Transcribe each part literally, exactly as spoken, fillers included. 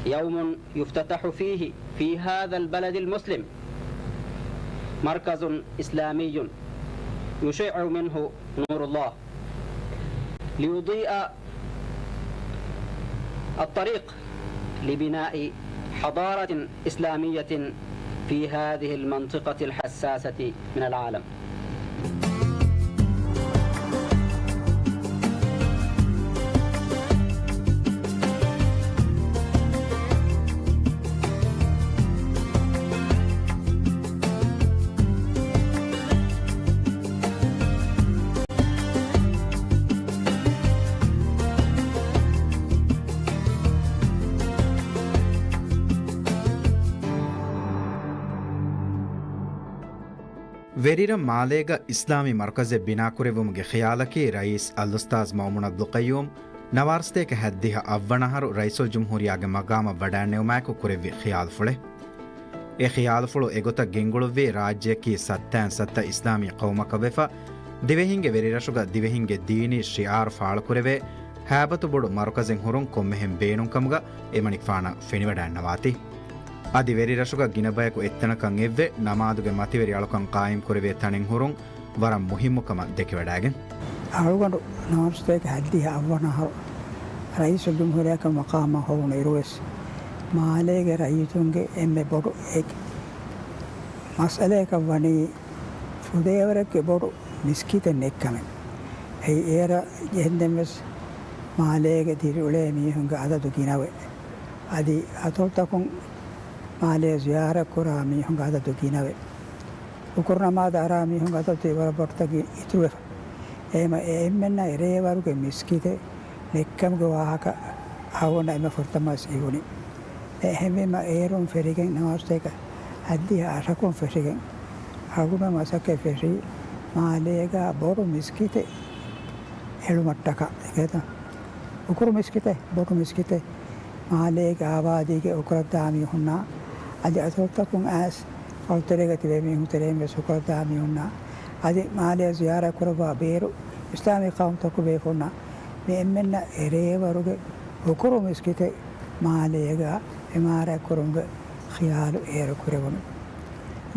يوم يفتتح فيه في هذا البلد المسلم مركز إسلامي يشع منه نور الله ليضيء الطريق لبناء حضارة إسلامية في هذه المنطقة الحساسة من العالم. ވެރިރަށް މާލޭގަ އިސްލާމީ މަރުކަޒެއް ބިނާކުރެއްވުމުގެ ޚިޔާލަކީ ރައީސް އަލްއުސްތާޛް މައުމޫން އަބްދުލް ޤައްޔޫމް ނަވާރަ ސަތޭކަ ހަތްދިހަ އަށްވަނަ އަހަރު ރައީސުލްޖުމްހޫރިއްޔާގެ މަގާމަށް ވަޑައިންނެވުމާއެކު ކުރެއްވި ޚިޔާލުފުޅެއް. އެ ޚިޔާލުފުޅު އެގޮތަށް ގެންގުޅުއްވީ ރާއްޖެއަކީ ސައްތައިން ސައްތަ އިސްލާމީ ޤައުމަކަށް ވެފަ، ދިވެހިންގެ ވެރިރަށުގަ ދިވެހިންގެ ދީނީ ޝިޢާރު ފާޅުކުރެވޭ ހައިބަތު ބޮޑު މަރުކަޒެއް ހުރުން ކޮންމެހެން ބޭނުންކަމުގަ އެމަނިކުފާނަށް ފެނިވަޑައިންނަވާތީ. އަދި ވެރިރަށުގަ ގިނަ ބަޔަކު އެއްތަނަކަށް އެއްވެ، ނަމާދުގެ މަތިވެރި އަޅުކަން ޤާއިމްކުރެވޭ ތަނެއް ހުރުން ވަރަށް މުހިއްމު ކަމަށް ދެކެވަޑައިގެން. އަޅުގަނޑު ނަވާރަ ސަތޭކަ ހަތްދިހަ އަށްވަނަ އަހަރު ރައީސުލްޖުމްހޫރިއްޔާގެ މަޤާމަށް ހޮވުނު އިރުވެސް، މާލޭގެ ރައްޔިތުންގެ އެންމެ ބޮޑު އެއް މައްސަލައަކަށް ވަނީ ފުދޭވަރެއްގެ ބޮޑު މިސްކިތެއް ނެތްކަމެއް. އެއީ އޭރަށް ޖެހެންދެން ވެސް މާލޭގެ ދިރިއުޅޭ މީހުންގެ އަދަދު ގިނަވޭ. އަދި އަތޮޅުތަކުން މާލޭ ޒިޔާރަތްކުރާ މީހުންގެ އަދަދު ގިނަވޭ. ހުކުރު ނަމާދަށް އަރާ މީހުންގެ އަދަދު ވަރަށް ބޮޑުތަކެއް އިތުރުވެފަ. އެހެމަ އެ އެންމެންނަށް އެރޭވަރުގެ މިސްކިތެއް ނެތްކަމުގެ ވާހަކަ އަޅުގަނޑަށް އެންމެ ފުރަތަމަ ވެސް އިވުނީ. އެހެންވީމަ އޭރުން ފެށިގެން ނަވާރަ ސަތޭކަ ހަތްދިހަ އަށަކުން ފެށިގެން އަޅުގަނޑު މަސައްކަތް ފެށީ މާލޭގަ ބޮޑު މިސްކިތެއް އެޅުމަށްޓަކާ. އެގޭތަ؟ ހުކުރު މިސްކިތެއް، ބޮޑު މިސްކިތެއް މާލޭގެ އާބާދީގެ އުކުރަށްދާ މީހުންނާ އަދި އަތޮޅުތަކުން އައިސް ފަޅުތެރޭގަ ތިބޭ މީހުން ތެރެއިން ވެސް ހުކުރަށްދާ މީހުންނާ އަދި މާލޭ ޒިޔާރަތް ކުރައްވާ ބޭރު އިސްލާމީ ޤައުމުތަކުގެ ބޭފުޅުންނާ މި އެންމެންނަށް އެރޭވަރުގެ ހުކުރު މިސްކިތެއް މާލޭގަ އިމާރާތް ކުރުމުގެ ޚިޔާލު އޭރު ކުރެވުނު.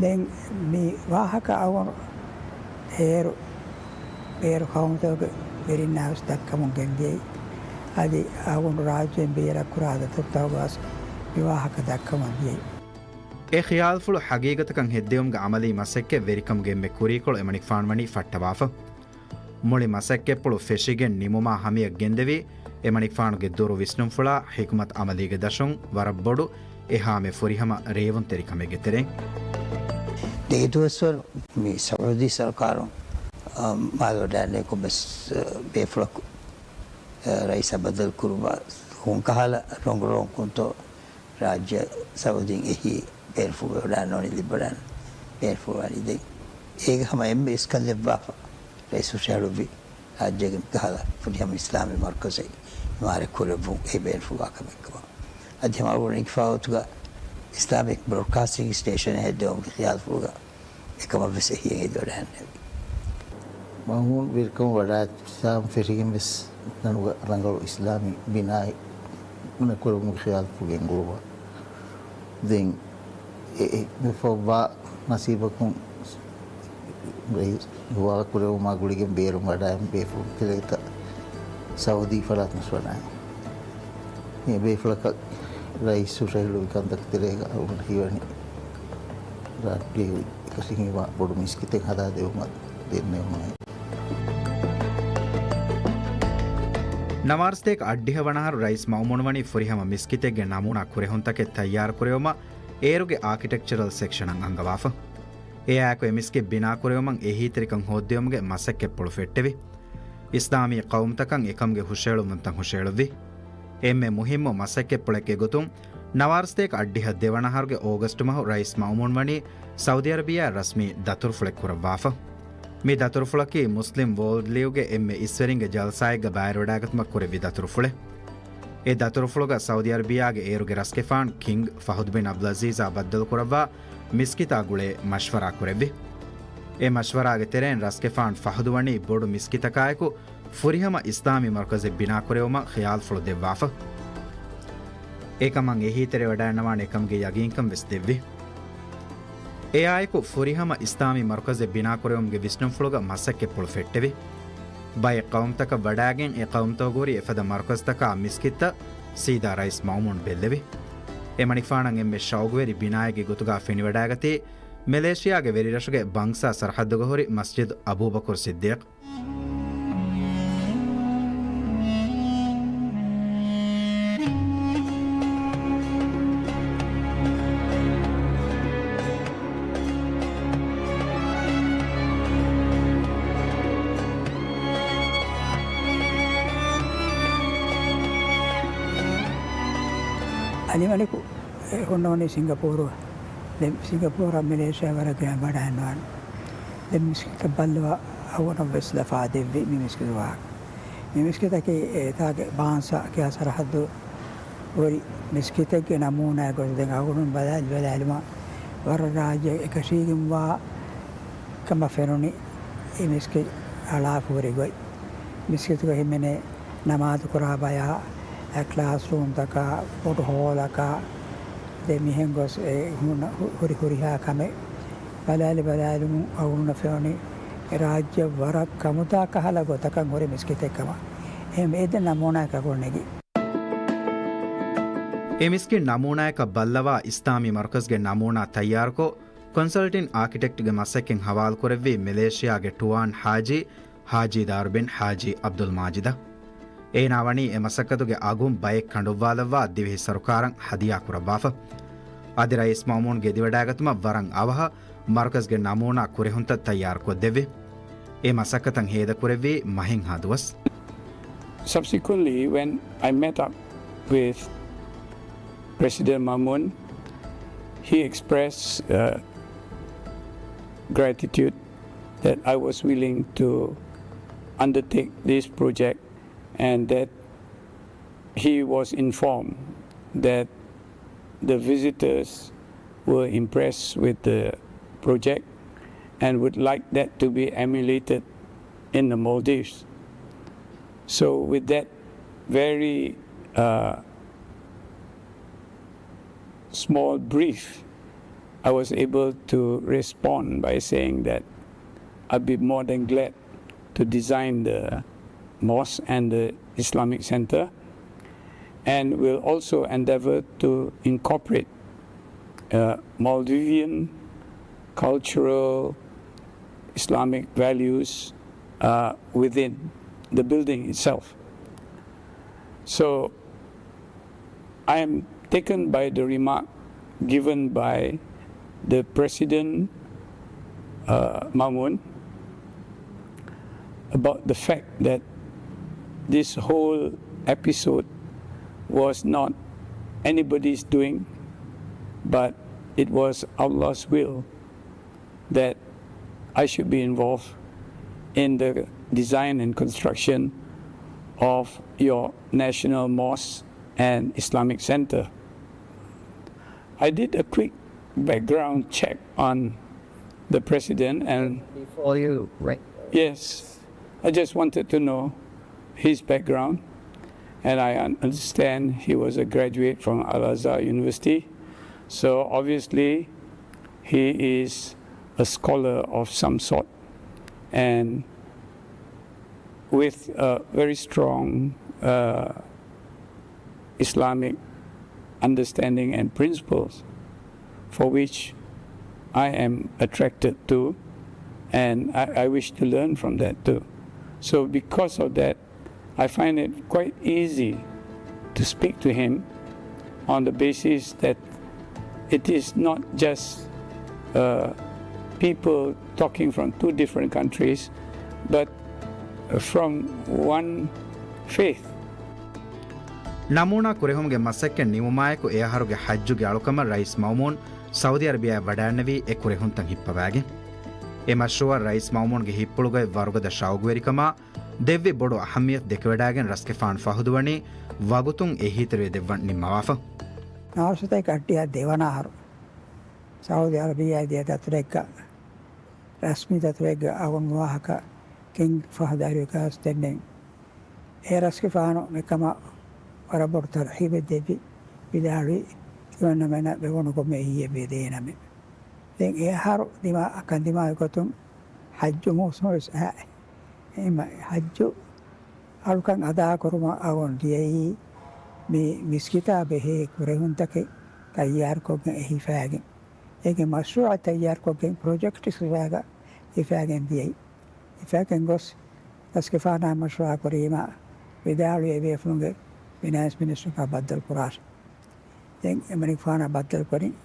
ދެން މި ވާހަކަ އަޅުގަނޑު އޭރު ބޭރު ޤައުމުތަކުގެ ވެރިންނާ ވެސް ދައްކަމުން ގެންދިޔައީ. އަދި އަޅުގަނޑު ރާއްޖޭން ބޭރަށް ކުރާ ދަތުރުތަކުގަ ވެސް މި ވާހަކަ ދައްކަމުން ދިޔައީ. އެ ޚިޔާލުފުޅު ހަގީގަތަކަށް ހެއްދެވުމުގެ އަމަލީ މަސައްކަތް ވެރިކަމުގެ އެންމެ ކުރީކޮޅު އެމަނިކުފާނު ވަނީ ފައްޓަވާފަ. މުޅި މަސައްކަތްޕުޅު ފެށިގެން ނިމުމާ ހަމަޔަށް ގެންދެވީ، އެމަނިކުފާނުގެ ދުރު ވިސްނުންފުޅާ، ޙިކުމަތު އަމަލީގެ ދަށުން ވަރަށް ބޮޑު އެހާމެ ފުރިހަމަ ރޭވުންތެރިކަމެއްގެ ތެރެއިން. ދެ ދުވަސްވަރު މި ސައުދީ ސަރުކާރުން، އަ، މާލެ ވަޑައިންނެވި ކޮންމެސް، އަ، ބޭފުޅަކު، އަ، ރައީސާ ބަދަލު ކުރުމަށް ކޮންކަހަލަ ރޮނގު ރޮނގުންތޯ ރާއްޖެ ސައުދީން އެހީ ބޭނުންފުޅު ވެވަޑައިންނޯނީ ލިބިވަޑައިން ބޭނުންފުޅު ވަނީ ދެން. އޭގެ ހަމަ އެންމެ އިސްކަން ދެއްވާފަ ރައީސް ހުށަހެޅުއްވި ރާއްޖޭގެ މިކަހަލަ ފުރިހަމަ އިސްލާމީ މަރުކަޒެއް އިމާރާތް ކުރެއްވުން އެ ބޭނުންފުޅުވާ ކަމެއްކަމަށް. އަދި ހަމަ އަޅުގަނޑު އެނގިފަ އޮތުގަ އިސްލާމިކް ބްރޯޑްކާސްޓިންގ ސްޓޭޝަނެއް ހެއްދެވުމުގެ ޚިޔާލުފުޅުގަ އެކަމަށްވެސް އެހީ އެނގިވަޑައިގެންނެވި. މައުމޫން ވެރިކަމަށް ވަޑައި އިސްލާމް ފެށިގެން ވެސް ތަނުގަ ރަނގަޅު އިސްލާމީ ބިނާއެއް ބުނެކުރެވުމުގެ ޚިޔާލުފުޅު ގެންގުޅުއްވާ. ދެން އެ، އެ، މި ފޮއްވާ ނަސީބަކުން ރައީސް ހުވާލު ކުރެވުމާ ގުޅިގެން ބޭރުން ވަޑައިން ބޭފުޅުން ތެރޭތަ ސައުދީ ފަރާތުން ވަޑައިން. މި ބޭފުޅަކަށް ރައީސް ހުށަހެޅުއްވި ކަންތަކުގެ ތެރޭގަ އަޅުގަނޑަށް ހީވަނީ ރާއްޖޭގެ އެކަށީގެންވާ ބޮޑު މިސްކިތެއް ހަދާދެވުމަށް ދެންނެވުމުން. ނަވާރަ ސަތޭކަ އަށްޑިހަ ވަނަ އަހަރު ރައީސް މައުމޫނު ވަނީ ފުރިހަމަ މިސްކިތެއްގެ ނަމޫނާ ކުރެހުންތަކެއް ތައްޔާރު ކުރެވުމަށް އޭރުގެ އާކިޓެކްޗަރަލް ސެކްޝަނަށް އަންގަވާފަ. އެއާއެކު އެ މިސްކިތް ބިނާކުރެވުމަށް އެހީތެރިކަން ހޯއްދެވުމުގެ މަސައްކަތްޕުޅު ފެއްޓެވި. އިސްލާމީ ޤައުމުތަކަށް އެކަމުގެ ހުށައެޅުންވަންތަން ހުށައެޅުއްވި. އެންމެ މުހިއްމު މަސައްކަތްޕުޅެއްގެ ގޮތުން، ނަވާރަ ސަތޭކަ އަށްޑިހަ ދެވަނަ އަހަރުގެ އޯގަސްޓު މަހު ރައީސް މައުމޫން ވަނީ ސައުދީ އަރަބިޔާ ރަސްމީ ދަތުރުފުޅެއް ކުރައްވާފަ. މި ދަތުރުފުޅަކީ މުސްލިމް ވޯލްޑް ލީގުގެ އެންމެ އިސްވެރިންގެ ޖަލްސާއެއްގަ ބައިވެރިވަޑައިގަތުމަށް ކުރެއްވި ދަތުރުފުޅެއް. އެ ދަތުރުފުޅުގަ ސައުދީ އަރަބިޔާގެ އޭރުގެ ރަސްގެފާން ކިންގް ފަހުދު ބިން އަބްދުލްއަޒީޒާ ބައްދަލުކުރައްވާ މިސްކިތާ ގުޅޭ މަޝްވަރާ ކުރެއްވި. އެ މަޝްވަރާގެ ތެރެއިން ރަސްގެފާން ފަހުދު ވަނީ ބޮޑު މިސްކިތަކާއެކު ފުރިހަމަ އިސްލާމީ މަރުކަޒެއް ބިނާކުރެވުމަށް ޚިޔާލުފުޅު ދެއްވާފަ. އެކަމަށް އެހީތެރިވަޑައިގަންނަވާނެ ކަމުގެ ޔަގީންކަން ވެސް ދެއްވި. އެއާއެކު ފުރިހަމަ އިސްލާމީ މަރުކަޒެއް ބިނާކުރެވުމުގެ ވިސްނުންފުޅުގަ މަސައްކަތްޕުޅު ފެއްޓެވި. ބައެއް ޤައުމުތަކަށް ވަޑައިގެން އެ ޤައުމުތަކުގަ ހުރި އެފަދަ މަރުކަޒުތަކާ މިސްކިތްތައް ސީދާ ރައީސް މައުމޫން ބެއްލެވި. އެމަނިކުފާނަށް އެންމެ ޝައުގުވެރި ބިނާއެއްގެ ގޮތުގަ ފެނިވަޑައިގަތީ މެލޭޝިޔާގެ ވެރިރަށުގެ ބަންކްސާ ސަރަޙައްދުގަ ހުރި މަސްޖިދު އަބޫބަކުރު ސިއްދީޤް. އަލިމަލިކު އެ ހުންނަވަނީ ސިންގަޕޫރު. ދެން ސިންގަޕޫރަށް މެލޭޝިޔާ ވަރަށް ގިނަ ވަޑައިގަންނަވާނެ. ދެން މިސްކިތަށް ބައްލަވާ އަޅުގަނޑަށް ވެސް ލަފާ ދެއްވި މި މިސްކިތު ވާހަކަ. މި މިސްކިތަކީ އެތާގެ ބާންސާ ކިޔާ ސަރަހައްދު ހުރި މިސްކިތެއްގެ ނަމޫނާއެއް ގޮތުގަ ދެން އަޅުގަނޑު ބަލާލި ބަލާލުމަށް ވަރަށް ރާއްޖެ އެކަށީގެންވާ ކަމަށް ފެނުނީ އެ މިސްކިތް އަޅާފަ ހުރި ގޮތް. މިސްކިތުގަ ހިމެނޭ ނަމާދު ކުރާ ބަޔާ، އެ ކްލާސްރޫމްތަކާ، ބޮޑު ހޯލަކާ، ދެ މިހެން ގޮސް އެ ހުންނަ ހު-، ހުރި ހުރިހާ ކަމެއް ބަލާލި ބަލާލުމުން އަޅުގަނޑަށް ފެނުނީ އެ ރާއްޖެ ވަރަށް ކަމުދާ ކަހަލަ ގޮތަކަށް ހުރި މިސްކިތެއް ކަމަށް. އެހެން އެ ދެ ނަމޫނާއެއް އަޅުގަނޑު ނެގި. އެ މިސްކިތް ނަމޫނާއަކަށް ބައްލަވާ އިސްލާމީ މަރުކަޒުގެ ނަމޫނާ ތައްޔާރުކޮށް، ކޮންސަލްޓިން އާކިޓެކްޓްގެ މަސައްކަތް ހަވާލުކުރެއްވީ މެލޭޝިޔާގެ ޓުވާން ހާޖީ، ހާޖީ ދާރު ބިން ހާޖީ އަބްދުލް މާޖިދަށް. އޭނާ ވަނީ އެ މަސައްކަތުގެ އަގުން ބައެއް ކަނޑުއްވާލައްވާ ދިވެހި ސަރުކާރަށް ހަދިޔާ ކުރައްވާފަ. އަދި ރައީސް މައުމޫން ގެދިވަޑައިގަތުމަށް ވަރަށް އަވަހަށް މަރުކަޒްގެ ނަމޫނާ ކުރެހުންތައް ތައްޔާރުކޮށްދެއްވި. އެ މަސައްކަތަށް ހޭދަކުރެއްވީ މަހެއްހާ ދުވަސް. Subsequently, when I met up with President Mamoun, he expressed, uh, gratitude that I was willing to undertake this project and that he was informed that the visitors were impressed with the project and would like that to be emulated in the Maldives. So with that very, uh, small brief, I was able to respond by saying that I'd be more than glad to design the mosque and the Islamic Center, and will also endeavor to incorporate, uh, Maldivian cultural Islamic values, uh, within the building itself. So, I am taken by the remark given by the President, uh, Mamoun, about the fact that this whole episode was not anybody's doing, but it was Allah's will that I should be involved in the design and construction of your National Mosque and Islamic Center. I did a quick background check on the president and Before you, right? Yes, I just wanted to know his background, and I un-, understand he was a graduate from Al-Azhar University. So obviously, he is a scholar of some sort, and with a very strong, uh, Islamic understanding and principles, for which I am attracted to, and I, I wish to learn from that too. So because of that, I find it quite easy to speak to him on the basis that it is not just, uh, people talking from two different countries, but from one faith. ނަމޫނާ ކުރެހުމުގެ މަސައްކަތް ނިމުމާއެކު އެ އަހަރުގެ ޙައްޖުގެ އަޅުކަމަށް ރައީސް މައުމޫން ސައުދީ އަރަބިޔާއަށް ވަޑައިގެންނެވީ އެ ކުރެހުންތައް ހިއްޕަވައިގެން. އެ މަޝްރޫޢަށް ރައީސް މައުމޫންގެ ހިތްޕުޅުގައި ވަރުގަދަ ޝައުގުވެރިކަމާ، ދެއްވި ބޮޑު އަހައްމިޔަތު ދެކެވަޑައިގެން ރަސްގެފާނު ފަހުދުވަނީ ވަގުތުން އެހީތެރިވެ ދެއްވަން ނިންމަވާފަ. ނާސަތަކަށް އައްޑިހަ ދެވަނަ އަހަރު ސައުދީ އަރަބިއްޔާއަށް ދިޔަ ދަތުރެއްގަ ރަސްމީ ދަތުރެއްގަ އަޅުގަނޑު ވާހަކަ ގެން ފަހަ ދަރިވަރު ކަސް ދެންނެވި. އެ ރަސްގެފާނު މިކަމަށް ވަރަށް ބޮޑު ތަރްހީބެއް ދެއްވި. ވިދާޅުވި، ތިމަންނަމެނަށް ވެވުނު ކޮންމެ އެއްޗެއް ދޭނަމޭ. ދެން އެ އަހަރު ދިމާ، ކަން ދިމާވި ގޮތުން ޙައްޖު މޫސުމުވެސް އައި. އެހެންމަ ޙައްޖު އަޅުކަން އަދާކުރުމަށް އަޅުގަނޑު ދިޔައީ މި މިސްކިތާ ބެހޭ ކުރެހުންތަކެއް ތައްޔާރުކޮށްގެން އެ ހިފާގެން. އޭގެ މަޝްރޫޢަށް ތައްޔާރުކޮށްގެން ޕްރޮޖެކްޓް ހިފާގަ-، ހިފާގެން ދިޔައީ. ހިފާގެން ގޮސް ރަސްގެފާނާ މަޝްވަރާ ކުރީމަ ވިދާޅުވި އެ ބޭފުޅުންގެ ފިނޭންސް މިނިސްޓަރަކާ ބައްދަލު ކުރާށޭ. ދެން އެމަނިކުފާނާ ބައްދަލު ކުރިން،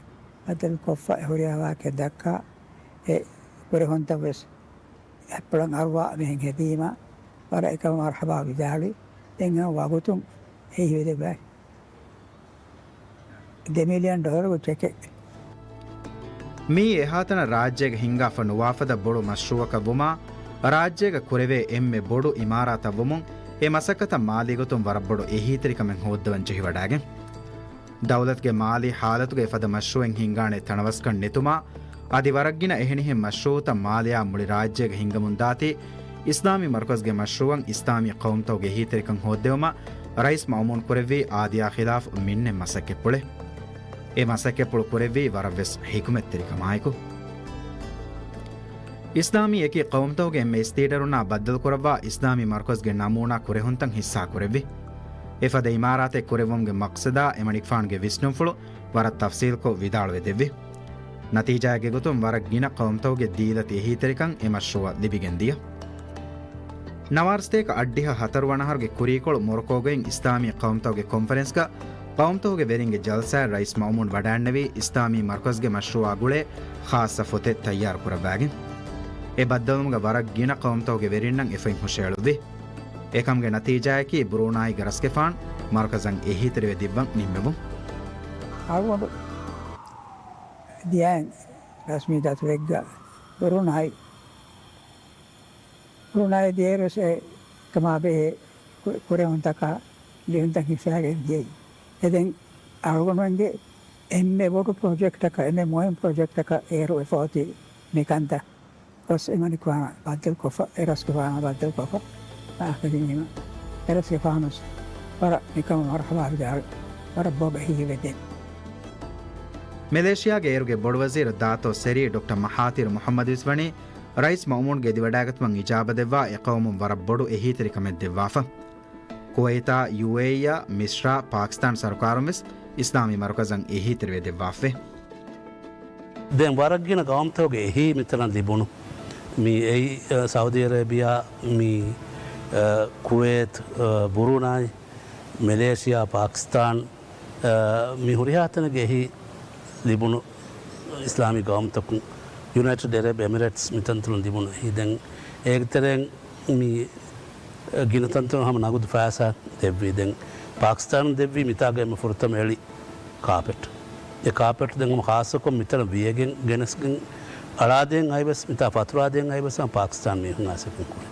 ބައްދަލު ކޮށްފަ އެ ހުރިހާ ވާހަކައެއް ދައްކާ، އެ ކުރެހުންތައް ވެސް އަތްޕުޅަށް އަރުވާ މިހެން ހެދީމަ، ވަރަށް އެކަމަށް މަރްޙަބާ ވިދާޅުވި. ދެން ހަމަ ވަގުތުން ހެޔޮ ހިވެދެއްވާ. ދެ މިލިއަން ޑޮލަރުގެ ޗެކެއް. މިއީ އެހާތަނަށް ރާއްޖޭގަ ހިންގާފަ ނުވާފަދަ ބޮޑު މަޝްރޫޢަކަށް ވުމާ، ރާއްޖޭގަ ކުރެވޭ އެންމެ ބޮޑު އިމާރާތަށް ވުމުން، އެ މަސައްކަތަށް މާލީ ގޮތުން ވަރަށް ބޮޑު އެހީތެރިކަމެއް ހޯއްދަވަން ޖެހިވަޑައިގެން. ދައުލަތުގެ މާލީ ހާލަތުގަ އެފަދަ މަޝްރޫޢެއް ހިންގާނެ ތަނަވަސްކަން ނެތުމާ، އަދި ވަރަށްގިނަ އެހެނިހެން މަޝްރޫޢުތައް މާލެއާ މުޅި ރާއްޖޭގަ ހިންގަމުންދާތީ، އިސްލާމީ މަރުކަޒުގެ މަޝްރޫޢަށް އިސްލާމީ ޤައުމުތަކުގެ އެހީތެރިކަން ހޯއްދެވުމަށް ރައީސް މައުމޫން ކުރެއްވީ އާދިޔާ ޚިލާފު މިންނެ މަސައްކަތްޕުޅެއް. އެ މަސައްކަތްޕުޅު ކުރެއްވީ ވަރަށްވެސް ޙިކުމަތްތެރިކަމާއެކު. އިސްލާމީ އެކި ޤައުމުތަކުގެ އެންމެ އިސްލީޑަރުންނާ ބައްދަލުކުރައްވާ އިސްލާމީ މަރުކަޒުގެ ނަމޫނާ ކުރެހުންތައް ހިއްސާކުރެއްވި. އެފަދަ އިމާރާތެއް ކުރެއްވުމުގެ މަޤްޞަދާ އެމަނިކުފާނުގެ ވިސްނުންފުޅު ވަރަށް ތަފްސީލްކޮށް ވިދާޅުވެދެއްވި. ނަތީޖާއެއްގެ ގޮތުން ވަރަށް ގިނަ ޤައުމުތަކުގެ ދީލަތި އެހީތެރިކަން އެ މަޝްރޫޢަށް ލިބިގެން ދިޔަ. ނަވާރަ ސަތޭކަ އަށްޑިހަ ހަތަރު ވަނަ އަހަރުގެ ކުރީކޮޅު މޮރޮކޯގައި އިސްލާމީ ޤައުމުތަކުގެ ކޮންފަރެންސްގަ ޤައުމުތަކުގެ ވެރިންގެ ޖަލްސާއިން ރައީސް މައުމޫން ވަޑައިންނެވީ އިސްލާމީ މަރުކަޒުގެ މަޝްރޫޢާ ގުޅޭ ޚާއްޞަ ފޮތެއް ތައްޔާރު ކުރައްވާގެން. އެ ބައްދަލުވުމުގަ ވަރަށް ގިނަ ޤައުމުތަކުގެ ވެރިންނަށް އެފަތް ހުށައެޅުއްވި. އެކަމުގެ ނަތީޖާއަކީ ބުރޫނާއީގެ ރަސްގެފާނު މަރުކަޒަށް އެހީތެރިވެ ދިއްވަން ނިންމެވުން. އަޅުގަނޑު ދިޔައިން ރަސްމީ ދަތުރެއްގަ ބުރޫނާއި، ބުރޫނާއި ދިޔައިރުވެސް އެ ކަމާ ބެހޭ ކު-، ކުރެހުންތަކާ ލިޔުންތައް ހިފާގެން ދިޔައީ. އެ ދެން އަޅުގަނޑުމެންގެ އެންމެ ބޮޑު ޕްރޮޖެކްޓަކަށް، އެންމެ މުހިންމު ޕްރޮޖެކްޓަކަށް އޭރު އެފައޮތީ މިކަންތައް ގޮސް އެމަނިކުފާނާ ބައްދަލުކޮށްފަ، އެ ރަސްގެފާނާ ބައްދަލުކޮށްފަ އާޚިރީން އެ ރަސްގެފާނުސް ވަރަށް ނިކަމަށް މަރްޙަބާ ވިދާޅުވި. ވަރަށް ބޮޑު އެހީތެރިވެދެން. މެލޭޝިޔާގެ އޭރުގެ ބޮޑުވަޒީރު ދާތޯ ސެރީ ޑޮކްޓަރ މަހާތިރު މުޙައްމަދުވެސް ވަނީ ރައީސް މައުމޫންގެ އެދިވަޑައިގަތުމަށް އިޖާބަ ދެއްވާ އެ ޤައުމުން ވަރަށް ބޮޑު އެހީތެރިކަމެއް ދެއްވާފަ. ކުވައިތާ، ޔޫއޭއީއާ، މިޞްރާ، ޕާކިސްތާން ސަރުކާރުން ވެސް އިސްލާމީ މަރުކަޒަށް އެހީތެރިވެ ދެއްވާފަ. ދެން ވަރަށް ގިނަ ޤައުމުތަކުގެ އެހީ މިތަނަށް ލިބުނު. މި އެއީ، އަ، ސައުދީ އަރޭބިޔާ، މި، އަ، ކުވޭތް، އަ، ބުރޫނާއި، މެލޭޝިޔާ، ޕާކިސްތާން، އަ، މި ހުރިހާ ތަނެއްގެ އެހީ ލިބުނު އިސްލާމީ ޤައުމުތަކުން، ޔުނައިޓެޑް އަރަބް އެމިރޭޓްސް މިތަންތަނުން ލިބުނު އެހީ. ދެން އޭގެ ތެރެއިން މި ގިނަ ތަންތަނުން ހަމަ ނަގުދު ފައިސާ ދެއްވީ. ދެން ޕާކިސްތާނުން ދެއްވީ މިތާގަ އެންމެ ފުރަތަމަ އެޅި ކާޕެޓް. އެ ކާޕެޓް ދެން ހަމަ ޚާއްޞަކޮށް މިތަނަށް ވިޔަގެން ގެނެސްގެން އަޅާދޭން އައިވެސް، މިތާ ފަތުރާދޭން އައިވެސް ހަމަ ޕާކިސްތާން މީހުން އައިސް އެކުން ކުރި.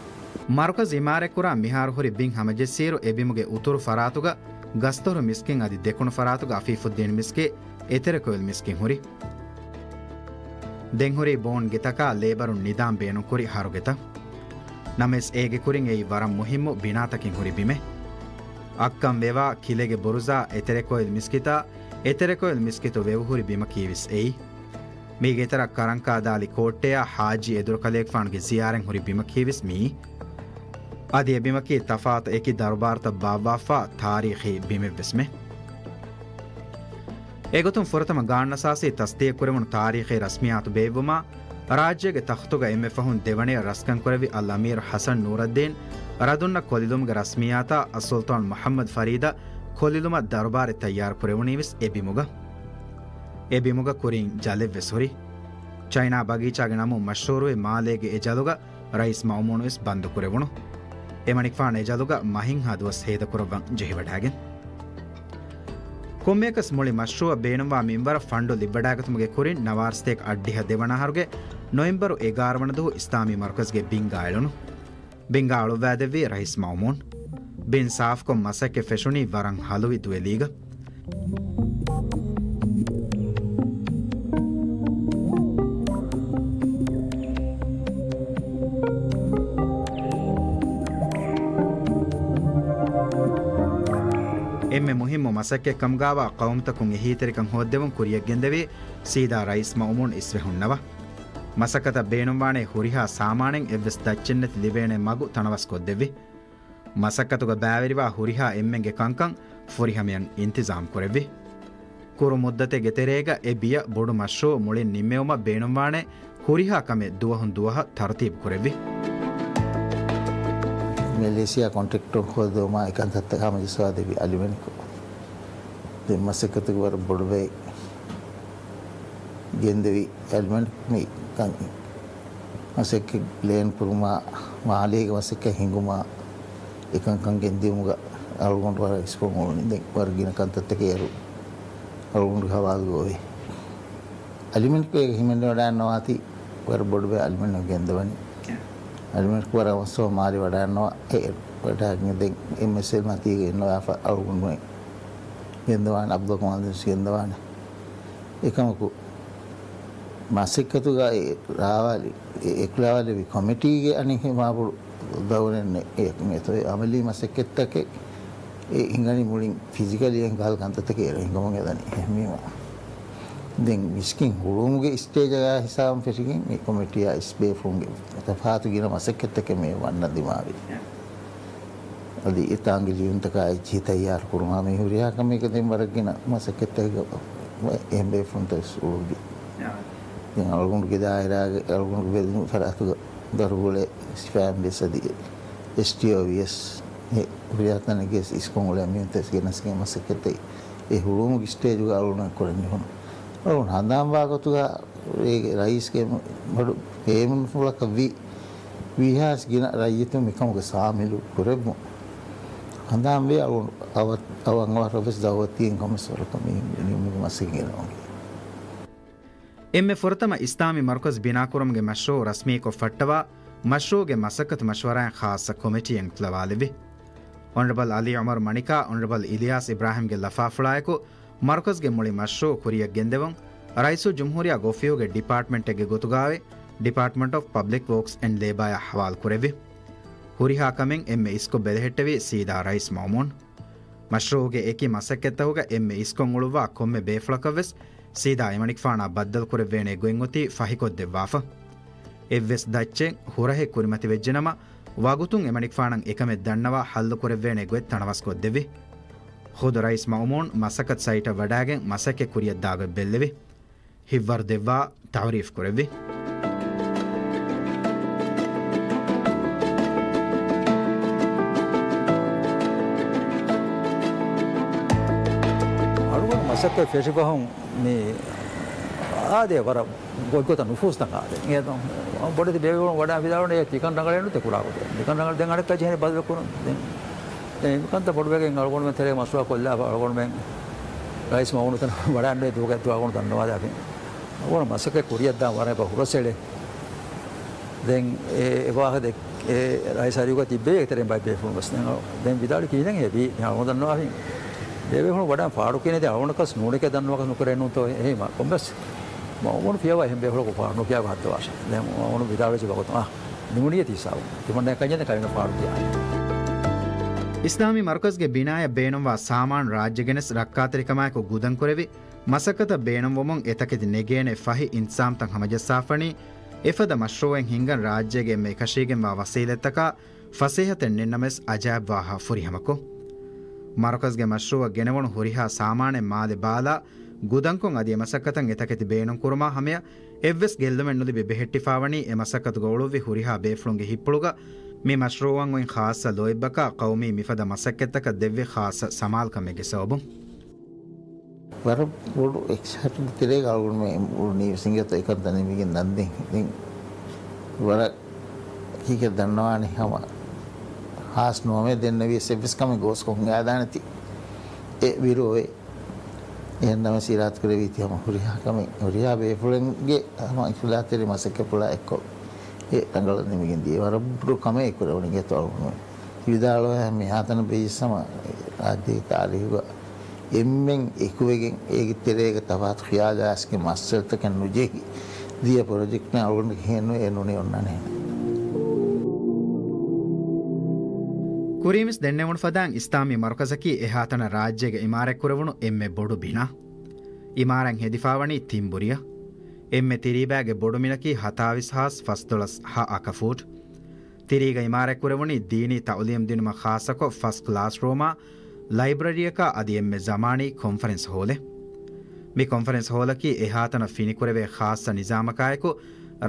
މަރުކަޒު އިމާރަތްކުރާ މިހާރު ހުރި ބިން ހަމަޖެއްސިއިރު އެ ބިމުގެ އުތުރު ފަރާތުގަ ގަސްދޮރު މިސްކިތް އަދި ދެކުނު ފަރާތުގަ އަފީފުއްދީން މިސްކިތް، އެތެރެކޮއިލް މިސްކިތް ހުރި. ދެން ހުރީ ބޯން ގެތަކާ ލޭބަރުން ނިޒާމް ބޭނުންކުރި ހަރުގެތައް. ނަމަވެސް އޭގެ ކުރިން އެއީ ވަރަށް މުހިއްމު ބިނާތަކެއް ހުރި ބިމެއް. އައްކަން ވެވާ ކިލެގެ ބުރުޒާ އެތެރެކޮއިލް މިސްކިތާ، އެތެރެކޮއިލް މިސްކިތު ވެވުހުރި ބިމަކީވެސް އެއީ. މީގެ އެތަރަށް ކަރަންކާދާލި ކޯއްޓެއާ ޙާޖީ އެދުރުކަލޭގެފާނުގެ ޒިޔާރަތް ހުރި ބިމަކީވެސް މިއީ. އަދި އެ ބިމަކީ ތަފާތު އެކި ދަރުބާރުތައް ބާއްވާފާ ތާރީޚީ ބިމެއްވެސްމެ. އެގޮތުން ފުރަތަމަ ގާނޫނުއަސާސީ ތަސްދީގުކުރެވުނު ތާރީޚީ ރަސްމިއްޔާތު ބޭއްވުމާ، ރާއްޖޭގެ ތަޚްތުގަ އެންމެ ފަހުން ދެވަނަޔަށް ރަސްކަން ކުރެއްވި އަލްއަމީރު ޙަސަން ނޫރައްދީން ރަދުންނަށް ކޮށްލިލުމުގެ ރަސްމިއްޔާތާ އައްސުލްޠާން މުޙައްމަދު ފަރީދަށް ކޮށްލިލުމަށް ދަރުބާރެއް ތައްޔާރު ކުރެވުނީވެސް އެ ބިމުގަ. އެ ބިމުގަ ކުރިން ޖަލެއްވެސް ހުރި. ޗައިނާ ބަގީޗާގެ ނަމުން މަޝްހޫރުވި މާލޭގެ އެ ޖަލުގަ ރައީސް މައުމޫނުވެސް ބަންދުކުރެވުނު. އެމަނިކުފާނު އެ ޖަލުގަ މަހެއްހާ ދުވަސް ހޭދަކުރައްވަން ޖެހިވަޑައިގެން. ކޮންމެއަކަސް މުޅި މަޝްރޫއަށް ބޭނުންވާ މިންވަރަށް ފަންޑު ލިއްވަޑައިގަތުމުގެ ކުރިން ނަވާރަ ސަތޭކަ އަށްޑިހަ ދެވަނަ އަހަރުގެ ނޮވެމްބަރު އެގާރަ ވަނަ ދުވަހު އިސްލާމީ މަރުކަޒުގެ ބިންގާ އެޅުނު. ބިންގާ އަޅުއްވައިދެއްވީ ރައީސް މައުމޫން. ބިން ސާފުކޮށް މަސައްކަތް ފެށުނީ ވަރަށް ހަލުވި ދުވެލީގަ. އެންމެ މުހިއްމު މަސައްކަތް ކަމުގާވާ ޤައުމުތަކުން އެހީތެރިކަން ހޯއްދެވުން ކުރިޔަށްގެންދެވީ ސީދާ ރައީސް މައުމޫން އިސްވެ ހުންނަވަ. މަސައްކަތަށް ބޭނުންވާނޭ ހުރިހާ ސާމާނެއް އެއްވެސް ދައްޗެއްނެތި ލިބޭނެ މަގު ތަނަވަސްކޮށްދެއްވި. މަސައްކަތުގަ ބައިވެރިވާ ހުރިހާ އެންމެންގެ ކަންކަން ފުރިހަމަޔަށް އިންތިޒާމް ކުރެއްވި. ކުރު މުއްދަތެއްގެ ތެރޭގަ އެ ބިޔަ ބޮޑު މަޝްރޫއު މުޅިން ނިންމެވުމަށް ބޭނުންވާނެ ހުރިހާ ކަމެއް ދުވަހުން ދުވަހަށް ތަރުތީބު ކުރެއްވި. މެލޭޝިޔާ ކޮންޓްރެކްޓަރުން ހޯދުމާ އެކަންތައްތައް ހަމަޖައްސަވާ ދެއްވި އަލިމެންކު ދެން މަސައްކަތުގެ ވަރަށް ބޮޑު ބައެއް ގެންދެވި އެލްމެންޓް މި ކަން މަސައްކަތް ޕްލޭން ކުރުމާ، މާލޭގެ މަސައްކަތް ހިންގުމާ، އެކަންކަން ގެންދިއުމުގަ އަޅުގަނޑު ވަރަށް އިސްކޮށް އުޅުނީ. ދެން ވަރަށް ގިނަ ކަންތައްތަކެއް އޭރު އަޅުގަނޑުގެ ހަވާލުގަ އޮވޭ. އެލްމެންޓް ހިމެނިވަޑައިގަންނަވާތީ ވަރަށް ބޮޑު ބައެއް އެލްމެންޓް ގެންދަވަނީ. އެލްމެންޓް ވަރަށް އަވަސްވަ މާލެ ވަޑައިގަންނަވާ، އެ ވަޑައިގެން ދެން އެމްއެސްއެލް މަތީގަ އިންނަވާފަ އަޅުގަނޑުމެން ގެންދަވާނެ، އަބްދުލް ކަމާލް ދުންސް ގެންދަވާނެ. އެކަމަކު، މަސައްކަތުގަ އެ ރާވާލި، އެ އެކުލާވާލެއްވި ކޮމިޓީގެ އަނެއް މާބޮޑު ދައުރެއް ނެތް. އެ އެތޯ އަމަލީ މަސައްކަތްތަކެއް އެ ހިނގަނީ މުޅިން ފިޒިކަލީ އެހެން ކަހަލަ ކަންތައްތަކެއް އޭރު ހިނގަމުން އެދަނީ. އެހެންވީމަ، ދެން މިސްކިތް ހުޅުވުމުގެ ސްޓޭޖަކާ ހިސާބުން ފެށިގެން މި ކޮމިޓީއާ އިސް ބޭފުޅުންގެ ތަފާތު ގިނަ މަސައްކަތްތަކެއް މި ވަންނަ ދިމާވި. އަދި އެތާނގެ ލިޔުންތަކާ އެއްޗިހި ތައްޔާރު ކުރުމާ މި ހުރިހާ ކަމެއްގަ ދެން ވަރަށް ގިނަ މަސައްކަތްތަކެއްގަ އެހެން ބޭފުޅުންތައް ވެސް އުޅުއްވި. ދެން އަޅުގަނޑުގެ ދާއިރާގެ އަޅުގަނޑު ބެލުނު ފަރާތުގަ ދަރުގުޅޭ ސިފައިން ވެސް އަދި އެސްޓީއޯ ވިޔަސް އެ ހުރިހާ ތަނެއްގެ ވެސް އިސްކޮށް އުޅޭ މީހުންތައް ގެނެސްގެން މަސައްކަތްތައް އެ ހުޅުވުމުގެ ސްޓޭޖުގަ އަޅުގަނޑު ކުރަން ޖެހުނު. އަޅުގަނޑު ހަނދާންވާ ގޮތުގަ ރައީސްގެ ބޮޑު ބޭނުންފުޅަކަށް ވީ، ވީހާވެސް ގިނަ ރައްޔިތުން މިކަމުގަ ސާމިލު ކުރެއްވުން. ހަނދާންވޭ އަޅުގަނޑު އަވަށް، އަވަށް އަވަށްވެސް ދައުވަތު ދިން ކޮންމެސް ވަރަކަށް މި ނިމުމުގެ މަސައްކަތް ގެނައުން. އެންމެ ފުރަތަމަ އިސްލާމީ މަރުކަޒު ބިނާކުރުމުގެ މަޝްރޫއު ރަސްމީކޮށް ފައްޓަވާ މަޝްރޫއުގެ މަސައްކަތު މަޝްވަރާއިން ޚާއްޞަ ކޮމިޓީއެއް އިންތިލާވާލެއްވި. އޮނަރަބަލް އަލީ އުމަރު މަނިކާ، އޮނަރަބަލް އިލްޔާސް އިބްރާހިމްގެ ލަފާފުޅާއެކު، މަރުކަޒުގެ މުޅި މަޝްރޫއު ކުރިޔަށް ގެންދެވުން، ރައީސުލްޖުމްހޫރިއްޔާ ގޮފިއުގެ ޑިޕާޓްމަންޓެއްގެ ގޮތުގާވެ، ޑިޕާޓްމަންޓް އޮފް ޕަބްލިކް ވޯކްސް އެންޑް ލޭބާޔާ ހަވާލު ކުރެއްވި. ހުރިހާ ކަމެއް އެންމެ އިސްކޮށް ބެލެހެއްޓެވީ ސީދާ ރައީސް މައުމޫން. މަޝްރޫއުގެ އެކި މަސައްކަތްތަކުގަ އެންމެ އިސްކޮށް އުޅުއްވާ ކޮންމެ ބޭފުޅަކަށްވެސް ސީދާ އެމަނިކުފާނާ ބައްދަލުކުރެއްވޭނެ ގޮތްއޮތީ ފަހިކޮށްދެއްވާފަ. އެއްވެސް ދައްޗެއް ހުރަހެއް ކުރިމަތިވެއްޖެނަމަ، ވަގުތުން އެމަނިކުފާނަށް އެކަމެއް ދަންނަވާ ހައްލުކުރެއްވޭނެ ގޮތް ތަނަވަސްކޮށްދެއްވި. ޚުދު ރައީސް މައުމޫން މަސައްކަތު ސައިޓަށް ވަޑައިގެން މަސައްކަތް ކުރިޔަށްދާ ގޮތް ބެއްލެވި. ހިތްވަރު ދެއްވާ ތައުރީފް ކުރެއްވި. އަޅުގަނޑު މަސައްކަތް ފެށިފަހުން މި އާދޭ ވަރަށް ގޮތްގޮތަށް ނުފޫޒުތައް އާދޭ. އެ ބޮޑެތި ބޭބެވުން ވަޑާ ވިދާޅުވަނީ އެ ތިކަން ރަނގަޅޭނު ތެ ކުރާ ގޮތެއް. ތިކަން ރަނގަޅު ދެން އަނެއްކާ ޖެހެނީ ބަދަލު ކުރުން. ދެން ދެން މިކަންތައް ބޮޑުވެގެން އަޅުގަނޑުމެން ތެރޭ މަޝްވަރާ ކޮށްލާފަ އަޅުގަނޑުމެން ރައީސް މައުމޫނު ތަނަށް ވަޑައިގެން ދޫގަތް ދުވަހަކުން ދަންނަވާލާފިން. އަޅުގަނޑު މަސައްކަތް ކުރިޔަށްދާން ވަރަށް އެބަ ހުރަސްއެޅޭ. ދެން އެ، އެ ވާހަކަ ދެ، އެ ރައީސް އަރިހުގަ ތިއްބެވި އެކަތެރެން ބައެއް ބޭފުޅުން ވެސް. ދެން، ދެން ވިދާޅުވީ ކިހިނެއް ހެވީ؟ ދެން އަޅުގަނޑު ދަންނަވާފިން. ބޭބޭފުޅުން ވަޑައި ފާޑު ކިޔަނީ ދެން އަޅުގަނޑަކަސް ނޫނެކޭ ދަންނަވާކަސް ނުކުރޭ ނޫންތޯ؟ އެހީމަ ކޮންމެސް މައުމޫނު ފިޔަވާ އެހެން ބޭފުޅަކު ފާޑު ނުކިޔާ ހައްދަވާށޭ. ދެން މައުމޫނު ވިދާޅުވެއްޖެ ވަގުތު އާ، ނިމުނީ ތީ ހިސާބުން. ތިމަންނަ ކަންޏެއް ދެން ކަމެއް ފާޑު ކިޔާނީ. އިސްލާމީ މަރުކަޒުގެ ބިނާޔަށް ބޭނުންވާ ސާމާނު ރާއްޖެ ގެނެސް ރައްކާތެރިކަމާއެކު ގުދަންކުރެވި، މަސައްކަތަށް ބޭނުންވުމުން އެތަކެތި ނެގޭނެ ފަހި އިންތިޒާމްތައް ހަމަޖައްސާފަނީ، އެފަދަ މަޝްރޫއެއް ހިންގަން ރާއްޖޭގެ އެންމެ އެކަށީގެންވާ ވަސީލަތްތަކާ ފަސޭހަތެއް ނެތްނަމަވެސް އަޖާއިބްވާހާ ފުރިހަމަކޮށް. މަރުކަޒުގެ މަޝްރޫއަށް ގެނެވުނު ހުރިހާ ސާމާނެއް މާލެ ބާލާ ގުދަންކޮށް އަދި އެ މަސައްކަތަށް އެތަކެތި ބޭނުންކުރުމާ ހަމަޔަށް އެއްވެސް ގެއްލުމެއް ނުލިބި ބެހެއްޓިފާވަނީ އެ މަސައްކަތުގަ އުޅުއްވި ހުރިހާ ބޭފުޅުންގެ ހިތްޕުޅުގަ މި މަޝްރޫއަށް އޮތް ޚާއްޞަ ލޯތްބަކާ ޤައުމީ މިފަދަ މަސައްކަތްތަކަށް ދެއްވި ޚާއްޞަ ސަމާލުކަމެއްގެ ސަބަބުން. ވަރަށް ބޮޑު އެކްސައިޓްމަންޓް ތެރޭގަ އަޅުގަނޑުމެން އުޅުނީ ވެސް އިނގޭތޯ އެކަންތައް ނިމިގެން ދަންދެން. ދެން ވަރަށް ކީކޭ ދަންނަވާނެ ހަމަ ހާސް ނުވަމޭ ދެންނެވިޔަސް އެއްވެސް ކަމެއް ގޯސްކޮށް ހިނގާދާނެތީ. އެ ވިރު އޮވޭ. އެހެންނަމަވެސް އިރާދަކުރެއްވީތީ ހަމަ ހުރިހާ ކަމެއް، ހުރިހާ ބޭފުޅެއްގެ ހަމަ އިފްތިޚާރުތެރި މަސައްކަތްޕުޅާ އެއްކޮށް އެ ރަނގަޅަށް ނިމިގެން ދިޔަ. ވަރަށް ބޮޑު ކަމެއް އެކުރެވުނީ އިނގޭތޯ އަޅުގަނޑުމެން. ވިދާޅުވާ މިހާތަނަށް ބެހިއްސަމަ ރާއްޖޭގެ ތާރީހުގަ އެންމެން އެކުވެގެން އޭގެ ތެރޭގަ ތަފާތު ޚިޔާލާސްގެ މައްސަލަތަކެއް ނުޖެހި ދިޔަ ޕްރޮޖެކްޓް އަޅުގަނޑު ހޭނު އެ ނޫނީ އޮންނާނެ. ކުރީންވެސް ދެންނެވުނު ފަދައިން އިސްލާމީ މަރުކަޒަކީ އެހާތަނަށް ރާއްޖޭގަ އިމާރާތްކުރެވުނު އެންމެ ބޮޑު ބިނާ. އިމާރާތް ހެދިފާވަނީ ތިންބުރިއަށް. އެންމެ ތިރީބައިގެ ބޮޑުމިނަކީ ހަތާވީސް ހާސް ފަސްދޮޅަސް ހަ އަކަ ފޫޓް. ތިރީގަ އިމާރާތްކުރެވުނީ ދީނީ ތައުލީމް ދިނުމަށް ޚާއްޞަކޮށް ފަސް ކްލާސްރޫމާ، ލައިބްރަރީއަކާ އަދި އެންމެ ޒަމާނީ ކޮންފަރެންސް ހޯލެއް. މި ކޮންފަރެންސް ހޯލަކީ އެހާތަނަށް ފިނިކުރެވޭ ޚާއްޞަ ނިޒާމަކާއެކު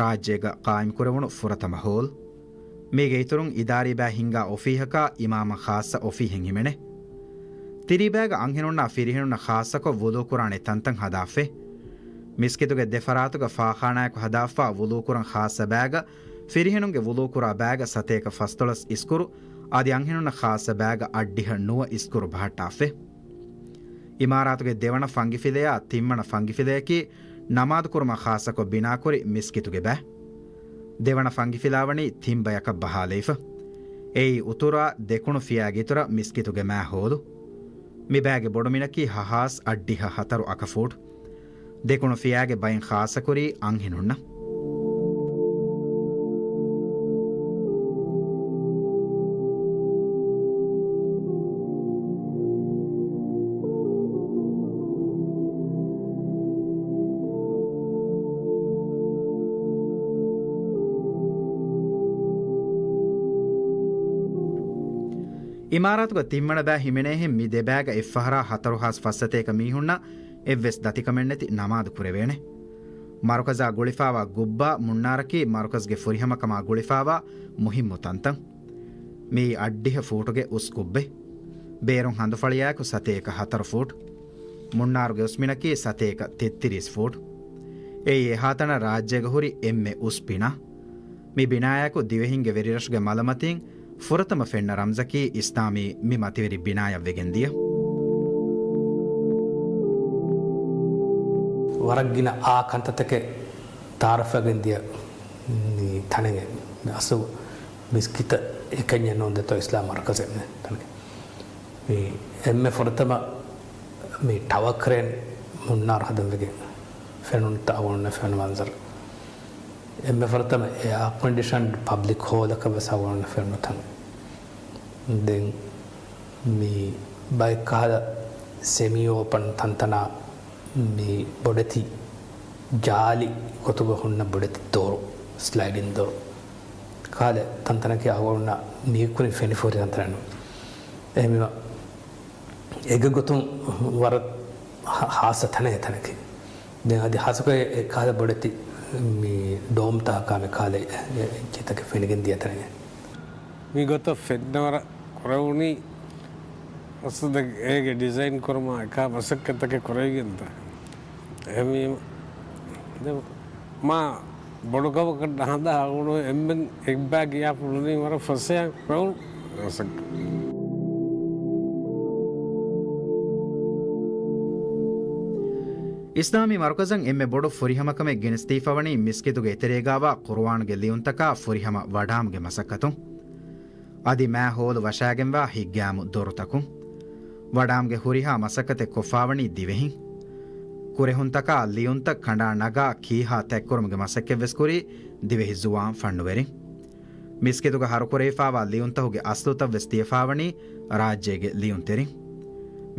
ރާއްޖޭގަ ޤާއިމްކުރެވުނު ފުރަތަމަ ހޯލް. މީގެ އިތުރުން އިދާރީ ބައި ހިންގާ އޮފީހަކާ އިމާމަށް ޚާއްޞަ އޮފީހެއް ހިމެނޭ. ތިރީބައިގަ އަންހެނުންނާ ފިރިހެނުންނަށް ޚާއްޞަކޮށް ވުޟޫކުރާނެ ތަންތަން ހަދާފަ. މިސްކިތުގެ ދެފަރާތުގަ ފާޚާނާއެކު ހަދާފާ ވުޟޫކުރަން ޚާއްޞަ ބައިގަ، ފިރިހެނުންގެ ވުޟޫކުރާ ބައިގަ ސަތޭކަ ފަސްދޮޅަސް އިސްކުރު، އަދި އަންހެނުންނަށް ޚާއްޞަ ބައިގަ އަށްޑިހަ ނުވަ އިސްކުރު ބަހައްޓާފަ. އިމާރާތުގެ ދެވަނަ ފަންގިފިލެޔާ ތިންވަނަ ފަންގިފިލެޔަކީ ނަމާދުކުރުމަށް ޚާއްޞަކޮށް ބިނާކުރި މިސްކިތުގެ ބައި. ދެވަނަ ފަންގިފިލާވަނީ ތިން ބަޔަކަށް ބަހާލައިފަ. އެއީ އުތުރާ ދެކުނު ފިޔާގެ އިތުރަށް މިސްކިތުގެ މާ ހޯލު. މި ބައިގެ ބޮޑުމިނަކީ ހަ ހާސް އަށްޑިހަ ހަތަރު އަކަ ފޫޓް. ދެކުނު ފިޔާގެ ބައިން ޚާއްޞަކުރީ އަންހެނުންނަށް. އިމާރާތުގަ ތިންވަނަ ބައި ހިމެނޭހެން މި ދެ ބައިގަ އެއްފަހަރާ ހަތަރު ހާސް ފަސްސަތޭކަ މީހުންނަށް އެއްވެސް ދަތިކަމެއްނެތި ނަމާދު ކުރެވޭނެ. މަރުކަޒާ ގުޅިފާވާ ގުއްބާ މުންނާރަކީ މަރުކަޒްގެ ފުރިހަމަކަމާ ގުޅިފާވާ މުހިއްމު ތަންތަން. މިއީ އަށްޑިހަ ފޫޓުގެ އުސް ގުއްބެއް. ބޭރުން ހަނދުފަޅިއާއެކު ސަތޭކަ ހަތަރު ފޫޓް. މުންނާރުގެ އުސްމިނަކީ ސަތޭކަ ތެއްތިރީސް ފޫޓް. އެއީ އެހާތަނަށް ރާއްޖޭގަ ހުރި އެންމެ އުސް ބިނާ. މި ބިނާޔަކު ދިވެހިންގެ ވެރިރަށުގެ މަލަމަތީން ފުރަތަމަ ފެންނަ ރަމްޒަކީ އިސްލާމީ މި މަތިވެރި ބިނާޔަށް ވެގެންދިޔަ. ވަރަށް ގިނަ އާ ކަންތައްތަކެއް ތައާރަފްވެގެން ދިޔަ މި ތަނެއް. މި އަސްލު މިސްކިތަށް އެކަންޏެއް ނޫން ދެތޯ އިސްލާމް މަރުކަޒެއް މި ތަނެއް. މި އެންމެ ފުރަތަމަ މި ޓަވަރ ކްރޭން މުންނާރު ހަދަން ވެގެން ފެނުނުތަ އަވަނުންނަށް ފެނުނު މަންޒަރު. އެންމެ ފުރަތަމަ އެއާ ކޮންޑިޝަންޑް ޕަބްލިކް ހޯލަކަށް ވެސް އަވަނުން ފެނުނު ތަން. ދެން މި ބައެއް ކަހަލަ ސެމީ އޯޕަން ތަންތަނާ މި ބޮޑެތި ޖާލި ގޮތުގަ ހުންނަ ބޮޑެތި ދޮރު، ސްލައިޑިން ދޮރު. ކަހަލަ ތަންތަނަކީ އަވަނުންނަށް މީހަކު ކުރިން ފެނިފަ ހުރި ތަންތަނެއް ނޫން. އެހެންވީމަ އެގެ ގޮތުން ވަރަށް ހާ-، ހާއްސަ ތަނެއް އެތަނަކީ. ދެން އަދި ހާއްސަކޮށް އެ ކަހަލަ ބޮޑެތި މި ޑޯމް ތަކަކާ މި ކަހަލަ އެ، އެ، އެއްޗިތަކެއް ފެނިގެން ދިޔަ ތަނެއް. މި ގޮތަށް ފެންނަވަރަށް ކުރެވުނީ އަސްލު ދެން އޭގެ ޑިޒައިން ކުރުމާ އެކާ މަސައްކަތްތަކެއް ކުރެވިގެންތަ؟ އެހެންވީމަ ދެން މާ ބޮޑު ކަމަކަށް ނަހަދާ އަޅުގަނޑު އެންމެން އެއްބައި ގިޔާފަ ނޫނީ ވަރަށް ފަސޭހަ ކްރައުޑް މަސައްކަތް. އިސްލާމީ މަރުކަޒަށް އެންމެ ބޮޑު ފުރިހަމަކަމެއް ގެނެސްދީފަވަނީ މިސްކިތުގެ އެތެރޭގާވާ ޤުރުއާންގެ ލިޔުންތަކާ ފުރިހަމަ ވަޑާމުގެ މަސައްކަތުން. އަދި މާ ހޯލު ވަށާގެންވާ ހިތްގައިމު ދޮރުތަކުން. ވަޑާމުގެ ހުރިހާ މަސައްކަތެއް ކޮށްފާވަނީ ދިވެހިން. ކުރެހުންތަކާ ލިޔުންތައް ކަނޑާ ނަގާ ކީހާ ތަތްކުރުމުގެ މަސައްކަތްވެސް ކުރީ ދިވެހި ޒުވާން ފަންނުވެރިން. މިސްކިތުގަ ހަރުކުރެވިފާވާ ލިޔުންތަކުގެ އަސްލުތައްވެސް ދިޔަފާވަނީ ރާއްޖޭގެ ލިޔުންތެރިން.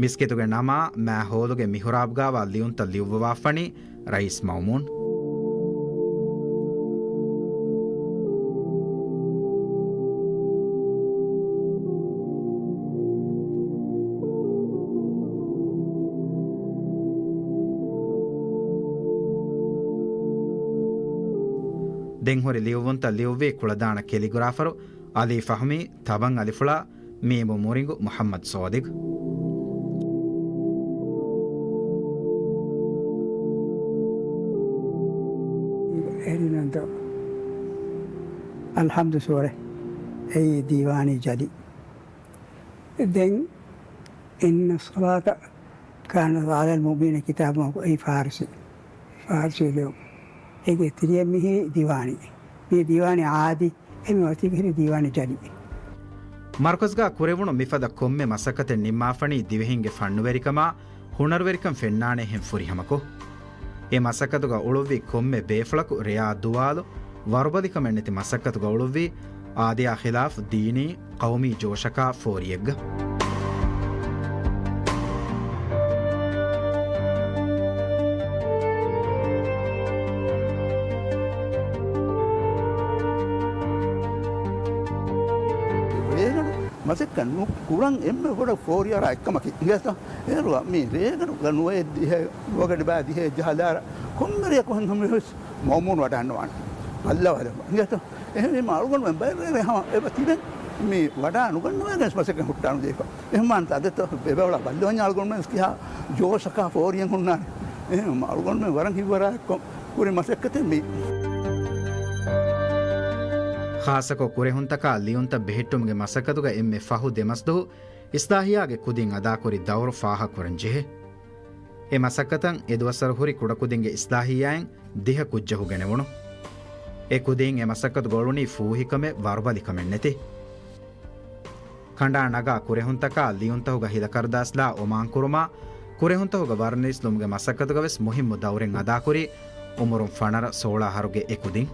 މިސްކިތުގެ ނަމާ، މާ ހޯލުގެ މިހުރާބްގާވާ ލިޔުންތައް ލިޔުއްވަވާފަނީ ރައީސް މައުމޫން. ދެން ހުރި ލިޔުއްވުންތައް ލިޔުއްވީ ކުޅަދާނަ ކެލިގްރާފަރު އަލީ ފަހުމީ، ތަބަން އަލިފުޅާ، މީމު މުރިނގު މުޙައްމަދު ސޯދިގް. އެރިނަންދޯ އަލްޙަމްދު ސޫރަ، އެއީ ދީވާނީ ޖަލި. ދެން އިންނަ ޞަލާތަ ކާނަތް ޢަލަލް މުއުމިނީނަ ކިތާބަ މައުޤޫތާ، އެއީ ފާރިސީ، ފާރިސީ ލިޔުން. އޭގެ ތިރިއެއް މިހިރީ ދީވާނީ. މި ދީވާނީ ޢާދީ، އެމީ އޮތީ މިހިރީ ދީވާނީ ޖަލީ. މަރުކަޒްގާ ކުރެވުނު މިފަދަ ކޮންމެ މަސައްކަތެއް ނިންމާފަނީ ދިވެހިންގެ ފަންނުވެރިކަމާ ހުނަރުވެރިކަން ފެންނާނެހެން ފުރިހަމަކޮށް. އެ މަސައްކަތުގަ އުޅުއްވި ކޮންމެ ބޭފުޅަކު ރެޔާ ދުވާލު ވަރުބަލިކަމެއް ނެތި މަސައްކަތުގަ އުޅުއްވީ އާދަޔާ ޚިލާފް ދީނީ، ޤައުމީ ޖޯޝަކާ ފޯރިއެއްގަ. ރޭގަނޑު މަސައްކަތް ނު-، ކުރަން އެންމެ ބޮޑަށް ފޯރިއަރާ އެއްކަމަކީ. އިނގޭތޯ؟ އޭރު މި ރޭގަނޑު ނުވައެއް ދިހަ، ވަގަޑި ބާ ދިހަ ޖަހަލާރަ ކޮންމެ ރެޔަކު ހިން ހަމަ ވެސް މައުމޫނު ވަޑާންނަވާނެ. ބައްލަވާލަމާ. އިނގޭތޯ؟ އެހެންވީމަ އަޅުގަނޑުމެން ބައިވެރިވެ ހަމަ އެބަ ތިބެން މި ވަޑާ ނުގަންނަވާގެން މަސައްކަތް ހުއްޓާނު ދީފަ. އެހެންވާންތަ އަދެތޯ ބެބައުޅާ ބައްލަވަންޏާ އަޅުގަނޑުމެން ކިހާ ޖޯޝަކާ ފޯރިއެއް ހުންނާނެ. އެހެންވީމަ އަޅުގަނޑުމެން ވަރަށް ހިތްވަރާއެއްކޮށް ކުރި މަސައްކަތެއް މީ. ޚާއްޞަކޮށް ކުރެހުންތަކާ ލިޔުންތައް ބެހެއްޓުމުގެ މަސައްކަތުގަ އެންމެ ފަހު ދެމަސްދުހު އިސްލާހިޔާގެ ކުދިން އަދާކުރި ދައުރު ފާހަގަކުރަން ޖެހޭ. އެ މަސައްކަތަށް އެ ދުވަސްވަރު ހުރި ކުޑަކުދިންގެ އިސްލާހިއްޔާއިން ދިހަ ކުއްޖަކު ގެނެވުނު. އެ ކުދީން އެ މަސައްކަތު ގޮޅުނީ ފޫހިކަމެއް ވަރުބަލިކަމެއް ނެތި. ކަނޑާ ނަގާ ކުރެހުންތަކާ ލިޔުންތަހުގަ ހިލަކަރުދާސްލާ އޮމާން ކުރުމާ، ކުރެހުންތަހުގަ ވަރަށް ނިސްލުމުގެ މަސައްކަތުގަ ވެސް މުހިއްމު ދައުރެއް އަދާކުރީ އުމުރުން ފަނަރަ ސޯޅަ އަހަރުގެ އެ ކުދިން.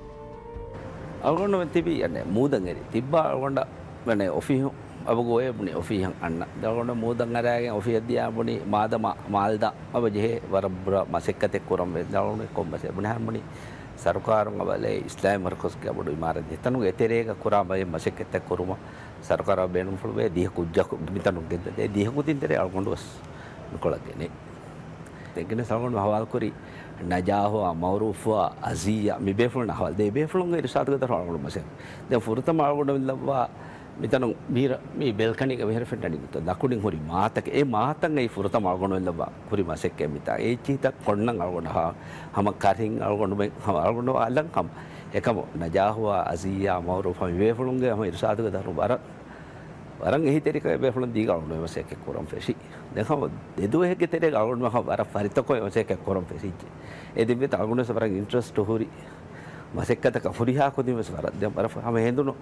އަޅުގަނޑުމެން ތިބީ އަނެއް މޫދަން އެރި. ތިއްބާ އަޅުގަނޑަށް އަނެއް އޮފީހު އަބަގޯއޭ ބުނި އޮފީހަށް އަންނަ. ދެ އަޅުގަނޑު މޫދަން އަރާގެން އޮފީހަށް ދިޔާ ބުނި މާދަމާ މާލްދާ އަބަ ޖެހޭ ވަރަށް ބުރަ މަސައްކަތެއް ކުރަން ވޭ. ދެ އަޅުގަނޑު ކޮންމެސެ ބުނިހާން ބުނި ސަރުކާރުން އަބަލޭ އިސްލާމީ މަރުކަޒުގެ ބޮޑު އިމާރަތް ދެތަނުގެ އެތެރޭގަ ކުރާ ބައެއް މަސައްކަތްތައް ކުރުމަށް ސަރުކާރަށް ބޭނުންފުޅުވޭ. ދިހަ ކުއްޖަކު މިތަނުން ގެންދަން. ދިހަ ކުދިން ތެރޭ އަޅުގަނޑު ވެސް ނުކޮޅަށް ގެނޭ. ދެން ގެނެސް އަޅުގަނޑު ހަވާލުކުރި ނަޖާހުއާ، މައުރޫފުއާ، އަޒީއާ، މި ބޭފުޅުން ހަވާލު ދޭ ބޭފުޅުންގެ އިރުޝާދުގެ ދަށުން އަޅުގަނޑު މަސައްކަތް. ދެން ފުރަތަމަ އަޅުގަނޑު ލައްވާ މިތަނުން މީރަ، މި ބެލްކަނީގަ މިހިރަ ފެންނަނީ ދަ-، ދަކުނިން ހުރި މާތަކެއް. އެ މާތަން އެއީ ފުރަތަމަ އަޅުގަނޑު ލައްވާ ކުރި މަސައްކަތް މިތާ. އެ އެއްޗިހިތައް ކޮންނަން އަޅުގަނޑު ހަ-، ހަމަ ކަރިން އަޅުގަނޑުމެން ހަމަ އަޅުގަނޑު އަލަން ހަމަ އެކަމު ނަޖާހުއާ، އަޒީއާ، މައުރޫފާ މި ބޭފުޅުންގެ ހަމަ އިރުޝާދުގެ ދަށުން ވަރަށް ވަރަށް އެހީތެރިކަމެއް ބޭފުޅުން ދީގަ އަޅުގަނޑު މަސައްކަތް ކުރަން ފެށި. ދެން ހަމަ ދެ ދުވަހެއްގެ ތެރޭގަ އަޅުގަނޑު ހަމަ ވަރަށް ފަރިތަކޮށް މަސައްކަތް ކުރަން ފެށިއްޖެ. އެ ދެން ވެސް އަޅުގަނޑު ވެސް ވަރަށް އިންޓްރެސްޓް ހުރި މަސައްކަތަކަށް ހުރިހާ ކުދިން ވެސް ވަރަށް ދެން ވަރަށް ހަމަ ހެނދުނު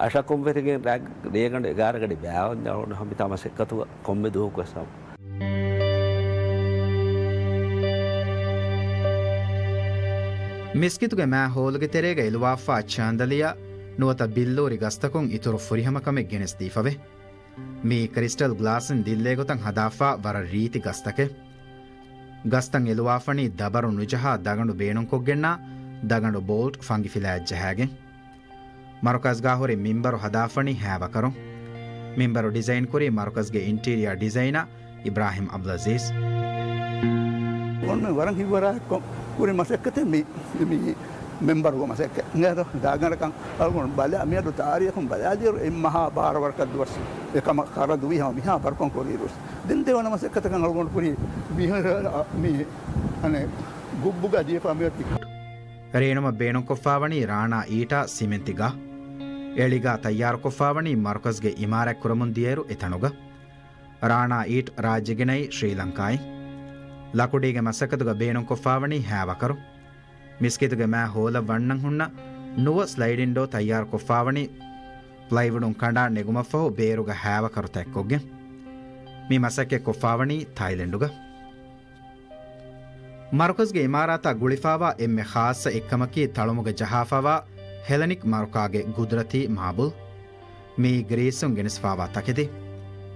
އަށަކުން ވެރިގެން ރާ-، ރޭގަނޑު އެގާރަ ގަޑި ބައިވަންދެން އަޅުގަނޑު ހަމަ މިތާ މަސައްކަތުގަ ކޮންމެ ދުވަހަކު ވެސް ހަމަ. މިސްކިތުގެ މާ ހޯލުގެ ތެރޭގަ އެލުވާފާ ޗާންދަލިޔާ ނުވަތަ ބިއްލޫރި ގަސްތަކުން އިތުރު ފުރިހަމަކަމެއް ގެނެސްދީފަވޭ. މީ ކްރިސްޓަލް ގްލާސިން ދިއްލޭގޮތަށް ހަދާފާ ވަރަށް ރީތި ގަސްތަކެއް. ގަސްތައް އެލުވާފަނީ ދަބަރު ނުޖަހާ ދަގަނޑު ބޭނުންކޮށްގެންނާ ދަގަނޑު ބޯލްޓް ފަންގިފިލާއަށް ޖަހާގެން. މަރުކަޒްގާ ހުރި މިންބަރު ހަދާފަނީ ހައިވަކަރުން. މިންބަރު ޑިޒައިންކުރީ މަރުކަޒްގެ އިންޓީރިއާ ޑިޒައިނަރ އިބްރާހިމް އަބްދުލްއަޒީޒް. އޮންމެ ވަރަށް ހިތްވަރާއެއްކޮށް ކުރި މަސައްކަތެއް މި، މި މިންބަރުގެ މަސައްކަތް. އިނގޭތޯ ދާގަނޑަކަށް އަޅުގަނޑު ބަލާ މިއަދު ތާރީޚުން ބަލާލިއިރު އެއްމަހާ ބާރަ ވަރަކަށް ދުވަސް އެކަމަށް ކަރަދުވީ ހަމަ މިހާ ބަރުކޮން ކުރިއިރު ވެސް. ދެން ދެވަނަ މަސައްކަތަކަށް އަޅުގަނޑު ކުރީ މި، މި އަނެއް ގުއްބުގަ ދީފާ މިއޮތީ. ރޭނުމަށް ބޭނުންކޮށްފާވަނީ ރާނާ އީޓާ ސިމެންތި ގާ. އެޅިގާ ތައްޔާރުކޮށްފާވަނީ މަރުކަޒްގެ އިމާރާތް ކުރަމުން ދިޔައިރު އެތަނުގަ. ރާނާ އީޓް ރާއްޖެގެ ނައި ޝްރީލަންކާއިން. ލަކުޑީގެ މަސައްކަތުގަ ބޭނުންކޮށްފާވަނީ ހައިވަކަރު. މިސްކިތުގެ މާ ހޯލަށް ވަންނަން ހުންނަ ނުވަ ސްލައިޑިން ޑޯ ތައްޔާރުކޮށްފާވަނީ ޕްލައިވުޑުން ކަނޑާ ނެގުމަށްފަހު ބޭރުގަ ހައިވަކަރުތައް އެއްކޮށްގެން. މި މަސައްކަތް ކޮށްފާވަނީ ތައިލެންޑުގަ. މަރުކަޒްގެ އިމާރާތާ ގުޅިފާވާ އެންމެ ޚާއްޞަ އެއްކަމަކީ ތަޅުމުގަ ޖަހާފާވާ ހެލެނިކް މަރުކާގެ ގުދުރަތީ މާބުލް. މިއީ ގްރީސުން ގެނެސްފާވާ ތަކެތި.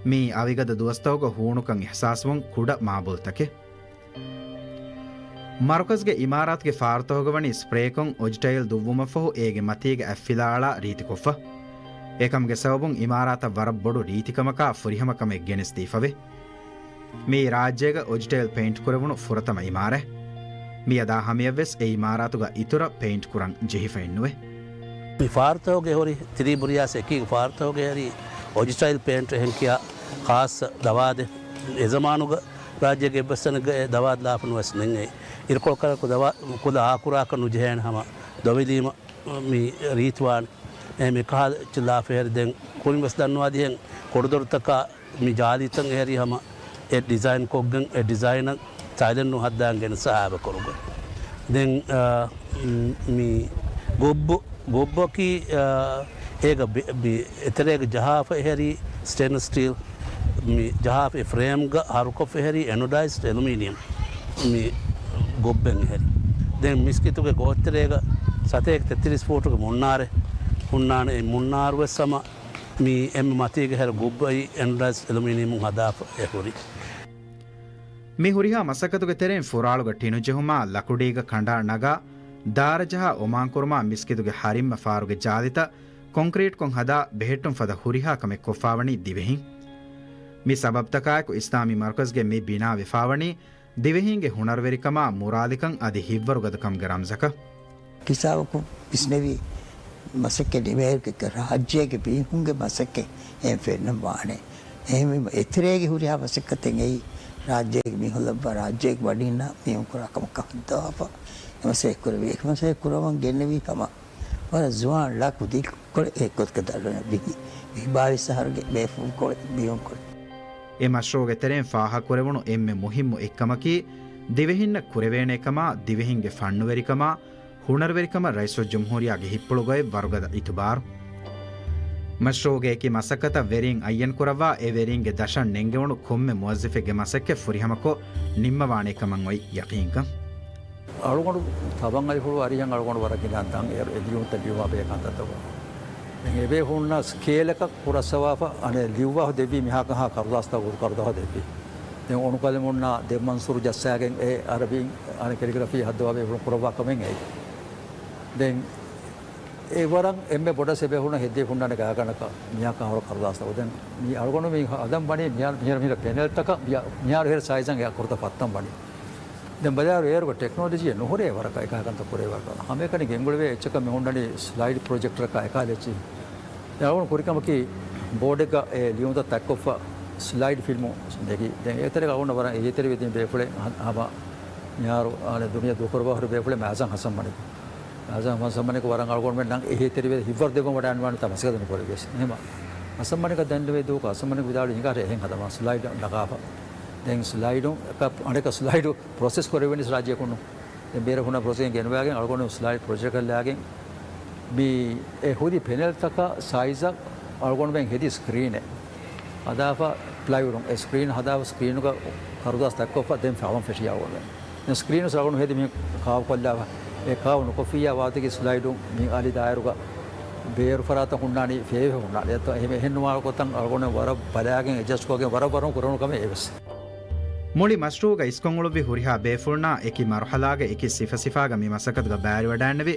މިއީ އަވިގަދަ ދުވަސްތަކުގަ ހޫނުކަން އިޙްސާސްވުން ކުޑަ މާބުލްތަކެއް. މަރުކަޒްގެ އިމާރާތުގެ ފާރުތަކުގަ ވަނީ ސްޕްރޭކޮށް އޮޖިޓައިލް ދުއްވުމަށްފަހު އޭގެ މަތީގަ އަތްފިލާ އަޅާ ރީތިކޮށްފަ. އެކަމުގެ ސަބަބުން އިމާރާތަށް ވަރަށް ބޮޑު ރީތިކަމަކާ ފުރިހަމަކަމެއް ގެނެސްދީފަވޭ. މިއީ ރާއްޖޭގަ އޮޖިޓައިލް ޕެއިންޓް ކުރެވުނު ފުރަތަމަ އިމާރާތް. މިއަދާ ހަމަޔަށްވެސް އެ އިމާރާތުގަ އިތުރަށް ޕެއިންޓް ކުރަން ޖެހިފައެއްނުވޭ. މި ފާރުތަކުގެ ހުރި ތިރީ ބުރިޔާސް އެކީގެ ފާރުތަކުގެ ހުރި އޮޖިޓައިލް ޕެއިންޓް އެހެން ކިޔާ ޚާއްޞަ ދަވާދެއް. އެ ޒަމާނުގަ ރާއްޖޭގެ އެއްވެސް ތަނެއްގަ އެ ދަވާދު ލާފަ ނުވެސް ނެތް. އިރުކޮޅު ކަރަކު ދަވާ ކުލަ އާކުރާކަށް ނުޖެހޭނެ ހަމަ ދޮވެލީމަ މި ރީތިވާނެ. އެ މި ކަހަލަ އެއްޗެއް ލާފަ ހެރި ދެން ކުރިން ވެސް ދަންނަވާދިހެން ކޮޅުދޮރުތަކާ މި ޖާލީތައް އެހެރީ ހަމަ އެ ޑިޒައިން ކޮށްގެން އެ ޑިޒައިނަށް ތައިލެންޑުން ހައްދާން ގެނެސް ހައިވަކަރުގަ. ދެން، އާ، މް، މި ގޮއްބު، ގޮއްބަކީ، އާ، އޭގަ ބެ-، މި އެތެރޭގަ ޖަހާފަ އެހެރީ ސްޓެއިންލެސް ސްޓީލް، މި ޖަހާފަ އެ ފްރޭމްގަ ހަރުކޮށްފަ އެހެރީ އެނޮޑައިޒްޑް އެލުމީނިއަމް މި ގޮއްބެއް އެހެރީ. ދެން މިސްކިތުގެ ގޯތްތެރޭގަ ސަތޭކަ ތެތިރީސް ފޫޓުގެ މުންނާރެ ހުންނާނެ. އެ މުންނާރު ވެސް ހަމަ މި އެންމެ މަތީގެ ހެރަ ގުއްބައި އެންޑްރަސް އެލުމިނިއަމުން ހަދާފަ އެ ހުރި. މި ހުރިހާ މަސައްކަތުގެ ތެރެއިން ފުރާޅުގަ ޓިނު ޖެހުމާ، ލަކުޑީގަ ކަނޑާ ނަގާ، ދާރަ ޖަހާ އޮމާން ކުރުމާ، މިސްކިތުގެ ހަރިންމަ ފާރުގެ ޖާލިތައް ކޮންކްރީޓްކޮށް ހަދާ ބެހެއްޓުން ފަދަ ހުރިހާ ކަމެއް ކޮށްފާވަނީ ދިވެހިން. މި ސަބަބުތަކާއެކު އިސްލާމީ މަރުކަޒްގެ މި ބިނާ ވެފާވަނީ ދިވެހީންގެ ހުނަރުވެރިކަމާ މުރާލިކަން އަދި ހިތްވަރުގަދަކަމުގެ ރަމްޒަކަށް. ކިސާވަކު ވިސްނެވީ، މަސައްކަތް ނިމޭއިރު ރާއްޖޭގެ މީހުންގެ މަސައްކަތް އެހެން ފެންނަން ވާނެ. އެހެންވީމަ، އެތެރޭގެ ހުރިހާ މަސައްކަތެއް އެއީ، ރާއްޖޭގެ މީހުން ލައްވާ، ރާއްޖޭގެ ވަޑިންނާ މީހުން ކުރާ ކަމަކަށް ހައްދަވާފަ އެ މަސައްކަތް ކުރެވި. އެ މަސައްކަތް ކުރައްވަން ގެންނެވީ ހަމަ ވަރަށް ޒުވާން ޅަ ކުދި ކޮޅެއް އެ ގޮތަކަށް ދަށުން ވިހި، ވިހި ބާވީސް އަހަރުގެ ބޭފުޅުން ކޮޅެއް މީހުން ކޮޅެއް. އެ މަޝްރޫޢުގެ ތެރެއިން ފާހަގަކުރެވުނު އެންމެ މުހިއްމު އެއްކަމަކީ، ދިވެހިންނަށް ކުރެވޭނެ ކަމާ، ދިވެހިންގެ ފަންނުވެރިކަމާ، ހުނަރުވެރިކަމަށް ރައީސުލްޖުމްހޫރިއްޔާގެ ހިތްޕުޅުގައި ވަރުގަދަ އިތުބާރު. މަޝްރޫޢުގެ އެކި މަސައްކަތަށް ވެރީން އައްޔަން ކުރައްވާ، އެ ވެރީންގެ ދަށަށް ނެންގެވުނު ކޮންމެ މުވައްޒަފެއްގެ މަސައްކަތް ފުރިހަމަކޮށް ނިންމަވާނެ ކަމަށް އޮތް ޔަޤީންކަން. އަޅުގަނޑު ތަބަން އަލިފުޅު އަރިހަށް އަޅުގަނޑު ވަރަށް ގިނަ ދަން އެ ލިޔުންތައް ލިޔުމާ ބެހޭ ކަންތައްތަކުން. ދެން އެބޭފުޅުންނަށް ސްކޭލަކަށް ކުރައްސަވާފަ، އަނެއް ލިޔުއްވާފަ ދެއްވީ މިހާކަހާ ކަރުދާސްތައް އުޑު ކަރުދާހަ ދެއްވީ. ދެން އޮނުކަލަމުންނާ ދެ މަންސޫރު ޖައްސާގެން އެ އަރަބިން އަނެއް ކެލިގްރަފީ ހައްދަވާ ބޭފުޅުން ކުރައްވާ ކަމެއް އެއީ. ދެން އެ ވަރަށް އެންމެ ބޮޑަށް އެބޭފުޅުންނަށް ހެއްދެވި ހުންނާނެ ގާތްގަނޑަކަށް މިހާކަހަ ހުރި ކަރުދާސްތައް. ދެން މި އަޅުގަނޑު މި ހަދަން ވަނީ މިހާރު، މިހާރު މިހިރަ ޕެނެލްތަކަށް މިހާ-، މިހާރު ހިރަ ސައިޒަށް އެ އަކުރުތައް ފައްތަން ވަނީ. ދެން ބަލާއިރު އޭރުގަ ޓެކްނޮލޮޖީއެއް ނުހުރޭ ވަރަކަށް އެކާ ކަންތައް ކުރޭ ވަރަކަށް. ހަމައެކަނި ގެންގުޅެވޭ އެއްޗަކަށް މި ހުންނަނީ ސްލައިޑް ޕްރޮޖެކްޓަރަކާ އެކާ ލެއްޗި. ދެން އަޅުގަނޑު ކުރި ކަމަކީ ބޯޑެއްގަ އެ ލިޔުންތައް ތައްކޮށްފަ ސްލައިޑް ފިލްމު ނެގި. ދެން އޭތެރޭގަ އަޅުގަނޑަށް ވަރަށް އެހީތެރިވެދިން ބޭފުޅެއް ހަ-، ހަމަ މިހާރު އާނެ ދުނިޔެ ދޫކުރައްވާ ހުރި ބޭފުޅެއް މާޒަން ހަސަން މަނިކު. މާޒަން ހަސަން މަނިކު ވަރަށް އަޅުގަނޑުމެންނަށް އެހީތެރިވެ ހިތްވަރު ދެއްވަން ވަޑައިގަންނަވާނެ ތަ މަސައްކަތެއް ނުކުރެވިޔަސް. އެހެންމަ ހަސަން މަނިކަށް ދަންނެވި ދޫކަ ހަސަން މަނިކު ވިދާޅުވި ހިނގާ އެހެން ހަދަމާ ސްލައިޑް ނަގާފަ. ދެން ސްލައިޑު އަނެކަ ސްލައިޑު ޕްރޮސެސް ކުރެވެނީ ރާއްޖެއަކުންނު. ދެން ބޭރަށް ހުންނަ ޕްރޮސެސް ގެނުވާގެން އަޅުގަނޑު ސްލައިޑް ޕްރޮޖެކްޓަކަށް ލާގެން މި އެ ހުރި ޕެނެލްތަކަށް ސައިޒަށް އަޅުގަނޑުމެން ހެދި ސްކްރީނެއް ހަދާފަ ޕްލައިވުޑުން. އެ ސްކްރީން ހަދާފަ ސްކްރީނުގަ ކަރުދާސް ދައްކޮށްފަ ދެން ފަޅުން ފެށިޔާ އަޅުގަނޑުމެން. ދެން ސްކްރީނު އަޅުގަނޑު ހެދި މި ކާވު ކޮށްލާފަ. އެ ކާވު ނުކޮށްފިއްޔާ ވާތަކީ ސްލައިޑު މި އަލި ދާއިރުގަ ބޭރު ފަރާތަށް ހުންނާނީ ފޭވެ ހުންނާނެ. އެހެން ނުވާ ގޮތަށް އަޅުގަނޑު ވަރަށް ބަލާގެން އެޑްޖަސްޓް ކޮށްގެން ވަރަށް ވަރުން ކުރެވުނު ކަމެއް އެވެސް. މުޅި މަޝްރޫޢުގަ އިސްކޮށް އުޅުއްވި ހުރިހާ ބޭފުޅުންނާ އެކި މަރުހަލާގެ އެކި ސިފަސިފާގަ މި މަސައްކަތުގަ ބައިވެރިވަޑައިގަންނެވި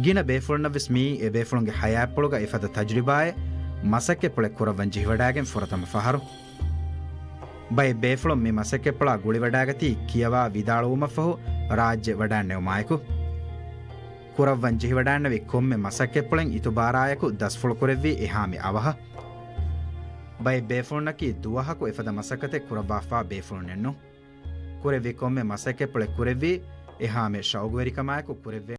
ގިނަ ބޭފުޅުންނަށްވެސް މިއީ އެ ބޭފުޅުންގެ ހަޔާތްޕުޅުގަ އެފަދަ ތަޖުރިބާއެއް، މަސައްކަތްޕުޅެއް ކުރައްވަން ޖެހިވަޑައިގެން ފުރަތަމަ ފަހަރު. ބައެއް ބޭފުޅުން މި މަސައްކަތްޕުޅާ ގުޅިވަޑައިގަތީ ކިޔަވާ ވިދާޅުވުމަށްފަހު ރާއްޖެ ވަޑައިގަންނެވުމާއެކު. ކުރައްވަން ޖެހިވަޑައިގަންނެވި ކޮންމެ މަސައްކަތްޕުޅެއް އިތުބާރާއެކު ދަސްފުޅު ކުރެއްވީ އެހާމެ އަވަހަށް. ބައެއް ބޭފުޅުންނަކީ ދުވަހަކު އެފަދަ މަސައްކަތެއް ކުރައްވާފާ ބޭފުޅުންނެއްނު. ކުރެއްވި ކޮންމެ މަސައްކަތްޕުޅެއް ކުރެއްވީ އެހާމެ ޝައުގުވެރިކަމާއެކު ކުރެއްވޭ.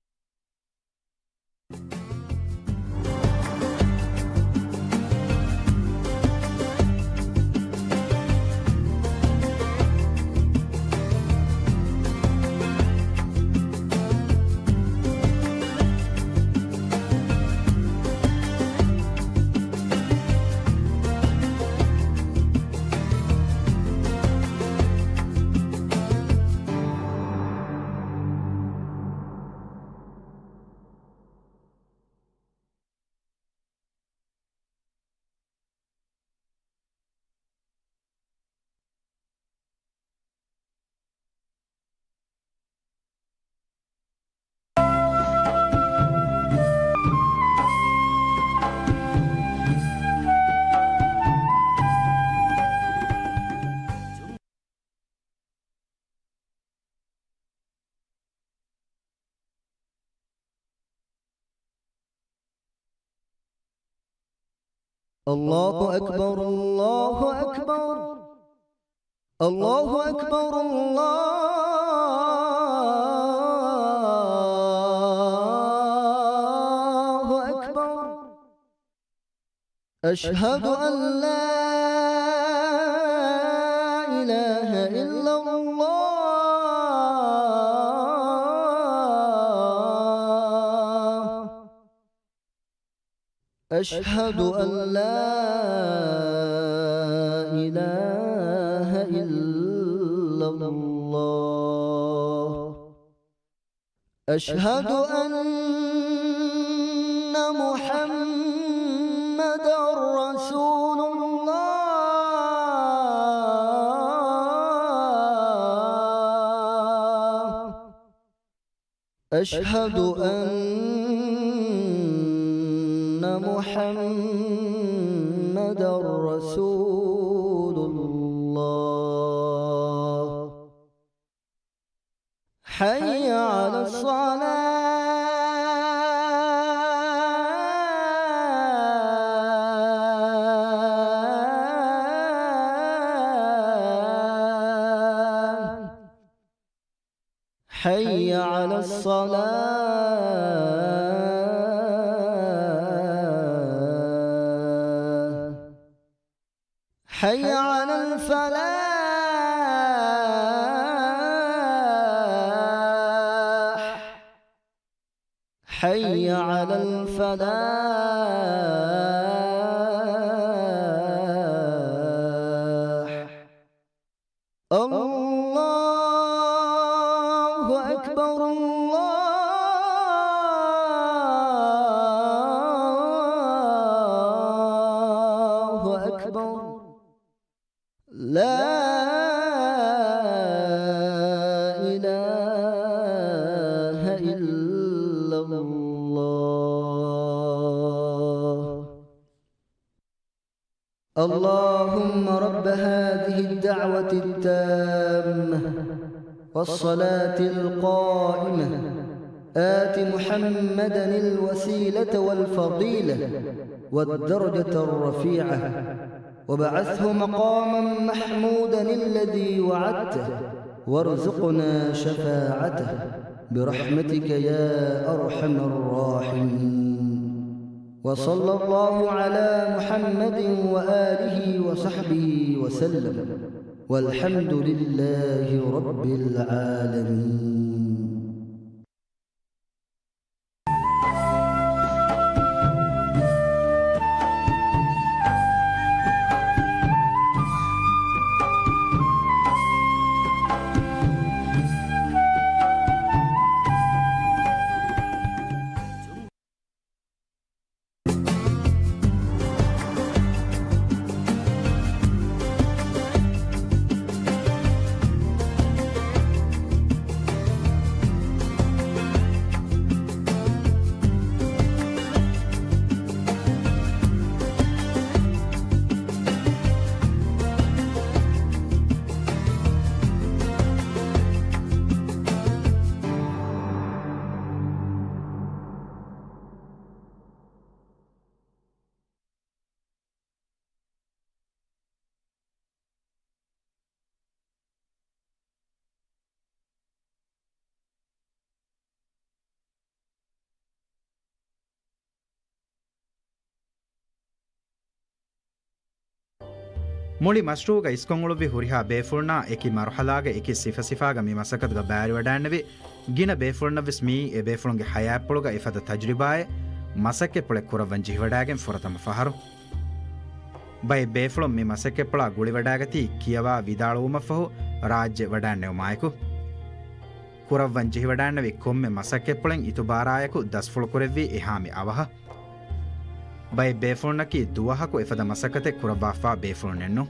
الله أكبر، الله أكبر، الله أكبر، الله أكبر. أشهد أن لا إله إلا الله. أشهد أن لا إله إلا الله. أشهد أن محمدا أشهد أن محمدا رسول الله. حي على الصلاة. حي على الصلاة. حي على الفلاح. حي على الفلاح. الله أكبر، الله أكبر. لا إله إلا الله. اللهم رب هذه الدعوة التامة والصلاة القائمة، آت محمدا الوسيلة والفضيلة والدرجة الرفيعة، وابعثه مقاما محمودا الذي وعدته، وارزقنا شفاعته برحمتك يا أرحم الراحمين. وصلى الله على محمد وآله وصحبه وسلم. والحمد لله رب العالمين. މުޅި މަޝްރޫޢުގަ އިސްކޮށް އުޅުއްވި ހުރިހާ ބޭފުޅުންނާ އެކި މަރުޙަލާގެ އެކި ސިފަސިފާގަ މި މަސައްކަތުގަ ބައިވެރިވަޑައިންނެވި ގިނަ ބޭފުޅުންނަށްވެސް މިއީ އެ ބޭފުޅުންގެ ޙަޔާތްޕުޅުގަ އެފަދަ ތަޖުރިބާއެއް، މަސައްކަތްޕުޅެއް ކުރައްވަން ޖެހިވަޑައިގެން ފުރަތަމަ ފަހަރު. ބައެއް ބޭފުޅުން މި މަސައްކަތްޕުޅާ ގުޅިވަޑައިގަތީ ކިޔަވާ ވިދާޅުވުމަށްފަހު ރާއްޖެ ވަޑައިންނެވުމާއެކު. ކުރައްވަން ޖެހިވަޑައިންނެވި ކޮންމެ މަސައްކަތްޕުޅެއް އިތުބާރާއެކު ދަސްފުޅު ކުރެއްވީ އެހާމެ އަވަހަށް. ބައެއް ބޭފުޅުންނަކީ ދުވަހަކު އެފަދަ މަސައްކަތެއް ކުރައްވާފާ ބޭފުޅުންނެއްނު.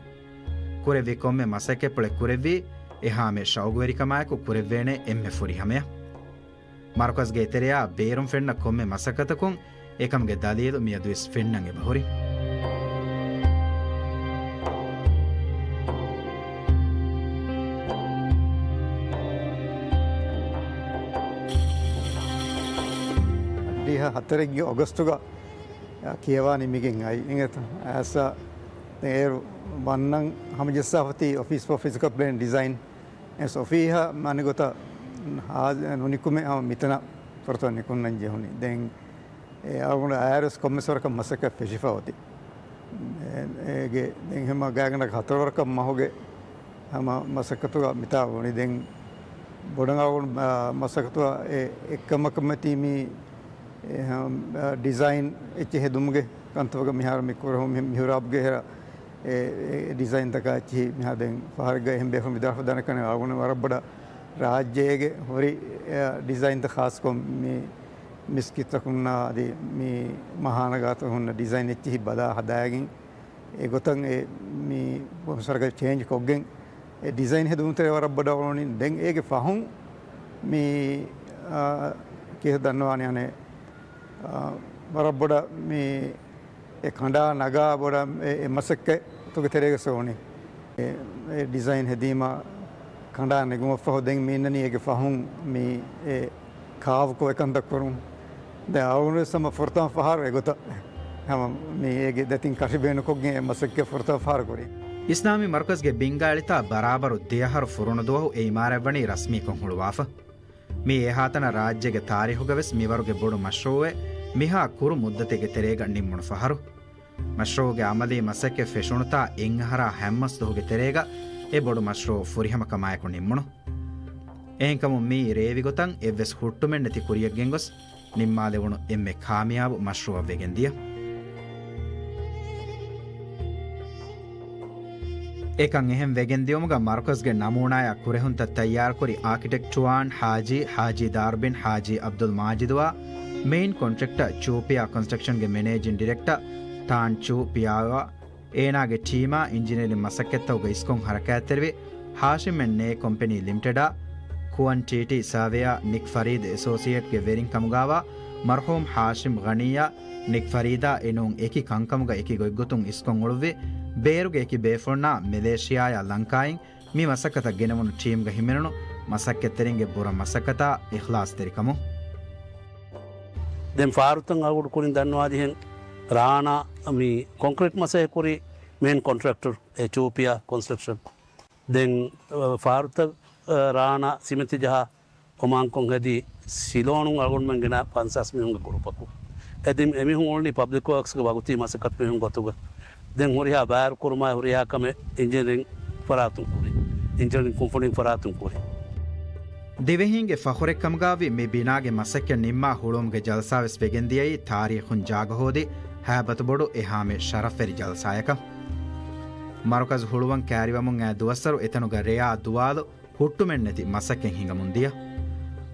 ކުރެއްވި ކޮންމެ މަސައްކަތްޕުޅެއް ކުރެއްވީ އެހާމެ ޝައުގުވެރިކަމާއެކު ކުރެއްވޭނެ އެންމެ ފުރިހަމަޔަށް. މަރުކަޒްގެ އެތެރެޔާ ބޭރުން ފެންނަ ކޮންމެ މަސައްކަތަކުން އެކަމުގެ ދަލީލު މިއަދުވެސް ފެންނަން އެބަހުރި. ދިހަ ހަތަރެއްގެ އޮގަސްޓުގަ ކިޔަވާ ނިމިގެން އައި އިނގޭތަ؟ އައިސް އޭރު ވަންނަން ހަމަޖައްސާފަތީ އޮފީސް ފޯ ފިޒިކަލް ޕްލޭން ޑިޒައިން އެސް އޮފީހަށް އަނެއްގޮތަށް ހާ-، ނުނިކުމެ ހަމަ މިތަނަށް ފުރަތަމަ ނިކުންނަން ޖެހުނީ. ދެން އެ އަޅުގަނޑު އައިރުވެސް ކޮންމެސް ވަރަކަށް މަސައްކަތް ފެށިފަ އޮތީ. އެ-، އޭގެ ދެން ހަމަ ގާތްގަނޑަކަށް ހަތަރު ވަރަކަށް މަހުގެ ހަމަ މަސައްކަތުގަ މިތާ ވަނީ. ދެން ބޮޑަށް އަޅުގަނޑު، އާ، މަސައްކަތުގަ އެ އެއްކަމަކަށް މަތީ މި އެ ހަމަ، އާ، ޑިޒައިން އެއްޗެއް ހެދުމުގެ ކަންތައް ވަގެ މިހާރު މި ކުރެހުން މި-، މިހުރާބްގެ ހެރަ އެ، އެ ޑިޒައިންތަކާ އެއްޗިހި މިހާ ދެން ފަހަރެއްގަ އެހެން ބޭފުޅުން ވިދާޅުވެފަ ދާނެ ކަން އަޅުގަނޑު ވަރަށް ބޮޑަށް ރާއްޖޭގެ ހުރި، އެ، ޑިޒައިންތައް ޚާއްޞަކޮށް މި މިސްކިތްތަކުންނާ އަދި މި މަހާނަ ގާތަށް ހުންނަ ޑިޒައިން އެއްޗިހި ބަލާ ހަދާގެން އެ ގޮތަށް އެ މި ސަރަކަށް ޗޭންޖް ކޮށްގެން އެ ޑިޒައިން ހެދުމުން ތެރޭ ވަރަށް ބޮޑަށް އޮޅުނީ. ދެން އޭގެ ފަހުން މި، އާ، އެ ދަންނަވާނެ އަނެއް، އާ، ވަރަށް ބޮޑަށް މި އެ ކަނޑާ ނަގާ ބޮޑަށް އެ، އެ މަސައްކަތްތުގެ ތެރޭގަ ސޯނި. އެ، އެ ޑިޒައިން ހެދީމަ ކަނޑާ ނެގުމަށްފަހު ދެން މި އިންނަނީ އޭގެ ފަހުން މި އެ ކާވުކޮށް އެކަންތައް ކުރުން. ދެން އަޅުގަނޑުވެސް ހަމަ ފުރަތަމަ ފަހަރު އެގޮތަށް ހަމަ މި އޭގެ ދެތިން ކަށި ބޭނުންކޮށްގެން އެ މަސައްކަތް ފުރަތަމަ ފަހަރު ކުރީ. އިސްލާމީ މަރުކަޒްގެ ބިންގާ އެޅިތާ ބަރާބަރު ދެއަހަރު ފުރުނު ދުވަހު އެ އިމާރާތް ވަނީ ރަސްމީކޮށް ހުޅުވާފަ. މީ އެހާތަނަށް ރާއްޖޭގެ ތާރީޚުގަވެސް މިވަރުގެ ބޮޑު މަޝްރޫއެއް މިހާ ކުރު މުއްދަތެއްގެ ތެރޭގަ ނިންމުނު ފަހަރު. މަޝްރޫއުގެ އަމަލީ މަސައްކަތް ފެށުނުތާ އެއްއަހަރާ ހަތްމަސް ދުވަހުގެ ތެރޭގަ އެ ބޮޑު މަޝްރޫއު ފުރިހަމަކަމާއެކު ނިންމުނު. އެހެންކަމުން މީ ރޭވިގޮތަށް އެއްވެސް ހުއްޓުމެއްނެތި ކުރިޔަށްގެންގޮސް ނިންމާލެވުނު އެންމެ ކާމިޔާބު މަޝްރޫއަށް ވެގެންދިޔަ. އެކަން އެހެން ވެގެންދިޔުމުގަ މަރުކަޒްގެ ނަމޫނާޔާ ކުރެހުންތައް ތައްޔާރުކުރި އާކިޓެކްޓުވާން ހާޖީ، ހާޖީ ދާރުބިން، ހާޖީ އަބްދުލް މާޖިދުއާ، މެއިން ކޮންޓްރެކްޓަ ޗޫޕިޔާ ކޮންސްޓްރަކްޝަންގެ މެނޭޖިން ޑިރެކްޓަ ތާން ޗޫޕިޔާއާ، އޭނާގެ ޓީމާ އިންޖިނިއަރިން މަސައްކަތްތަކުގަ އިސްކޮށް ހަރަކާތްތެރިވި ހާޝިމް އެންޑް އޭ ކޮމްޕެނީ ލިމިޓެޑާ، ކުއަންޓީޓީ ސާވޭއާ ނިކް ފަރީދު އެސޯސިއޭޓްގެ ވެރިން ކަމުގާވާ މަރްޙޫމް ހާޝިމް ޣަނީއާ ނިކް ފަރީދާ އެނޫން އެކި ކަންކަމުގަ އެކި ގޮތްގޮތުން އިސްކޮށް އުޅުއްވި ބޭރުގެ އެކި ބޭފުޅުންނާ މެލޭޝިޔާޔާ ލަންކާއިން މި މަސައްކަތަށް ގެނެވުނު ޓީމްގަ ހިމެނުނު މަސައްކަތްތެރިންގެ ބުރަ މަސައްކަތާ އިޚްލާޞްތެރިކަމުން. ދެން ފާރުތައް އަޅުގަނޑު ކުރިން ދަންނަވާދިހެން ރާނާ މި ކޮންކްރީޓް މަސައްކަތް ކުރި މެއިން ކޮންޓްރެކްޓަރ އެ ޗޫޕިޔާ ކޮންސްޓްރަކްޝަން. ދެން، އަ، ފާރުތައް، އަ، ރާނާ ސިމެންތި ޖަހާ އޮމާންކޮށް ހެދި ސިލޯނުން އަޅުގަނޑުމެން ގެނާ ފަންސާސް މީހުންގެ ގުރުޕަކު. އެދިން އެމީހުން އުޅުނީ ޕަބްލިކް ވަރކްސްގެ ވަގުތީ މަސައްކަތް މީހުން ގޮތުގަ. ދެން ހުރިހާ ބާރު ކުރުމާއި ހުރިހާ ކަމެއް އިންޖިނިއަރިން ފަރާތުން ކުރި. އިންޖިނިއަރިން ކުންފުނިން ފަރާތުން ކުރި. ދިވެހީންގެ ފަޚުރެއްކަމުގާވި މި ބިނާގެ މަސައްކަތް ނިންމާ ހުޅުވުމުގެ ޖަލްސާވެސް ވެގެންދިޔައީ ތާރީޚުން ޖާގަހޯދި ހައިބަތުބޮޑު އެހާމެ ޝަރަފްވެރި ޖަލްސާޔަކަށް. މަރުކަޒު ހުޅުވަން ކައިރިވަމުން އައި ދުވަސްވަރު އެތަނުގަ ރެޔާ ދުވާލު ހުއްޓުމެއްނެތި މަސައްކަތް ހިނގަމުންދިޔަ.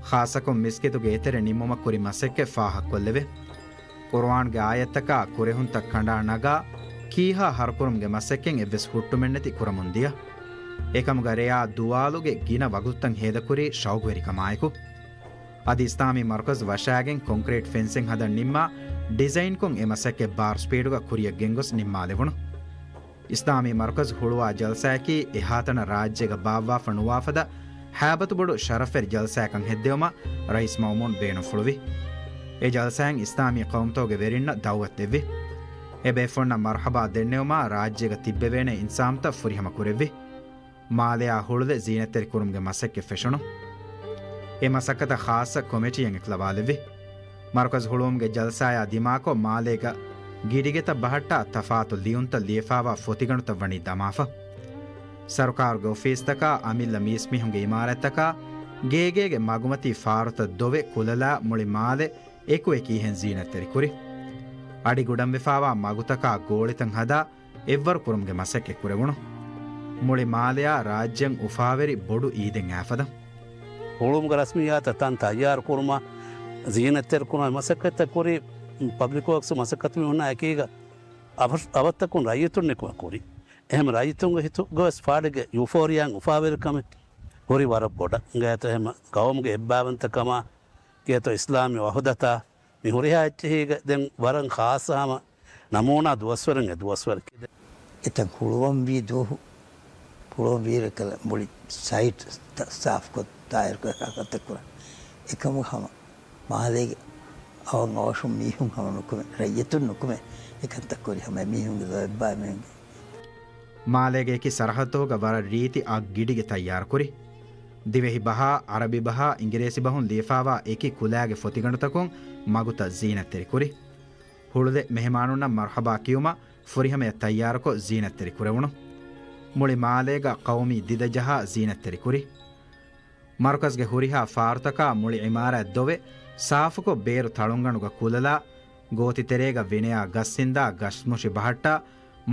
ޚާއްޞަކޮށް މިސްކިތުގެ އެތެރެ ނިންމުމަށް ކުރި މަސައްކަތް ފާހަގަކޮށްލެވޭ. ޤުރުއާންގެ އާޔަތްތަކާ ކުރެހުންތައް ކަނޑާ ނަގާ، ކީހާ ހަރުކުރުމުގެ މަސައްކަތް އެއްވެސް ހުއްޓުމެއްނެތި ކުރަމުންދިޔަ. އެކަމުގަ ރެޔާ ދުވާލުގެ ގިނަ ވަގުތުތައް ހޭދަކުރީ ޝައުގުވެރިކަމާއެކު. އަދި އިސްލާމީ މަރުކަޒު ވަށާގެން ކޮންކްރީޓް ފެންސިން ހަދަން ނިންމާ، ޑިޒައިންކޮށް އެ މަސައްކަތް ބާރު ސްޕީޑުގަ ކުރިޔަށްގެންގޮސް ނިންމާލެވުނު. އިސްލާމީ މަރުކަޒު ހުޅުވާ ޖަލްސާއަކީ އެހާތަނަށް ރާއްޖޭގަ ބާއްވާފަ ނުވާފަދަ ހައިބަތުބޮޑު ޝަރަފްވެރި ޖަލްސާއަކަށް ހެއްދެވުމަށް ރައީސް މައުމޫން ބޭނުންފުޅުވި. އެ ޖަލްސާއިން އިސްލާމީ ޤައުމުތަކުގެ ވެރިންނަށް ދައުވަތު ދެއްވި. އެ ބޭފުޅުންނަށް މަރުޙަބާ ދެންނެވުމާ ރާއްޖޭގަ ތިއްބެވޭނެ އިންސާމްތައް ފުރިހަމަ ކުރެއްވި. މާލެއާ ހުޅުލެއް ޒީނަތްތެރި ކުރުމުގެ މަސައްކަތް ފެށުނު. އެ މަސައްކަތަށް ޚާއްޞަ ކޮމިޓީއެއް އެކުލަވާލެއްވި. މަރުކަޒު ހުޅުވުމުގެ ޖަލްސާޔާ ދިމާކޮށް، މާލޭގަ ގިޑިގެތައް ބަހައްޓާ ތަފާތު ލިޔުންތައް ލިޔެފާވާ ފޮތިގަނޑުތައް ވަނީ ދަމާފަ. ސަރުކާރުގެ އޮފީސްތަކާ، އަމިއްލަ މީސްމީހުންގެ އިމާރާތްތަކާ، ގޭގޭގެ މަގުމަތީ ފާރުތައް ދޮވެ ކުލަލާ މުޅި މާލެ އެކުއެކީހެން ޒީނަތްތެރިކުރި. އަޑި ގުޑަންވެފާވާ މަގުތަކާ ގޯޅިތައް ހަދާ އެއްވަރު ކުރުމުގެ މަސައްކަތް ކުރެވުނު. މުޅި މާލެއާ ރާއްޖެއަށް އުފާވެރި ބޮޑު އީދެއް އައިފަދަ. ހުޅުވުމުގެ ރަސްމިއްޔާތަށް ތަން ތައްޔާރު ކުރުމަށް ޒީނަތްތެރި ކުރުމަށް މަސައްކަތްތައް ކުރި ޕަބްލިކް ވަރކްސް މަސައްކަތު މީހުންނާ އެކީގަ އަވަ-، އަވަށްތަކުން ރައްޔިތުން ނިކުމެ ކުރި. އެހެން ރައްޔިތުންގެ ހިތުގަވެސް ފާޑެއްގެ ޔޫފޯރިއާއިން އުފާވެރިކަމެއް ހުރި ވަރަށް ބޮޑަށް. އިނގޭތޯ އެހެން ގައުމުގެ އެއްބައިވަންތަކަމާ ގޭތޯ އިސްލާމީ ވަހުދަތާ މި ހުރިހާ އެއްޗެހީގަ ދެން ވަރަށް ޚާއްޞަ ހަމަ ނަމޫނާ ދުވަސްވަރުން އެ ދުވަސްވަރު. އެތަން ހުޅުވަންވީ ދުވަހު، ހުޅުވަންވީ ރެކަލަ މުޅި ސައިޓް ތަ-، ސާފުކޮށް ތާއިރުކޮށް ހަރަކާތްތައް ކުރަން. އެކަމުގަ ހަމަ މާލޭގެ އަވަށް އަވަށުން މީހުން ހަމަ ނުކުމެ، ރައްޔިތުން ނުކުމެ، އެކަންތައް ކުރި ހަމަ އެމީހުންގެ ލޯތްބާ މީހުންގެ. މާލޭގެ އެކި ސަރަހައްދުގަ ވަރަށް ރީތި އަށް ގިޑިގެ ތައްޔާރުކުރި. ދިވެހި ބަހާ، އަރަބި ބަހާ، އިނގިރޭސި ބަހުން ލިޔެފާވާ އެކި ކުލައިގެ ފޮތިގަނޑުތަކުން މަގުތައް ޒީނަތްތެރިކުރި. ހުޅުލެއް މެހެމާނުންނަށް މަރުޙަބާ ކިޔުމަށް ފުރިހަމަޔަށް ތައްޔާރުކޮށް ޒީނަތްތެރި ކުރެވުނު. މުޅި މާލޭގަ ޤައުމީ ދިދަ ޖަހާ ޒީނަތްތެރި ކުރި. މަރުކަޒްގެ ހުރިހާ ފާރުތަކާ މުޅި އިމާރާތް ދޮވެ ސާފުކޮށް ބޭރު ތަޅުންގަނޑުގަ ކުލަލާ، ގޯތިތެރޭގަ ވިނެޔާ ގަސް އިންދާ ގަސްމުށި ބަހައްޓާ،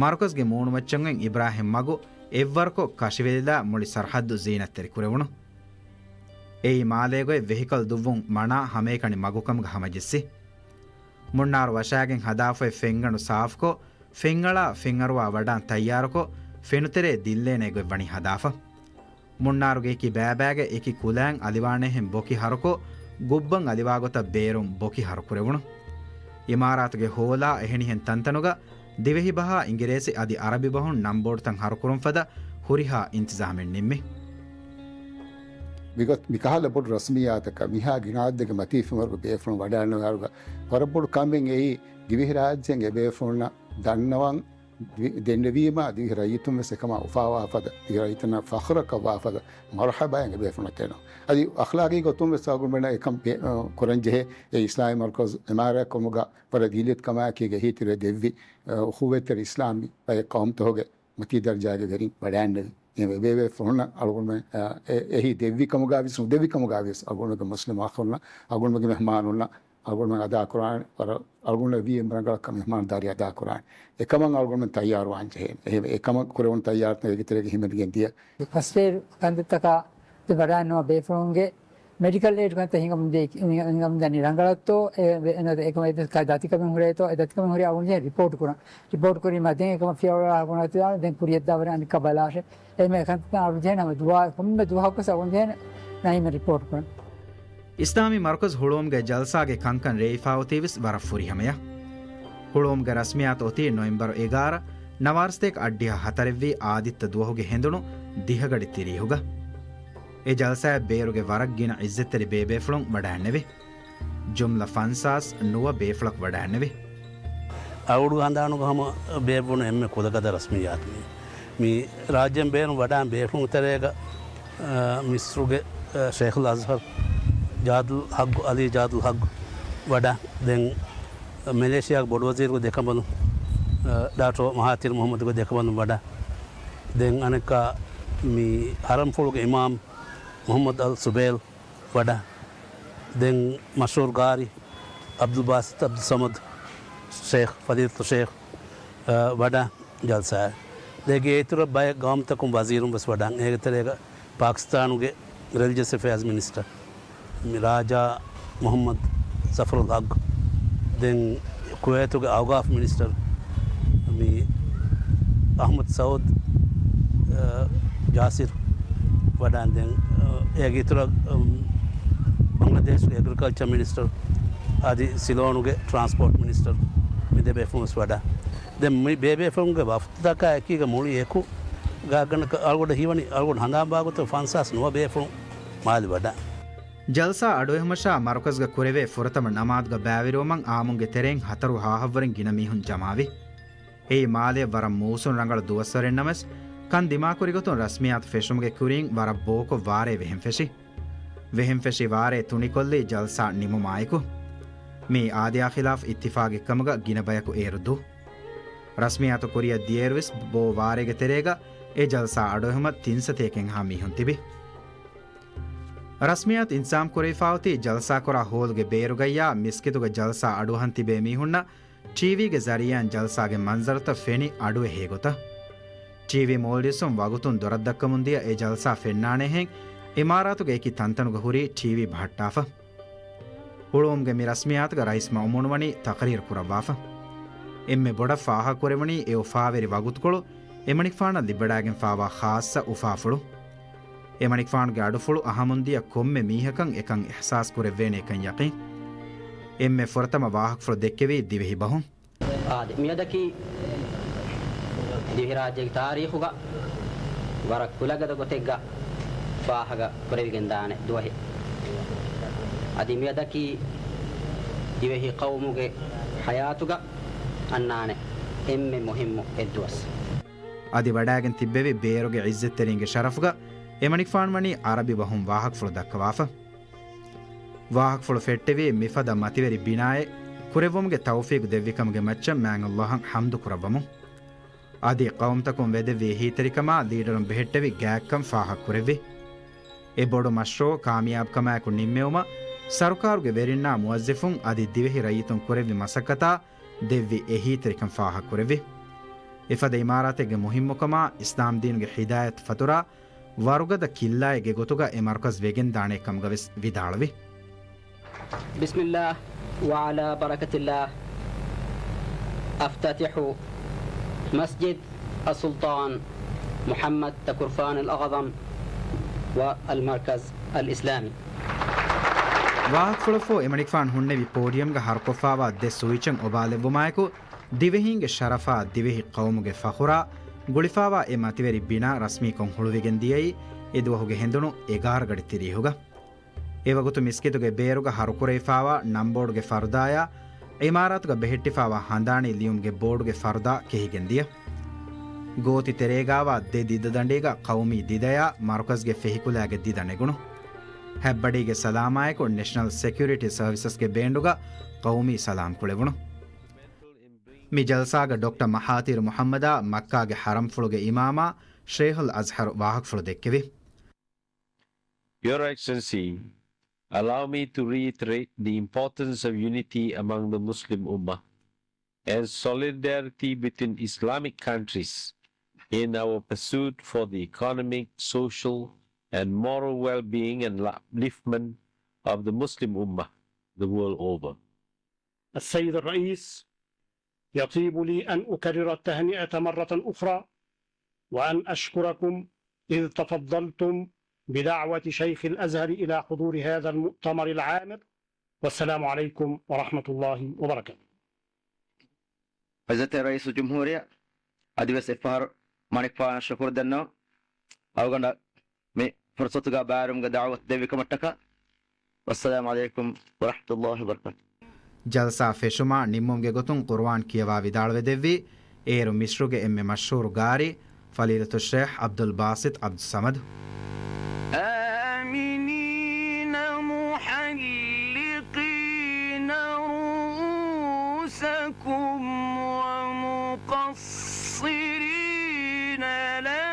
މަރުކަޒްގެ މޫނުމައްޗަށް އޮތް އިބްރާހިމް މަގު އެއްވަރުކޮށް ކަށިވެލިލާ މުޅި ސަރަހައްދު ޒީނަތްތެރި ކުރެވުނު. އެއީ މާލޭގައި ވެހިކަލް ދުއްވުން މަނާ ހަމައެކަނި މަގުކަމުގަ ހަމަޖެއްސި. މުންނާރު ވަށާގެން ހަދާފައި ފެންގަނޑު ސާފުކޮށް، ފެންއަޅާ ފެންއަރުވާ ވަޑާން ތައްޔާރުކޮށް، ފެނުތެރޭ ދިއްލޭނެ ގޮތް ވަނީ ހަދާފަ. މުންނާރުގެ އެކި ބައިބައިގެ އެކި ކުލައިން އަލިވާނެހެން ބޮކި ހަރުކޮށް، ގުއްބަން އަލިވާގޮތަށް ބޭރުން ބޮކި ހަރުކުރެވުނު. އިމާރާތުގެ ހޯލާ އެހެނިހެން ތަންތަނުގަ ދިވެހި ބަހާ އިނގިރޭސި އަދި އަރަބި ބަހުން ނަންބޯޑުތައް ހަރުކުރުން ފަދަ ހުރިހާ އިންތިޒާމެއް ނިންމި. މިގޮތް މިކަހަލަ ބޮޑު ރަސްމިއްޔާތަކަށް މިހާ ގިނަ އަދަދެއްގެ މަތީ ފެންވަރުގެ ބޭފުޅުން ވަޑައިގަންނަވާއިރުގަ ވަރަށް ބޮޑު ކަމެއް އެއީ ދިވެހިރާއްޖޭން އެބޭފުޅުންނަށް ދަންނަވަން ދި-، ދެންނެވީމަ، ދިވެހި ރައްޔިތުން ވެސް އެކަމާ އުފާވާ ފަދަ، ދިވެހި ރައްޔިތުންނަށް ފަޚުރަކަށް ވާ ފަދަ މަރުޙަބާއެއް އެބޭފުޅުންނަށް ދޭނަން. އަދި އަޚްލާގީ ގޮތުން ވެސް އަޅުގަނޑުމެންނަށް އެކަން ޕޭ-، ކުރަން ޖެހޭ. އެ އިސްލާމީ މަރުކަޒު އިމާރާތް ކުރުމުގަ ވަރަށް ދީލިތު ކަމާއެކީގަ އެހީތެރި ދެއްވި، އުޚުއްވަތްތެރި އިސްލާމީ ބައެއް ޤައުމުތަކުގެ މަތީ ދަރަޖާގެ ވެރިން ވަޑައިގެންނެވި. އެ ބޭބޭފުޅުންނަށް އަޅުގަނޑުމެން، އެ، އެ، އެހީ ދެއްވި ކަމުގަ ވިޔަސް، ނުދެއްވި ކަމުގަ ވިޔަސް، އަޅުގަނޑުމެންގެ މުސްލިމް އަޚުންނަށް، އަޅުގަނޑުމެންގެ މެހްމާނުންނަށް، އަޅުގަނޑުމެން އަދާކުރާނެ، ވަރަށް އަޅުގަނޑުމެން ވީ އެންމެ ރަނގަޅަށް މެހްމާންދާރީ އަދާކުރާނެ. އެކަމަށް އަޅުގަނޑުމެން ތައްޔާރުވާން ޖެހޭނެ. އެހެން އެކަމަށް ކުރެވުނު ތައްޔާރުތައް އޭގެ ތެރޭގަ ހިމެނިގެން ދިޔަ. ފަސްޓް އެއް ކަންތައްތަކާ ވަޑައިގަންނަވާ ބޭފުޅުންގެ މެޑިކަލް އޭޑް ކަންތައް ހިނގަމުން ދޭ-، ހިނގަމުން ދަނީ ރަނގަޅަށްތޯ، އެ، އެ، އެކަމަށް އެ ދަތިކަމެއް ހުރޭތޯ، އެ ދަތިކަމެއް ހުރި އަޅުގަނޑު ރިޕޯޓް ކުރަން. ރިޕޯޓް ކުރީމަ ދެން އެކަމަށް ފިޔަވަޅު އަޅުގަނޑު ދެން ކުރިޔަށްދާވަރެއް އަނެއްކާ ބަލާށޭ. އެހެން ކަންތައް އަޅުގަނޑު ޖެހޭނެ ހަމަ ދުވާ، ކޮންމެ ދުވަހަކުވެސް އަޅުގަނޑު ޖެހޭނެ ނައީމަށް ރިޕޯޓް ކުރަން. އިސްލާމީ މަރުކަޒު ހުޅުވުމުގެ ޖަލްސާގެ ކަންކަން ރޭވިފާ އޮތީވެސް ވަރަށް ފުރިހަމަޔަށް. ހުޅުވުމުގެ ރަސްމިއްޔާތު އޮތީ ނޮވެމްބަރު އެގާރަ، ނަވާރަސަތޭކަ އަށްޑިހަ ހަތަރެއްވީ އާދިއްތަ ދުވަހުގެ ހެނދުނު ދިހަގަޑި ތިރީހުގަ. އެ ޖަލްސާއަށް ބޭރުގެ ވަރަށް ގިނަ އިއްޒަތްތެރި ބޭބޭފުޅުން ވަޑައިންނެވި. ޖުމްލަ ފަންސާސް ނުވަ ބޭފުޅަކު ވަޑައިންނެވި. އަޅުގަނޑު ހަނދާނުގަ ހަމަ ބޭއްވުނު އެންމެ ކުލަގަދަ ރަސްމިއްޔާތު މީ. މި ރާއްޖޭން ބޭރުން ވަޑައިން ބޭފުޅުން ތެރޭގަ، އަ، މިސްރުގެ، އަ، ޝޭޚުލް އަޒްހަރު ޖާދުލް ހައްގު، އަލީ ޖާދުލް ހައްގު ވަޑަ، ދެން މެލޭޝިޔާގެ ބޮޑުވަޒީރުގެ ދެކަނބަލުން، އަ، ޑާކްޓަރ މަހާތިރު މުހައްމަދުގެ ދެކަނބަލުން ވަޑަ، ދެން އަނެއްކާ މި ހަރަމްފުޅުގެ އިމާމް މުހައްމަދު އަލް ސުބޭލް ވަޑަ، ދެން މަޝްހޫރު ގާރީ އަބްދުލް ބާސިތު އަބްދުލް ސަމަދު ޝޭޚް، ފަޟީލަތު ޝޭޚް، އަ، ވަޑަ ޖަލްސާއަށް. ދެގެ އިތުރަށް ބައެއް ގައުމުތަކުން ވަޒީރުން ވެސް ވަޑަން. އޭގެ ތެރޭގަ ޕާކިސްތާނުގެ ރެލިޖަސް އެފެއާޒް މިނިސްޓަރ މި ރާޖާ މުހައްމަދު ޒަފަރުލް ހައްގު، ދެން ކުވޭތުގެ އައުގާފް މިނިސްޓަރ މި އަޙްމަދު ސައޫދު، އަ، ޖާސިރު ވަޑަން. ދެން، އަ، އޭގެ އިތުރަށް، އަ، ބަންގްލަދޭޝްގެ އެގްރިކަލްޗަރ މިނިސްޓަރ އަދި ސިލޯނުގެ ޓްރާންސްޕޯޓް މިނިސްޓަރ މި ދެ ބޭފުޅުން ވެސް ވަޑަން. ދެން މި ބޭބޭފުޅުންގެ ވަފްދުތަކާ އެކީގަ މުޅި އެކު ގާގަނޑަކަށް އަޅުގަނޑަށް ހީވަނީ އަޅުގަނޑު ހަނދާންވާގޮތަށް ފަންސާސް ނުވަ ބޭފުޅުން މާލެ ވަޑަން. ޖަލްސާ އަޑުއެހުމަށާ މަރުކަޒުގަ ކުރެވޭ ފުރަތަމަ ނަމާދުގަ ބައިވެރިވުމަށް އާއްމުންގެ ތެރެއިން ހަތަރު ހާހަށްވުރެން ގިނަ މީހުން ޖަމާވި. އެއީ މާލެއަށް ވަރަށް މޫސުން ރަނގަޅު ދުވަސްވަރެއް ނަމަވެސް، ކަން ދިމާކުރި ގޮތުން ރަސްމިއްޔާތު ފެށުމުގެ ކުރިން ވަރަށް ބޯކޮށް ވާރޭ ވެހެން ފެށި. ވެހެން ފެށި ވާރޭ ތުނިކޮށްލީ ޖަލްސާ ނިމުމާއެކު. މީ އާދަޔާ ޚިލާފް އިއްތިފާގެއްކަމުގަ ގިނަ ބަޔަކު އޭރު ދޫ. ރަސްމިއްޔާތު ކުރިއަށް ދިޔައިރުވެސް ބޯ ވާރޭގެ ތެރޭގަ އެ ޖަލްސާ އަޑުއެހުމަށް ތިން ސަތޭކައެއްހާ މީހުން ތިބި. ރަސްމިއްޔާތު އިންތިޒާމް ކުރެވިފާއޮތީ ޖަލްސާކުރާ ހޯލުގެ ބޭރުގައްޔާ މިސްކިތުގަ ޖަލްސާ އަޑުއަހަން ތިބޭ މީހުންނަށް ޓީވީގެ ޒަރީއާއިން ޖަލްސާގެ މަންޒަރުތައް ފެނި އަޑުއެހޭ ގޮތަށް. ޓީވީ މޯލްޑިވްސުން ވަގުތުން ދުރަށްދައްކަމުން ދިޔަ އެ ޖަލްސާ ފެންނާނޭހެން އިމާރާތުގެ އެކި ތަންތަނުގަ ހުރީ ޓީވީ ބަހައްޓާފަ. ހުޅުވުމުގެ މި ރަސްމިއްޔާތުގަ ރައީސް މައުމޫނު ވަނީ ތަޤްރީރު ކުރައްވާފަ. އެންމެ ބޮޑަށް ފާހަގަކުރެވުނީ އެ އުފާވެރި ވަގުތުކޮޅު އެމަނިކުފާނަށް ލިބިވަޑައިގެންފާވާ ޚާއްޞަ އުފާފުޅު. އެމަނިކުފާނުގެ އަޑުފުޅު އަހަމުންދިޔަ ކޮންމެ މީހަކަށް އެކަން އިޙްސާސް ކުރެއްވޭނެކަން ޔަޤީން. އެންމެ ފުރަތަމަ ވާހަކަފުޅު ދެއްކެވީ ދިވެހި ބަހުން. އާދެ، މިއަދަކީ ދިވެހިރާއްޖޭގެ ތާރީޚުގަ ވަރަށް ކުލަގަދަ ގޮތެއްގަ ފާހަގަ ކުރެވިގެންދާނެ ދުވަހެއް. އަދި މިއަދަކީ ދިވެހި ޤައުމުގެ ޙަޔާތުގަ އަންނާނެ އެންމެ މުހިއްމު އެއްދުވަސް. އަދި ވަޑައިގެން ތިއްބެވި ބޭރުގެ ޢިއްޒަތްތެރިންގެ ޝަރަފުގަ އެމަނިކުފާނު ވަނީ ޢަރަބި ބަހުން ވާހަކަފުޅު ދައްކަވާފަ. ވާހަކަފުޅު ފެއްޓެވީ މިފަދަ މަތިވެރި ބިނާއެއް ކުރެއްވުމުގެ ތައުފީގު ދެއްވިކަމުގެ މައްޗަށް މާތް ﷲ އަށް ޙަމްދު ކުރައްވަމުން. އަދި ޤައުމުތަކުން ވެދެއްވި އެހީތެރިކަމާ ލީޑަރުން ބެހެއްޓެވި ގާތްކަން ފާހަގަކުރެއްވި. އެ ބޮޑު މަޝްރޫޢު ކާމިޔާބުކަމާއެކު ނިންމެވުމަށް ސަރުކާރުގެ ވެރިންނާ މުވައްޒަފުން އަދި ދިވެހި ރައްޔިތުން ކުރެއްވި މަސައްކަތާ ދެއްވި އެހީތެރިކަން ފާހަގަކުރެއްވި. އެފަދަ އިމާރާތެއްގެ މުހިއްމުކަމާ އިސްލާމްދީނުގެ ހިދާޔަތު ފަތުރާ ވަރުގަދަ ކިއްލާއެއްގެ ގޮތުގަ އެ މަރުކަޒް ވެގެންދާނޭ ކަމުގަވެސް ވިދާޅުވި. بسم الله وعلى بركة الله أفتتح مسجد السلطان محمد تكرفان الأعظم والمركز الإسلامي. ވާހަކަފުޅަށްފަހު އެމަނިކުފާނު ހުންނެވި ޕޯޑިއަމްގަ ހަރުކޮށްފާވާ ދެ ސުވިޗަށް އޮބާލެއްވުމާއެކު، ދިވެހީންގެ ޝަރަފާ، ދިވެހި ޤައުމުގެ ފަޚުރާ، ގުޅިފާވާ އެ މަތިވެރި ބިނާ ރަސްމީކޮށް ހުޅުވިގެން ދިޔައީ އެ ދުވަހުގެ ހެނދުނު އެގާރަ ގަޑި ތިރީހުގަ. އެވަގުތު މިސްކިތުގެ ބޭރުގަ ހަރުކުރެވިފާވާ ނަންބޯޑުގެ ފަރުދާޔާ، ޢިމާރާތުގަ ބެހެއްޓިފާވާ ހަނދާނީ ލިޔުމުގެ ބޯޑުގެ ފަރުދާ ކެހިގެން ދިޔަ. ގޯތި ތެރޭގާވާ ދެ ދިދަ ދަނޑީގަ ޤައުމީ ދިދަޔާ މަރުކަޒްގެ ފެހިކުލައިގެ ދިދަ ނެގުނު. ހަތް ބަޑީގެ ސަލާމާއެކު ނެޝަނަލް ސެކިއުރިޓީ ސަރވިސަސްގެ ބޭންޑުގަ ޤައުމީ ސަލާމް ކުޅެވުނު. މި ޖަލްސާގަ ޑޮކްޓަރ މަހާތީރު މުޙައްމަދާ މައްކާގެ ޙަރަމްފުޅުގެ އިމާމާ ޝޭޚުލް އަޒްހަރު ވާހަކަފުޅު ދެއްކެވި. Your Excellency, allow me to reiterate the importance of unity among the Muslim Ummah and solidarity between Islamic countries in our pursuit for the economic, social, and moral well-being and upliftment of the Muslim Ummah the world over. السيد الرئيس، يطيب لي أن أكرر التهنئة مرة أخرى، وأن أشكركم إذ تفضلتم بدعوة شيخ الأزهر إلى حضور هذا المؤتمر العامر، والسلام عليكم ورحمة الله وبركاته. ޢިއްޒަތްތެރި ރައީސުލްޖުމްހޫރިއްޔާ، އަދިވެސް އެއްފަހަރު މަނިކުފާނަށް ޝުކުރު ދަންނަވަން. އަޅުގަނޑަށް މި ފުރުޞަތުގަ ބައިވެރިވުމުގެ ދަޢުވަތު ދެއްވި ކަމަށްޓަކާ. ވައްސަލާމު ޢަލައިކުމް ވަރަޙްމަތުﷲި ވަބަރަކާތުހު. ޖަލްސާ ފެށުމާ ނިންމުމުގެ ގޮތުން ޤުރުއާން ކިޔަވާ ވިދާޅުވެދެއްވީ، އޭރު މިޞްރުގެ އެންމެ މަޝްހޫރު ގާރި، ފަޟީލަތުއްޝޭޚް ޢަބްދުލް ބާސިޠް ޢަބްދުއްޞަމަދު. آمنين محلقين رؤوسكم ومقصرين لا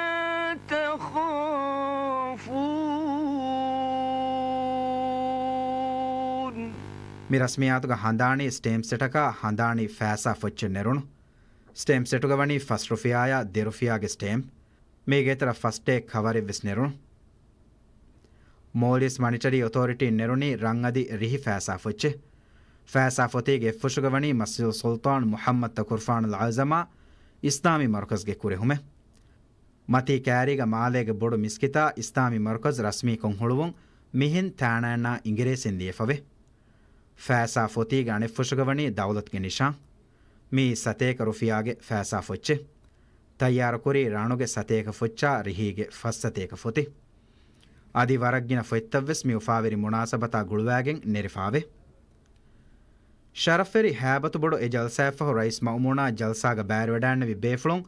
تخافون. މި ރަސްމިއްޔާތުގަ ހަނދާނީ ސްޓޭމްޕް ސެޓަކާ ހަނދާނީ ފައިސާ ފޮއްޗެއް ނެރުނު. ސްޓޭމްޕް ސެޓުގަ ވަނީ ފަސް ރުފިޔާޔާ ދެ ރުފިޔާގެ ސްޓޭމްޕް. މީގެ އިތުރަށް ފަސްޓޭގް ކަވަރެއްވެސް ނެރުނު. މޯލްޑިވްސް މަނިޓަރީ އޮތޯރިޓީން ނެރުނީ ރަންއަދި ރިހި ފައިސާ ފޮއްޗެއް. ފައިސާ ފޮތީގެ އެއްފުށުގަ ވަނީ މަސްޖިދު ސުލްޠާން މުޙައްމަދު ތަކުރުފާނުލް އަޢުޒަމާ އިސްލާމީ މަރުކަޒްގެ ކުރެހުމެއް. މަތީ ކައިރީގަ މާލޭގެ ބޮޑު މިސްކިތާ އިސްލާމީ މަރުކަޒް ރަސްމީކޮށް ހުޅުވުން މިހެން ތާނައަންނާ އިނގިރޭސިން ލިޔެފަވޭ. ފައިސާ ފޮތީގެ އަނެއްފުށުގަ ވަނީ ދައުލަތުގެ ނިޝާން. މިއީ ސަތޭކަ ރުފިޔާގެ ފައިސާ ފޮއްޗެއް. ތައްޔާރުކުރީ ރަނުގެ ސަތޭކަ ފޮއްޗާ ރިހީގެ ފަސް ސަތޭކަ ފޮތި. އަދި ވަރަށްގިނަ ފޮތްތައްވެސް މި އުފާވެރި މުނާސަބަތާ ގުޅުވާގެން ނެރެފާވޭ. ޝަރަފްވެރި ހައިބަތުބޮޑު އެ ޖަލްސާއަށްފަހު ރައީސް މައުމޫނާ ޖަލްސާގަ ބައިވެރިވަޑައިންނެވި ބޭފުޅުން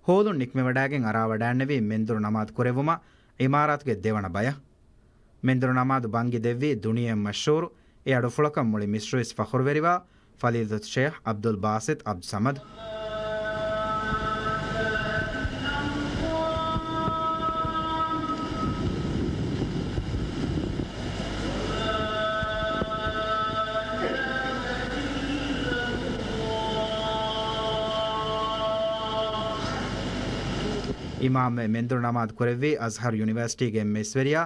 ހޯލުން ނިކުމެވަޑައިގެން އަރާވަޑައިންނެވީ މެންދުރު ނަމާދު ކުރެއްވުމަށް ޢިމާރާތުގެ ދެވަނަ ބަޔަށް. މެންދުރު ނަމާދު ބަންގި ދެއްވީ ދުނިޔެއަށް މަޝްހޫރު އެ އަޑުފުޅަކަށް މުޅި މިޞްރުވެސް ފަޚުރުވެރިވާ ފަޟީލަތުއްޝޭޚް ޢަބްދުލް ބާސިޠް ޢަބްދުއްޞަމަދު. އިމާމްވެ މެންދުރު ނަމާދު ކުރެއްވީ އަޒްހަރު ޔުނިވަރސިޓީގެ އެމްއެސްވެރިޔާ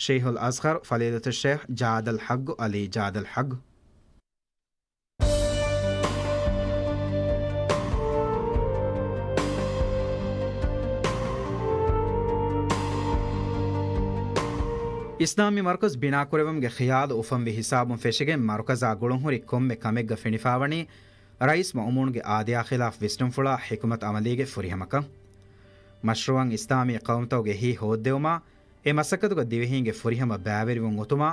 ޝައިޚުލް އަޒްހަރު ފަޟީލަތުއްޝޭޚް ޖާދަލް ޙައްޤު ޢަލީ ޖާދަލް ޙައްޤު. އިސްލާމީ މަރުކަޒް ބިނާކުރެވުމުގެ ޚިޔާލު އުފަންވި ހިސާބުން ފެށިގެން މަރުކަޒާ ގުޅުންހުރި ކޮންމެ ކަމެއްގަ ފެނިފާވަނީ ރައީސް މައުމޫންގެ އާދަޔާ ޚިލާފް ވިސްނުންފުޅާ ޙިކުމަތު ޢަމަލީގެ ފުރިހަމަކަން. މަޝްރޫޢަށް އިސްލާމީ ޤައުމުތަކުގެ ހިތް ހޯއްދެވުމާ، އެ މަސައްކަތުގަ ދިވެހީންގެ ފުރިހަމަ ބައިވެރިވުން އޮތުމާ،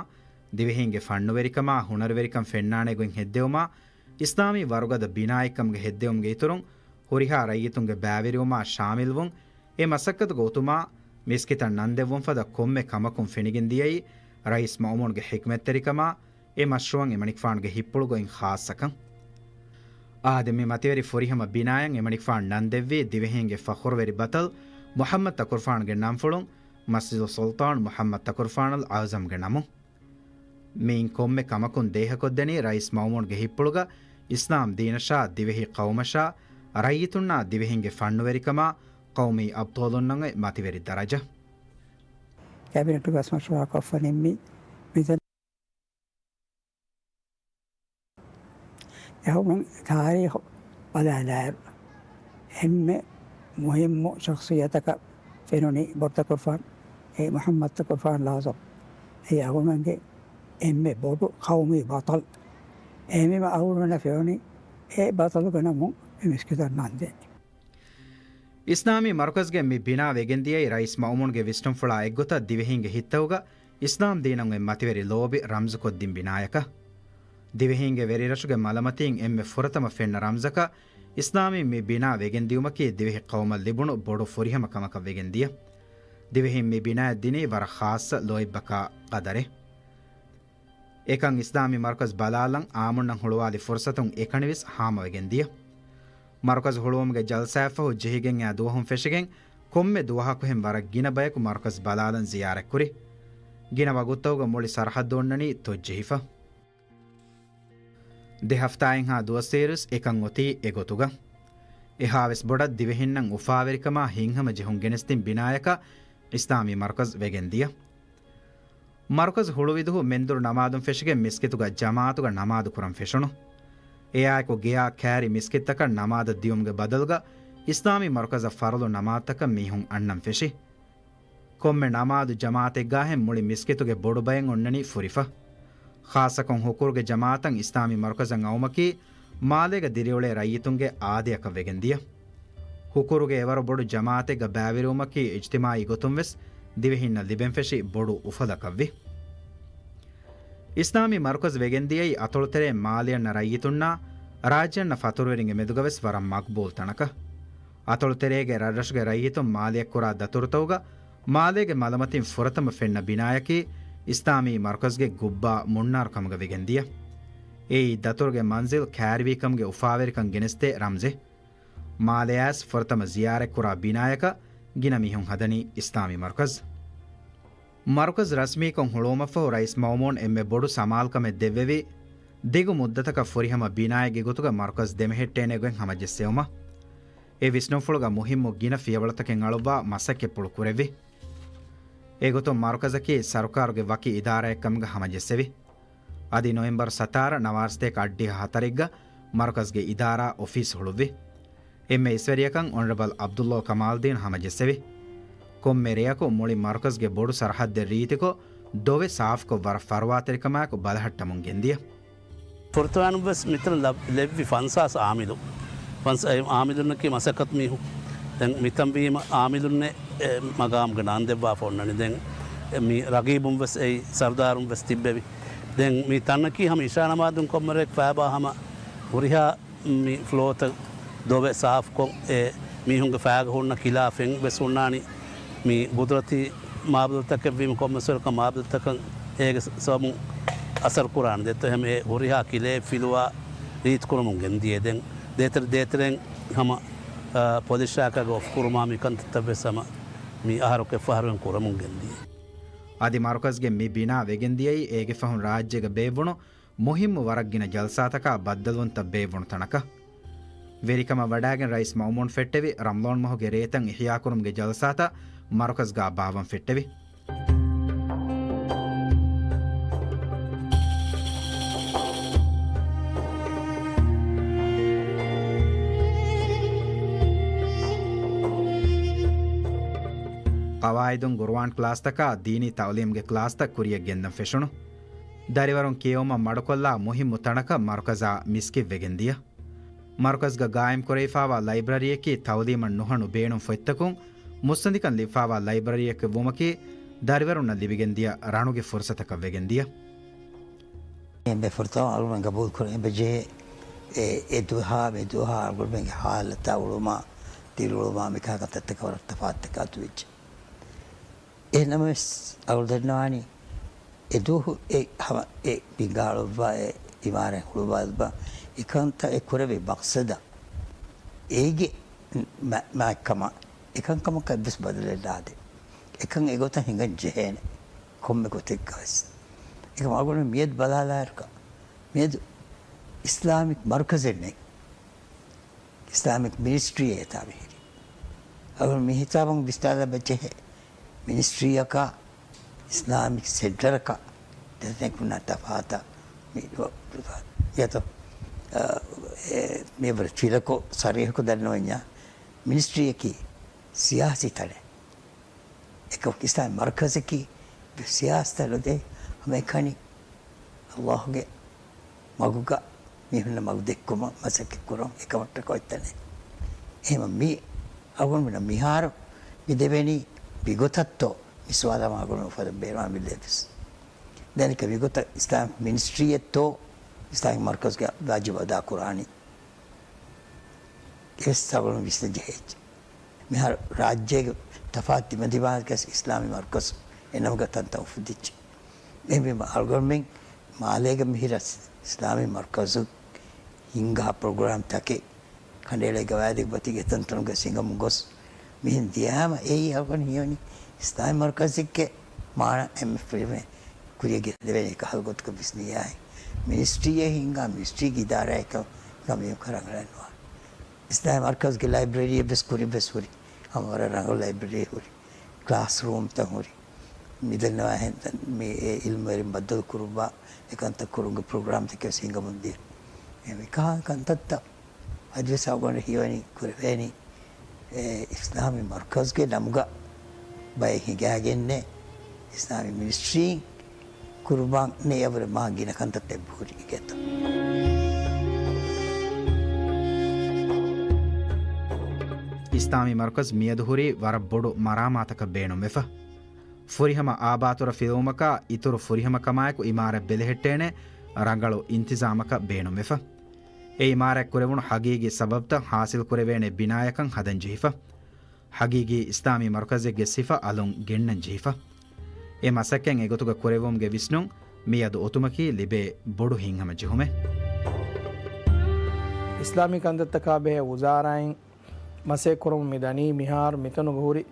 ދިވެހީންގެ ފަންނުވެރިކަމާ ހުނަރުވެރިކަން ފެންނާނެ ގޮތް ހެއްދެވުމާ، އިސްލާމީ ވަރުގަދަ ބިނާއެއްކަމުގެ ހެއްދެވުމުގެ އިތުރުން، ހުރިހާ ރައްޔިތުންގެ ބައިވެރިވުމާ ޝާމިލްވުން، އެ މަސައްކަތުގަ އޮތުމާ، މިސްކިތަށް ނަންދެއްވުން ފަދަ ކޮންމެ ކަމަކުން ފެނިގެން ދިޔައީ، ރައީސް މައުމޫންގެ ޙިކްމަތްތެރިކަމާ، އެ މަޝްރޫޢަށް އެމަނިކުފާނުގެ ހިތްޕުޅުގައި ޚާއްޞަކަން. އާދެ، މި މަތިވެރި ފުރިހަމަ ބިނާއަށް އެމަނިކުފާނު ނަން ދެއްވީ ދިވެހީންގެ ފަޚުރުވެރި ބަތަލް މުޙައްމަދު ތަކުރުފާނުގެ ނަންފުޅުން މަސްޖިދު ސުލްޠާން މުޙައްމަދު ތަކުރުފާނުލް އަޢުޒަމްގެ ނަމުން. މިއިން ކޮންމެ ކަމަކުން ދޭހަކޮށްދެނީ ރައީސް މައުމޫންގެ ހިތްޕުޅުގަ އިސްލާމް ދީނަށާ، ދިވެހި ޤައުމަށާ، ރައްޔިތުންނާ ދިވެހިންގެ ފަންނުވެރިކަމާ، ޤައުމީ އަބްޠާލުންނަށް އޮތް މަތިވެރި ދަރަޖަ. ކެބިނެޓުގަސް މަޝްވަރާކޮށްފަ ނިންމި މިތަން އެހުމެން ތާރީޚު ބަލާލާއިރު، އެންމެ މުހިއްމު ޝަޚްޞިއްޔަތަކަށް ފެނުނީ ބޮޑުތަކުރުފާން، އެ މުޙައްމަދު ތަކުރުފާން އަޢުޒަމް. އެ އަޅުގަނޑުގެ އެންމެ ބޮޑު ޤައުމީ ބަޠަލު. އެހެންވީމަ އަހުރުމެންނަށް ފެނުނީ އެ ބަޠަލުގެ ނަމުން މި މިސްކިތަށް ނަންދޭން. އިސްލާމީ މަރުކަޒުގެ މި ބިނާ ވެގެންދިޔައީ ރައީސް މައުމޫންގެ ވިސްނުންފުޅާ އެއްގޮތަށް ދިވެހީންގެ ހިތްތަކުގަ އިސްލާމް ދީނަށް އޮތް މަތިވެރި ލޯބި ރަމްޒުކޮށްދިން ބިނާޔަކަށް. ދިވެހީންގެ ވެރިރަށުގެ މަލަމަތީން އެންމެ ފުރަތަމަ ފެންނަ ރަމްޒަކަށް އިސްލާމީ މި ބިނާ ވެގެންދިޔުމަކީ ދިވެހި ޤައުމަށް ލިބުނު ބޮޑު ފުރިހަމަ ކަމަކަށް ވެގެންދިޔަ. ދިވެހީން މި ބިނާއަށް ދިނީ ވަރަށް ޚާއްޞަ ލޯތްބަކާ ޤަދަރެއް. އެކަން އިސްލާމީ މަރުކަޒު ބަލާލަން އާއްމުންނަށް ހުޅުވާލި ފުރުޞަތުން އެކަނިވެސް ހާމަވެގެން ދިޔަ. މަރުކަޒު ހުޅުވުމުގެ ޖަލްސާއަށްފަހު ޖެހިގެން އާ ދުވަހުން ފެށިގެން ކޮންމެ ދުވަހަކުހެން ވަރަށް ގިނަ ބަޔަކު މަރުކަޒު ބަލާލަން ޒިޔާރަތްކުރި. ގިނަ ވަގުތުތަކުގަ މުޅި ސަރަޙައްދު އޮންނަނީ ތޮއްޖެހިފަ. ދެ ހަފްތާއެއްހާ ދުވަސްވީއިރުވެސް އެކަން އޮތީ އެގޮތުގަ. އެހާވެސް ބޮޑަށް ދިވެހިންނަށް އުފާވެރިކަމާ ހިތްހަމަ ޖެހުން ގެނެސްދިން ބިނާޔަކަށް އިސްލާމީ މަރުކަޒު ވެގެންދިޔަ. މަރުކަޒު ހުޅުވިދުހު މެންދުރު ނަމާދުން ފެށިގެން މިސްކިތުގަ ޖަމާޢަތުގަ ނަމާދު ކުރަން ފެށުނު. އެއާއެކު ގެޔާ ކައިރި މިސްކިތްތަކަށް ނަމާދަށް ދިޔުމުގެ ބަދަލުގަ އިސްލާމީ މަރުކަޒަށް ފަރުޟު ނަމާދުތަކަށް މީހުން އަންނަން ފެށި. ކޮންމެ ނަމާދު ޖަމާޢަތެއްގާހެން މުޅި މިސްކިތުގެ ބޮޑު ބައެއް އޮންނަނީ ފުރިފަ. ޚާއްޞަކޮށް ހުކުރުގެ ޖަމާޢަތަށް އިސްލާމީ މަރުކަޒަށް އައުމަކީ މާލޭގަ ދިރިއުޅޭ ރައްޔިތުންގެ އާދަޔަކަށް ވެގެންދިޔަ. ހުކުރުގެ އެވަރު ބޮޑު ޖަމާޢަތެއްގަ ބައިވެރިވުމަކީ އިޖްތިމާޢީ ގޮތުންވެސް ދިވެހިންނަށް ލިބެންފެށި ބޮޑު އުފަލަކަށްވި. އިސްލާމީ މަރުކަޒު ވެގެންދިޔައީ އަތޮޅުތެރޭ މާލެއަންނަ ރައްޔިތުންނާ ރާއްޖެއަންނަ ފަތުރުވެރިންގެ މެދުގަވެސް ވަރަށް މަޤްބޫލު ތަނަކަށް. އަތޮޅުތެރޭގެ ރަށްރަށުގެ ރައްޔިތުން މާލެއަށްކުރާ ދަތުރުތަކުގަ މާލޭގެ މަލަމަތިން ފުރަތަމަ ފެންނަ ބިނާޔަކީ އިސްލާމީ މަރުކަޒުގެ ގުއްބާ މުންނާރު ކަމުގަ ވެގެންދިޔަ. އެއީ ދަތުރުގެ މަންޒިލް ކައިރިވީކަމުގެ އުފާވެރިކަން ގެނެސްދޭ ރަމްޒެއް. މާލެއާއިސް ފުރަތަމަ ޒިޔާރަތްކުރާ ބިނާޔަކަށް ގިނަ މީހުން ހަދަނީ އިސްލާމީ މަރުކަޒު. މަރުކަޒު ރަސްމީކޮށް ހުޅުވުމަށްފަހު ރައީސް މައުމޫން އެންމެ ބޮޑު ސަމާލުކަމެއް ދެއްވެވީ، ދިގު މުއްދަތަކަށް ފުރިހަމަ ބިނާއެއްގެ ގޮތުގަ މަރުކަޒު ދެމެހެއްޓޭނެ ގޮތް ހަމަޖެއްސެވުމަށް. އެ ވިސްނުންފުޅުގަ މުހިއްމު ގިނަ ފިޔަވަޅުތަކެއް އަޅުއްވާ މަސައްކަތްޕުޅު ކުރެއްވި. އެގޮތުން މަރުކަޒަކީ ސަރުކާރުގެ ވަކި އިދާރާއެއްކަމުގަ ހަމަޖެއްސެވި. އަދި ނޮވެމްބަރު ސަތާރަ ނަވާރަސަތޭކަ އަށްޑިހަ ހަތަރެއްގަ މަރުކަޒުގެ އިދާރާ އޮފީސް ހުޅުއްވި. އެންމެ އިސްވެރިޔަކަށް އޮނަރަބަލް ޢަބްދުﷲ ކަމާލްދީން ހަމަޖެއްސެވި. ކޮންމެ ރެޔަކު މުޅި މަރުކަޒުގެ ބޮޑު ސަރަޙައްދެއް ރީތިކޮށް، ދޮވެ ސާފުކޮށް ވަރަށް ފަރުވާތެރިކަމާއެކު ބަލަހައްޓަމުން ގެންދިޔަ. ފުރަތަމައިން ވެސް މިތަނަށް ލަ-، ލެއްވި ފަންސާސް އާމިލު. ފަންސާ-، އެ އާމިލުންނަކީ މަސައްކަތު މީހުން. ދެން މިތަން ވީމަ އާމިލުންނެއް، އެ، މަގާމުގެ ނާން ދެއްވާފަ އޮންނަނީ. ދެން މި ރަގީބުން ވެސް އެއީ ސަރުދާރުން ވެސް ތިއްބެވި. ދެން މި ތަނަކީ ހަމަ އިޝާ ނަމާދުން ކޮންމެ ރެއެއް ފައިބާ ހަމަ ހުރިހާ މި ފްލޯތައް ދޮވެ ސާފުކޮށް، އެ މީހުންގެ ފައިގަ ހުންނަ ކިލާ ފެން ވެސް ހުންނާނީ. މި ގުދުރަތީ މާބަދަލުތަކެއްވީމަ ކޮންމެސްވަރަކަށް މާބަދަލުތަކަށް އޭގެ ސަބަބުން އަސަރު ކުރާނެ. ދެއްތޯ އެހެން އެ ހުރިހާ ކިލައެއް ފިލުވާ ރީތި ކުރަމުން ގެންދިޔަ. ދެން ދޭތެރެ-، ދޭތެރެއިން ހަމަ، އާ، ޕޮލިސް ޝާޚާގަ އޮފް ކުރުމާ މި ކަންތައްތައް ވެސް ހަމަ މި އަހަރު އެއްފަހަރު ކުރަމުން ގެންދިޔަ. އަދި މަރުކަޒުގެ މި ބިނާ ވެގެންދިޔައީ އޭގެ ފަހުން ރާއްޖޭގަ ބޭއްވުނު މުހިއްމު ވަރަށް ގިނަ ޖަލްސާތަކާ ބައްދަލުވުންތައް ބޭއްވުނު ތަނަކަށް. ވެރިކަމަށް ވަޑައިގެން ރައީސް މައުމޫން ފެއްޓެވި، ރަމަޟާން މަހުގެ ރޭތައް އިޙްޔާކުރުމުގެ ޖަލްސާތައް މަރުކަޒުގާ ބާއްވަން ފެއްޓެވި. ޤަވާއިދުން ޤުރުއާން ކްލާސްތަކާ ދީނީ ތަޢުލީމުގެ ކްލާސްތައް ކުރިޔަށް ގެންދަން ފެށުނު. ދަރިވަރުން ކިޔެވުމަށް މަޑުކޮށްލާ މުހިއްމު ތަނަކަށް މަރުކަޒާ މިސްކިތް ވެގެން ދިޔަ. މަރުކަޒުގަ ގާއިމް ކުރެވިފާވާ ލައިބްރަރީއަކީ ތަޢުލީމަށް ނުހަނު ބޭނުން ފޮތްތަކުން މުއްސަނދިކަން ލިބިފާވާ ލައިބްރަރީއެއް ވުމަކީ ދަރިވަރުންނަށް ލިބިގެންދިޔަ ރަނުގެ ފުރުޞަތަކަށް ވެގެންދިޔަ. އެންމެ ފުރަތަމަ އަޅުގަނޑު ގަބޫލު ކުރަން އެބަޖެހޭ، އެ، އެ ދުވަހާ މި ދުވަހާ އަޅުގަނޑުމެންގެ ހާލަތާ އުޅުމާ، ދިރިއުޅުމާ މިކަހަލަ ކަންތައްތަކަށް ވަރަށް ތަފާތު އަތުވެއްޖެ. އެހެންނަމަވެސް، އަޅުގަނޑު ދަންނަވާނީ، އެ ދުވަހު އެ ހަމަ އެ ބިނގާ އަޅުއްވާ، އެ އިމާރާތް ހުޅުވާލުބާ، އެ ކަންތައް އެ ކުރެވި މަޤްޞަދަށް، އޭގެ މަ-، މާތްކަމަށް އެކަންކަމަކަށް އެއްވެސް ބަދަލެއް ނާދޭ. އެކަން އެގޮތަށް ހިނގަން ޖެހޭނެ ކޮންމެ ގޮތެއްގަވެސް. އެކަމް އަޅުގަނޑު މިއަދު ބަލާލާއިރުކަ، މިއަދު އިސްލާމިކް މަރުކަޒެއް ނެތް. އިސްލާމިކް މިނިސްޓްރީއޭ އެތާ މިހިރީ. އަޅުގަނޑު މި ހިސާބުން ވިސްނާލަބަ ޖެހޭ. މިނިސްޓްރީއަކާ އިސްލާމިކް ސެންޓަރަކާ ދެތަނެއް ހުންނަ ތަފާތަށް މި، އެތޯ، އަ، އެ، މިވަރަށް ފިލަކޮށް ސަރީޙަކޮށް ދަންނަވަންޏާ، މިނިސްޓްރީއަކީ ސިޔާސީ ތަނެއް. އެކަމަކު އިސްލާމީ މަރުކަޒަކީ ސިޔާސަތަށް ނުދޭ، ހަމައެކަނި އައްލާހުގެ މަގުގަ މީހުންނަށް މަގު ދެއްކުމަށް މަސައްކަތް ކުރުން އެކަމަށްޓަކައި އޮތްތަނެއް. އެހެންވީމަ މި އަޅުގަނޑުމެންނަށް މިހާރު މި ދެވެނީ މިގޮތަށްތޯ މި ސުވާލަށް އަޅުގަނޑު އުފަލަށް ބޭނުންވާ މި ލެވިސް. ދެން މިގޮތަށް އިސްލާމިކް މިނިސްޓްރީއެއްތޯ އިސްލާމިކް މަރުކަޒުގެ ވާޖިބު އަދާ ކުރާނީ. އެވެސް އަޅުގަނޑު ވިސްނަ ޖެހޭ އެއްޗެއް. މިހާރު ރާއްޖޭގެ ތަފާތު ދިމަދިމާގަސް އިސްލާމީ މަރުކަޒު އެ ނަމުގަ ތަންތަން އުފުއްދިއްޖެ. އެހެންވީމަ އަޅުގަނޑުމެން މާލޭގަ މިހިރަ އިސްލާމީ މަރުކަޒު ހިންގާ ޕްރޮގްރާމް ތަކެއް ކަނޑައެޅޭ ގަވާއިދެއް ވަތީގެ ތަންތަނުގަ ހިނގަމުން ގޮސް މިހެން ދިޔާމަ އެއީ އަޅުގަނޑު ހީވަނީ އިސްލާމީ މަރުކަޒެއްގެ މާނަ އެން އެފް އެމް ކުރިއަށް ގެންދެވޭނެ އެކަހަލަ ގޮތަކަށް ވިސްނިޔާއި މިނިސްޓްރީއެއް ހިންގާ މިނިސްޓްރީގެ އިދާރާއެއް ކަމަށް ކަމެއް ރަނގަޅަށް ނުވާނެ. އިސްލާމީ މަރުކަޒުގެ ލައިބްރަރީއެއް ވެސް ކުރިން ވެސް ހުރި. ހަމަ ވަރަށް ރަނގަޅު ލައިބްރަރީ ހުރި. ކްލާސް ރޫމްތައް ހުރި. މިދަންނަވާހެން މި އެ އިލްމުވެރިން ބައްދަލު ކުރުއްވާ އެ ކަންތައް ކުރުމުގެ ޕްރޮގްރާމްތަކެއް ވެސް ހިނގަމުން ދިޔަ. އެ މިކަހަލަ ކަންތައްތައް އަދިވެސް އަޅުގަނޑަށް ހީވަނީ ކުރެވޭނީ އެ އިސްލާމީ މަރުކަޒުގެ ނަމުގަ ބައެއް ހިނގާގެންނޭ އިސްލާމީ މިނިސްޓްރީން ކުރުބާން ނެޔަވަރު މާ ގިނަ ކަންތައްތައް ހުރި ގެތަ. އިސްލާމީ މަރުކަޒް މިއަދު ހުރީ ވަރަށް ބޮޑު މަރާމާތަކަށް ބޭނުންވެފަ. ފުރިހަމަ އާބާތުރަ ފިލުވުމަކާ އިތުރު ފުރިހަމަ ކަމާއެކު އިމާރަތް ބެލެހެއްޓޭނެ ރަނގަޅު އިންތިޒާމަކަށް ބޭނުންވެފަ. އެ އިމާރާތް ކުރެވުނު ހަގީގީ ސަބަބްތައް ހާސިލް ކުރެވޭނެ ބިނާޔަކަށް ހަދަން ޖެހިފަ. ހަގީގީ އިސްލާމީ މަރުކަޒެއްގެ ސިފަ އަލުން ގެންނަން ޖެހިފަ. އެ މަސައްކަތް އެގޮތުގަ ކުރެވުމުގެ ވިސްނުން މިއަދު އޮތުމަކީ ލިބޭ ބޮޑު ހިތްހަމަޖެހުމެއް. އިސްލާމީ ކަންތައްތަކާ ބެހޭ ވުޒާރާއިން މަސައްކަތް ކުރަމުން މި ދަނީ މިހާރު މިތަނުގަ ހުރި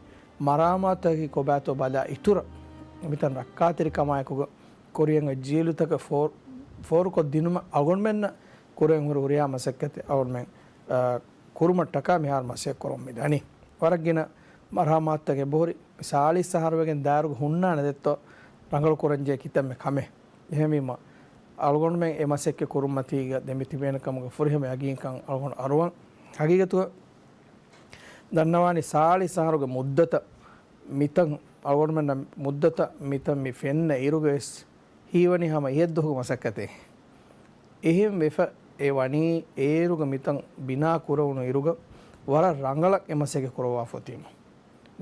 މަރާމާތުތަކަކީ ކޮބާތޯ ބަލާ އިތުރަށް މިތަން ރައްކާތެރިކަމާއެކުގަ ކުރިއަށް އޮތް ޖީލުތަކަށް ފޯ-، ފޯރުކޮށްދިނުމަށް އަޅުގަނޑުމެންނަށް ކުރިއަށް ހުރި ހުރިހާ މަސައްކަތެއް އަޅުގަނޑުމެން، އާ، ކުރުމަށްޓަކާ މިހާރު މަސައްކަތް ކުރަމުން މި ދަނީ. ވަރަށް ގިނަ މަރާމާތުތަކެއް އެބަހުރި، ސާޅީސް އަހަރު ވެގެން ދާއިރުގަ ހުންނާނެ ދެއްތޯ ރަނގަޅު ކުރަންޖެހޭ ކިތަންމެ ކަމެއް. އެހެންވީމަ، އަޅުގަނޑުމެން އެ މަސައްކަތް ކުރުމަތީގަ ދެމިތިބޭނެ ކަމުގެ ފުރިހަމަ ޔަގީންކަން އަޅުގަނޑު އަރުވަން. ހަގީގަތުގަ ދަންނަވާނީ ސާޅީސް އަހަރުގެ މުއްދަތަށް މިތަން، އަޅުގަނޑުމެންނަށް މުއްދަތަށް މިތަން މި ފެންނަ އިރުގަވެސް ހީވަނީ ހަމަ އިއްޔެއްދުވަހުގެ މަސައްކަތެއް. އެހެން ވެފަ އެ ވަނީ އޭރުގަ މިތަން ބިނާ ކުރެވުނު އިރުގަ ވަރަށް ރަނގަޅަށް އެ މަސައްކަތް ކުރައްވާފަ އޮތީމަ.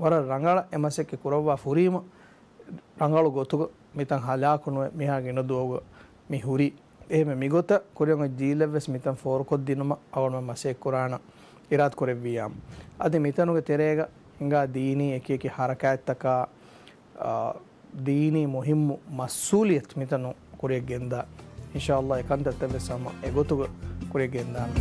ވަރަށް ރަނގަޅަށް އެ މަސައްކަތް ކުރައްވާ ފުރީމަ ރަނގަޅު ގޮތުގަ މިތަން ހަލާކު ނުވެ މިހާ ގިނަ ދުވަހުގަ މި ހުރީ. އެހެންވެ މިގޮތަށް ކުރިއަށް އޮތް ޖީލަށްވެސް މިތަން ފޯރުކޮށްދިނުމަށް އަޅުގަނޑުމެން މަސައްކަތް ކުރާނަން އިރާދަ ކުރެއްވިއްޔާމު. އަދި މިތަނުގެ ތެރޭގަ ހިނގާ ދީނީ އެކި އެކި ހަރަކާތްތަކާ، އާ، ދީނީ މުހިއްމު މަސްއޫލިއްޔަތު މިތަނުން ކުރިއަށް ގެންދާ. އިންޝާﷲ އެ ކަންތައްތައް ވެސް ހަމަ އެގޮތުގަ ކުރިއަށް ގެންދާނަން.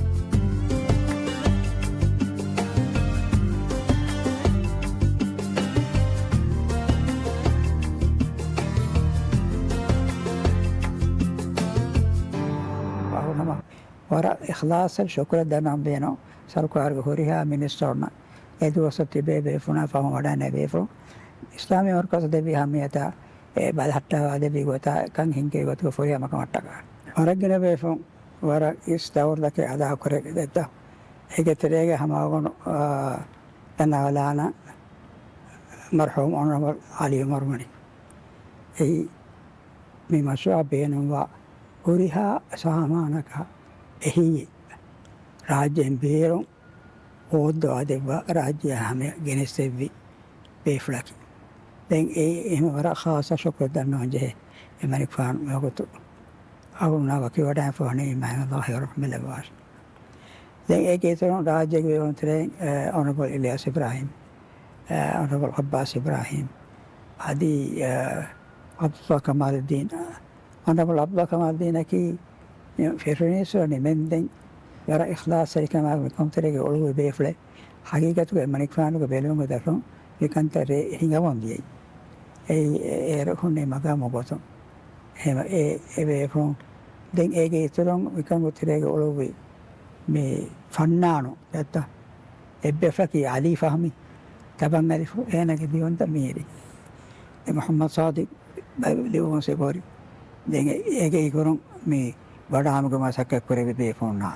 ވަރަށް އިޚްލާޞް ޝުކުރެއް ދަންނަވަން ބޭނުން ސަރުކާރުގެ ހުރިހާ މިނިސްޓަރުންނަށް. އެ ދުވަސް ތިބޭ ބޭފުޅުންނާ ފަހުން ވަޑައިގެންނެވި ބޭފުޅުން އިސްލާމީ މަރުކަޒު ދެއްވި އަހައްމިއްޔަތާ އެ ބަލަހައްޓަވާ ދެއްވި ގޮތާ ކަން ހިންގެވި ގޮތުގެ ފުރިހަމަ ކަމަށްޓަކާ. ވަރަށް ގިނަ ބޭފުޅުން ވަރަށް އިސް ދައުރުތަކެއް އަދާކުރެއްވި ދެއްތޯ. އޭގެ ތެރޭގަ ހަމައަޅުގަނޑު، އާ، ދަންނަވާލާނަން މަރްޙޫމް އޮނަރަބަލް އަލީ އުމަރު މަނިކު. އެއީ މި މަޝްރޫޢަށް ބޭނުންވާ ހުރިހާ ސާމާނަކާ އެހީ ރާއްޖޭން ބޭރުން ހޯއްދަވާ ދެއްވާ ރާއްޖެއާ ހަމަޔަށް ގެނެސްދެއްވި ބޭފުޅަކީ. ދެން އެ އެހެން ވަރަށް ޚާއްޞަ ޝުކުރެއް ދަންނަވަން ޖެހޭ އެ މަނިކުފާނު މިވަގުތު އަޅުގަނޑާ ވަކިވަޑައިފަ ވަނީ މަހެމަ ޒާހިރު ރަޙްމަތް ލައްވާށި. ދެން އޭގެ އިތުރުން ރާއްޖޭގެ ވެރިން ތެރެއިން، އެ، އޮނަރަބަލް އިލްޔާސް އިބްރާހީމް، އެ، އޮނަރަބަލް އައްބާސް އިބްރާހީމް، އަދި، އެ، ޢަބްދުﷲ ކަމާލުއްދީން، އޮނަރަބަލް ޢަބްދުﷲ ކަމާލުއްދީނަކީ މި ފެށުނީސްވަ ނިމެންދެން ވަރަށް އިޚްލާޞްތެރިކަމާ މި ކަންތައްތެރޭގެ އުޅުއްވި ބޭފުޅެއް. ހަގީގަތުގަ އެ މަނިކުފާނުގެ ބެލުމުގެ ދަށުން މި ކަންތައް ރޭ ހިނގަމުން ދިޔައީ. އެއީ އެ-، އޭރު ހުންނެވި މަގާމު ގޮތުން. އެހެން އެ، އެ ބޭފުޅުން ދެން އޭގެ އިތުރުން މިކަން ތެރޭގަ އުޅުއްވި މި ފަންނާނު ދެއްތަ؟ އެއްބޭފުޅަކީ ޢަލީ ފަހްމީ، ތަބަން އަލިފު، އޭނާގެ ދިވެހިން މީރި. އެ މުޙައްމަދު ސާދިޤް ލިޔުމުން ސެބޯރި. ދެން އޭގެ އިތުރުން މި ވަޑާމުގެ މަސައްކަތް ކުރެއްވި ބޭފުޅުންނާ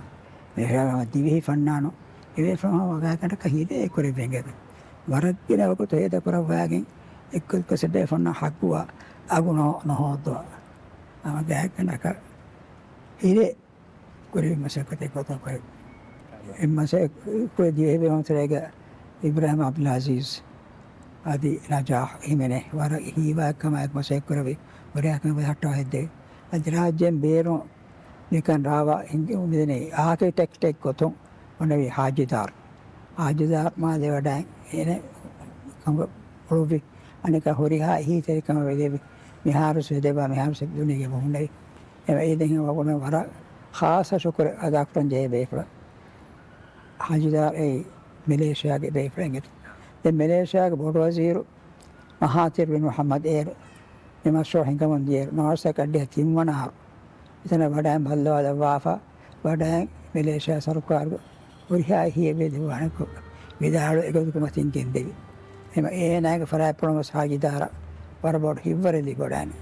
މި ދިވެހި ފަންނާނު އެ ބޭފުޅުން ވަގާގަނޑަކަށް ހިލޭ ކުރެއްވި އެނގޭ. ވަރަށް ގިނަ ވަގުތު ހޭދަ ކުރައްވާގެން އެއްކޮށް އެ ބޭފުޅުންނާ ޙައްޤުވާ އަގު ނޯ-، ނުހޯއްދަވާ. ހަމަ ގާތްގަނޑަކަށް ހިރޭ ކުރި މަސައްކަތެއް ގޮތަށް ކުރި. އެ މަސައްކަތް ދިވެހި ބޭފުޅުން ތެރޭގަ އިބްރާހިމް އަބްދުލް އަޒީޒް އަދި ނަޖާހް ހިމެނޭ ވަރަށް ހީވާ ކަމާއެކު މަސައްކަތް ކުރެވި ހުރިހާ ކަމެއް ހައްޓަވާ ހެއްދެވި. އަދި ރާއްޖޭން ބޭރުން މިކަން ރާވާ ހިނގި އުމިދެނީ އާކިޓެކްޓެއް ގޮތުން ބުނެވި ހާޖިދާރު. ހާޖިދާރު މާލެ ވަޑައި އޭނަ ކަނބަ އުޅުއްވި. އަނެކާ ހުރިހާ އެހީތެރިކަމެއް ވެދެވި. މިހާރުސް ވެދެއްވާ މިހާރުސް ދުނިޔޭގެ ބުނެވި. އެ އީދެއް ހިނގުމަށް ވަރަށް ޚާއްޞަ ޝުކުރެއް އަދާކުރަން ޖެހޭ ބޭފުޅެއް. ހާޖިދާރު އެއީ މެލޭޝިޔާގެ ބޭފުޅެއް އިނގޭތޯ. ދެން މެލޭޝިޔާގެ ބޮޑު ވަޒީރު މަހާތިރް ބިން މުޙައްމަދު އޭރު މި މަޝްރޫޢު ހިންގަމުން ދިޔައިރު ނަވާރަސަތޭކަ އަށްޑިހަ ތިންވަނަ އަހަރު އެތަނަށް ވަޑައިން ބައްލަވާލައްވާފަ، ވަޑައިން މެލޭޝިޔާ ސަރުކާރުގެ ހުރިހާ އެހީއެއް ވެދެއްވާނެކޮށް ވިދާޅުވެ އެގޮތަކުން މަތިން ގެންދެވި. އެހެން އޭނާގެ ފަރާތްޕުޅުން ވެސް ހާޖިދާރަށް ވަރަށް ބޮޑު ހިތްވަރެއް ލިބިވަޑައިގެން.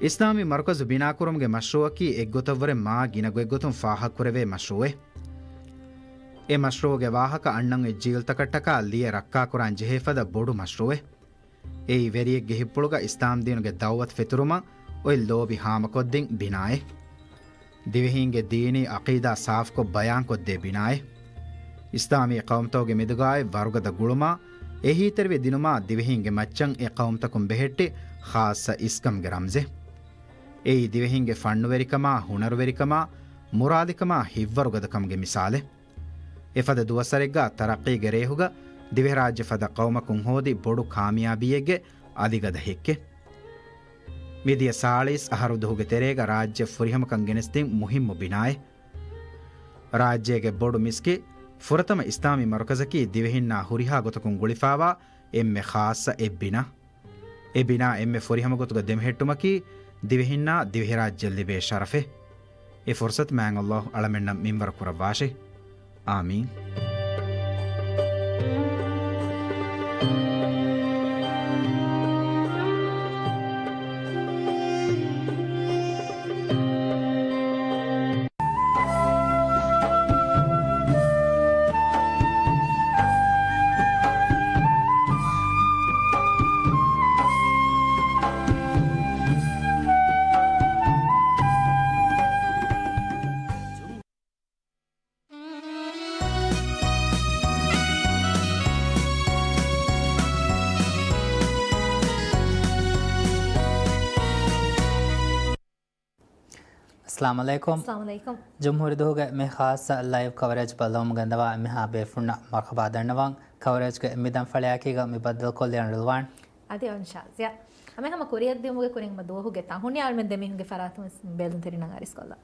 އިސްލާމީ މަރުކަޒު ބިނާކުރުމުގެ މަޝްރޫޢަކީ އެއްގޮތަށްވުރެ މާ ގިނަ ގޮތްގޮތުން ފާހަގަކުރެވޭ މަޝްރޫޢެއް. އެ މަޝްރޫޢުގެ ވާހަކަ އަންނަން އޮތް ޖީލްތަކަށްޓަކާ ލިޔެ ރައްކާކުރާން ޖެހޭ ފަދަ ބޮޑު މަޝްރޫޢެއް. އެއީ ވެރިއެއްގެ ހިތްޕުޅުގަ އިސްލާމްދީނުގެ ދައުވަތު ފެތުރުމަށް އޮތް ލޯބި ހާމަކޮށްދިން ބިނާއެއް. ދިވެހީންގެ ދީނީ އަޤީދާ ސާފުކޮށް ބަޔާންކޮށްދޭ ބިނާއެއް. އިސްލާމީ ޤައުމުތަކުގެ މެދުގައި ވަރުގަދަ ގުޅުމާ، އެހީތެރިވެ ދިނުމާ ދިވެހީންގެ މައްޗަށް އެ ޤައުމުތަކުން ބެހެއްޓި ޚާއްޞަ އިސްކަމުގެ ރަމްޒެއް. އެއީ ދިވެހީންގެ ފަންނުވެރިކަމާ، ހުނަރުވެރިކަމާ، މުރާލިކަމާ، ހިތްވަރުގަދަކަމުގެ މިސާލެއް. އެފަދަ ދުވަސްވަރެއްގަ ތަރައްޤީގެ ރޭހުގަ ދިވެހިރާއްޖެ ފަދަ ޤައުމަކުން ހޯދި ބޮޑު ކާމިޔާބީއެއްގެ އަލިގަދަ ހެއްކެއް. މިދިޔަ ސާޅީސް އަހަރު ދުހުގެ ތެރޭގަ ރާއްޖެ ފުރިހަމަކަން ގެނެސްދިން މުހިއްމު ބިނާއެއް. ރާއްޖޭގެ ބޮޑު މިސްކިތް ފުރަތަމަ އިސްލާމީ މަރުކަޒަކީ ދިވެހިންނާ ހުރިހާ ގޮތަކުން ގުޅިފާވާ އެންމެ ޚާއްޞަ އެއް ބިނާ. އެ ބިނާ އެންމެ ފުރިހަމަ ގޮތުގަ ދެމެހެއްޓުމަކީ ދިވެހިންނާ ދިވެހިރާއްޖެ ލިބޭ ޝަރަފެއް. އެ ފުރުޞަތު މާތް ﷲ އަޅަމެންނަށް މިންވަރު ކުރައްވާށި. އާމީން. އައްސަލާމު ޢަލައިކުމް. އައްސަލާމު ޢަލައިކުމް. ޖުމްހޫރީ ދުވަހުގެ މި ޚާއްޞަ ލައިވް ކަވަރޭޖް ބައްލަވަމުން ގެންދަވާ އެންމެހާ ބޭފުޅުންނަށް މަރުޙަބާ ދަންނަވަން. ކަވަރޭޖްގެ މި ދަންފަޅިއާއެކީގަ މި ބައްދަލުކޮށްލި އަން ރިލްވާން. އަދި އަން ޝާޒިޔާ. ހަމަ ހަމަ ކުރިއަށްދިއުމުގެ ކުރިން ހަމަ ދުވަހުގެ ތަހުނި އަޅުމެން ދެމީހުންގެ ފަރާތުން ވެސް ބޭލުންތެރިންނަށް އަރިސްކޮށްލާ.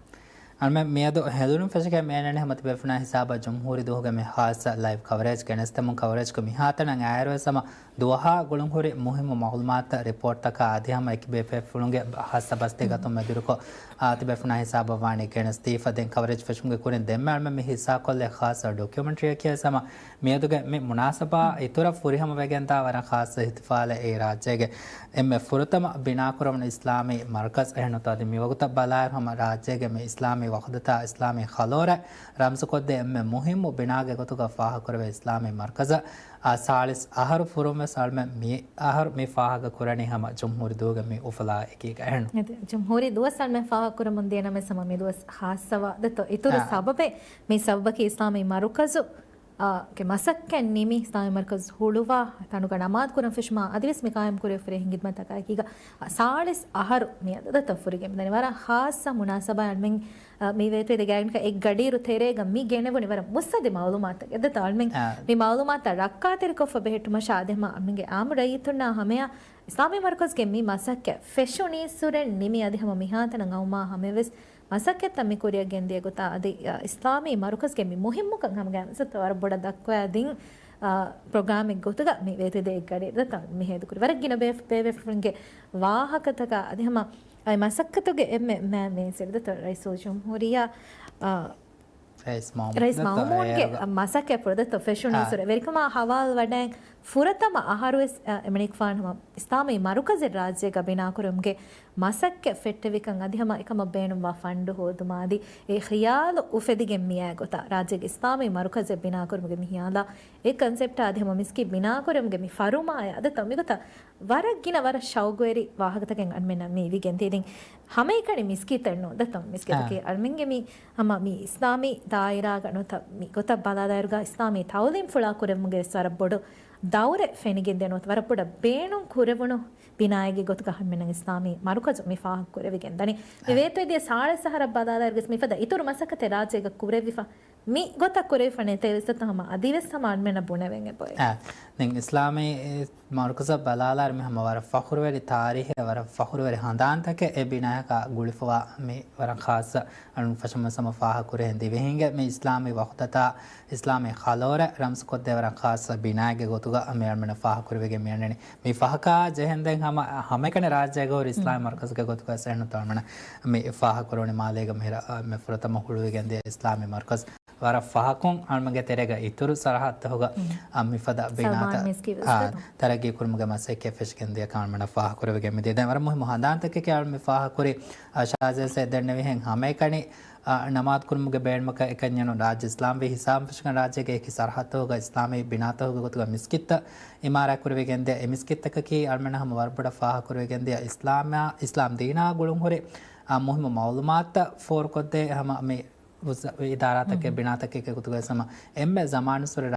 އަޅުމެން މިއަދު ހެނދުނު ފެށިގެން މިއަންނަނީ ހަމަ ތިބޭފުޅުންނާ ހިސާބަށް ޖުމްހޫރީ ދުވަހުގެ މި ޚާއްޞަ ލައިވް ކަވަރޭޖް ގެނެސްދެމުން. ކަވަރޭޖްގެ މިހާތަނަށް އައިއިރު ވެސް ހަމަ ދުވަހާ ގުޅުންހުރި މުހިއްމު މަޢުލޫމާތުތައް، ރިޕޯޓްތަކާ އަދި ހަމަ އެކި ބޭފުޅުންގެ ޚާއްޞަ ބަސްތެރިކަން މެދުވެރިކޮށް، އާ، ތިބޭފުޅުންނާ ހިސާބަށް ވާނީ ގެނެސްދީފަ. ދެން ކަވަރޭޖް ފެށުމުގެ ކުރިން ދެންމެ އަޅުމެން މި ހިއްސާކޮށްލީ ޚާއްޞަ ޑޮކިއުމެންޓަރީއެކޭ ހަމަ މިއަދުގެ މި މުނާސަބާ އިތުރަށް ފުރިހަމަ ވެގެންދާ ވަރަށް ޚާއްޞަ އިޙްތިފާލެއް. އެ ރާއްޖޭގެ އެންމެ ފުރަތަމަ ބިނާކުރެވުނު އިސްލާމީ މަރުކަޒް އެހެންނުތޯ. އަދި މިވަގުތަށް ބަލާއިރު ހަމަ ރާއްޖޭގެ މި އިސްލާމީ ވަޙްދަތާ އިސްލާމީ ޚަލޯރަށް ރަމްޒުކޮށްދޭ އެންމެ މުހިއްމު ބިނާގެ ގޮތުގަ ފާހަގަކުރެވޭ އިސްލާމީ މަރުކަޒަށް އާ، ސާޅީސް އަހަރު ފުރުން ވެސް އަޅުމެން މި އަހަރު މި ފާހަގަކުރަނީ ހަމަ ޖުމްހޫރީ ދުވަހުގެ މި އުފުލާ އެކީގަ އެހެން. އަދި ޖުމްހޫރީ ދުވަސް އަޅުމެން ފާހަގަކުރަމުން ދިޔަ ނަމަވެސް ހަމަ މި ދުވަސް ޚާއްޞަވާ ދެތޯ. އިތުރު އާ. ސަބަބެއް، މި ސަބަބަކީ އިސްލާމީ މަރުކަޒު، އާ، ގެ މަސައްކަތް ނިމި، އިސްލާމީ މަރުކަޒު ހުޅުވާ، ތަނުގަ ނަމާދު ކުރަން ފެށުމާ އަދިވެސް މި ޤާއިމް ކުރެވިފައިވާ ހިދުމަތްތަކާ އެކީގަ، އާ، ސާޅީސް އަހަރު މިއަދު ދެތޯ ފުރިގެން މިދަނީ. ވަރަށް ޚާއްޞަ މުނާސަބާ އަޅުމެން އަ، މި ވޭތުވެދިޔަ ގާތްގަނޑަކަށް އެއްގަޑިއިރު ތެރޭގަ މި ގެނެވުނީ ވަރަށް މުއްސަދި މަޢުލޫމާތުތަކެއް. ދެތޯ އަޅުމެން އާ. މި މަޢުލޫމާތުތައް ރައްކާތެރިކޮށްފަ ބެހެއްޓުމަށާ އަދި ހަމަ އަޅުމެންގެ އާއްމު ރައްޔިތުންނާ ހަމަޔަށް އިސްލާމީ މަރުކަޒުގެ މި މަސައްކަތް ފެށުނީއްސުރެން ނިމި އަދި ހަމަ މިހާތަނަށް އައުމާ ހަމަޔަށް ވެސް މަސައްކަތްތައް މި ކުރިއަށް ގެންދިޔަ ގޮތާ އަދި، އަ، އިސްލާމީ މަރުކަޒުގެ މި މުހިއްމުކަން ހަމަ ގާތްގަނޑަކަށް ވަރަށް ބޮޑަށް ދައްކަވައިދިން، އަ، ޕްރޮގްރާމެއް ގޮތުގަ މި ވޭތުވެދިޔަ އެއްގަޑިއިރު ދެތޯ މި ހޭދަކުރީ. ވަރަށް ގިނަ ބޭފު-، ބޭބޭފުޅުންގެ ވާހަކަތަކާ އަދި ހަމަ އައި މަސައްކަތުގެ އެންމެ މާ މޭސެރި ދެތޯ ރައީސުލްޖުމްހޫރިއްޔާ، އާ، ރައީސް މައުމޫން ރައީސް ދެތޯ މައުމޫންގެ އޭރުގަ މަސައްކަތްޕުޅު ދެތޯ ފެށުނީއްސުރެ ވެރިކަމާ ހަވާލު ވަޑައިން ފުރަތަމަ އަހަރުވެސް، އަ، އެމަނިކުފާނު ހަމަ އިސްލާމީ މަރުކަޒެއް ރާއްޖޭގަ ބިނާކުރުމުގެ މަސައްކަތް ފެއްޓެވިކަން އަދި ހަމަ އެކަމަށް ބޭނުންވާ ފަންޑު ހޯދުމާ އަދި އެ ޚިޔާލު އުފެދިގެން މިއާ ގޮތަށް ރާއްޖޭގެ އިސްލާމީ މަރުކަޒެއް ބިނާކުރުމުގެ މި ހިޔާލާ އެ ކޮންސެޕްޓާ އަދި ހަމަ މިސްކިތް ބިނާކުރުމުގެ މި ފަރުމާޔާ އަދި ތަ މިގޮތަށް ވަރަށް ގިނަ ވަރަށް ޝައުގުވެރި ވާހަކަތަކެއް އަންމެންނަށް މި އިވިގެން ތި ދެން ހަމައެކަނި މިސްކިތެއް ނޫން ދަތަ މިސްކިތަކީ އަޅުމެންގެ މި ހަމަ މި އިސްލާމީ ދާއިރާގަ ނުވަތަ މި ގޮތަށް ބަލާލާއިރުގަ އިސްލާމީ ތައުލީމް ފުޅާ ކުރެވުމުގެ ވެސް ވަރަށް ބޮޑު ދައުރެއް ފެނިގެންދޭ ނުވަތަ ވަރަށް ބޮޑަށް ބޭނުން ކުރެވުނު ބިނާއެއްގެ ގޮތުގަ ހަމަނަ އިސްލާމީ މަރުކަޒު މި ފާހަގަ ކުރެވިގެން ދަނީ. މި ވޭތުވެދިޔަ ސާޅީސް އަހަރަށް ބަލާލާއިރުގަސް މިފަދަ އިތުރު މަސައްކަތެއް ރާއްޖޭގަ ކުރެވިފަ މި ގޮތަށް ކުރެވިފަ ނެތޭ ވެސް ދަތަ ހަމަ އަދިވެސް ހަމަ އަންމެނަށް ބުނެވެން އެބައޮތް. އާ، ދެން އިސްލާމީ މަރުކަޒަށް ބަލާލާއިރު މި ހަމަ ވަރަށް ފަޚުރުވެރި ތާރީޚެއް، ވަރަށް ފަޚުރުވެރި ހަނދާންތަކެއް އެ ބިނާއަކާ ގުޅިފަވާ މި ވަރަށް ޚާއްޞަ އަޅުން ފަށަމަސް ހަމަ ފާހަގަކުރިހެން ދިވެހިންގެ މި އިސްލާމީ ވަޙުދަތާ އިސްލާމީ ޚަލޯރަ ރަމްޒުކޮށްދޭ ވަރަށް ޚާއްޞަ ބިނާއެއްގެ ގޮތުގަ މި އަޅުމެންނަށް ފާހަގަކުރެވިގެން މިއަންނަނީ. މި ފަހަކާ ޖެހެންދެން ހަމަ ހަމައެކަނި ރާއްޖޭގަ ހުރި އިސްލާމީ މަރުކަޒުގެ ގޮތުގަ އެހެންނުތޯ އަޅުމެންނަށް މި ފާހަގަކުރުވަނީ މާލޭގަ މިހިރަ، އަ، މި ފުރަތަމަ ހުޅުވިގެންދިޔަ އިސްލާމީ މަރުކަޒު. ވަރަށް ފަހަކުން އަޅުމެންގެ ތެރޭގަ އިތުރު ސަރަހައްދުތަކުގަ، އަ، މިފަދަ ބިނާތައް، އާ، ތަރައްގީ ކުރުމުގެ މަސައްކަތް ފެށިގެންދިޔަކަން އަޅުމެންނަށް ފާހަގަކުރެވިގެން މިދިޔަ. ދެން ވަރަށް މުހިއްމު ހަނދާންތަކެކޭ އަޅުމެން ފާހަގަކުރި، އަ، ޝާޒޭސް އެ ދެންނެވިހެން ހަމައެކަނި، އަ، ނަމާދު ކުރުމުގެ ބޭނުމަކަށް އެކަންޏެއް ނޫން. ރާއްޖެ އިސްލާމްވީ ހިސާބުން ފެށިގެން ރާއްޖޭގެ އެކި ސަރަހައްދުތަކުގަ އިސްލާމީ ބިނާތަކުގެ ގޮތުގަ މިސްކިތްތައް އިމާރާތް ކުރެވިގެންދިޔަ. އެ މިސްކިތްތަކަކީ އަޅުމެންނަށް ހަމަ ވަރަށް ބޮޑަށް ފާހަގަކުރެވިގެންދިޔަ އިސްލާމާ، އިސްލާމް ދީނާ ގުޅުންހުރި، އަ، މުހިއްމު މައުލޫމާތުތައް ފޯރުކޮށްދޭ ހަމަ މި އިދާރާތަކެއް، ބިނާތަކެއްގެ ގޮތުގައި ހަމަ އެންމެ ޒަމާނުއްސުރެ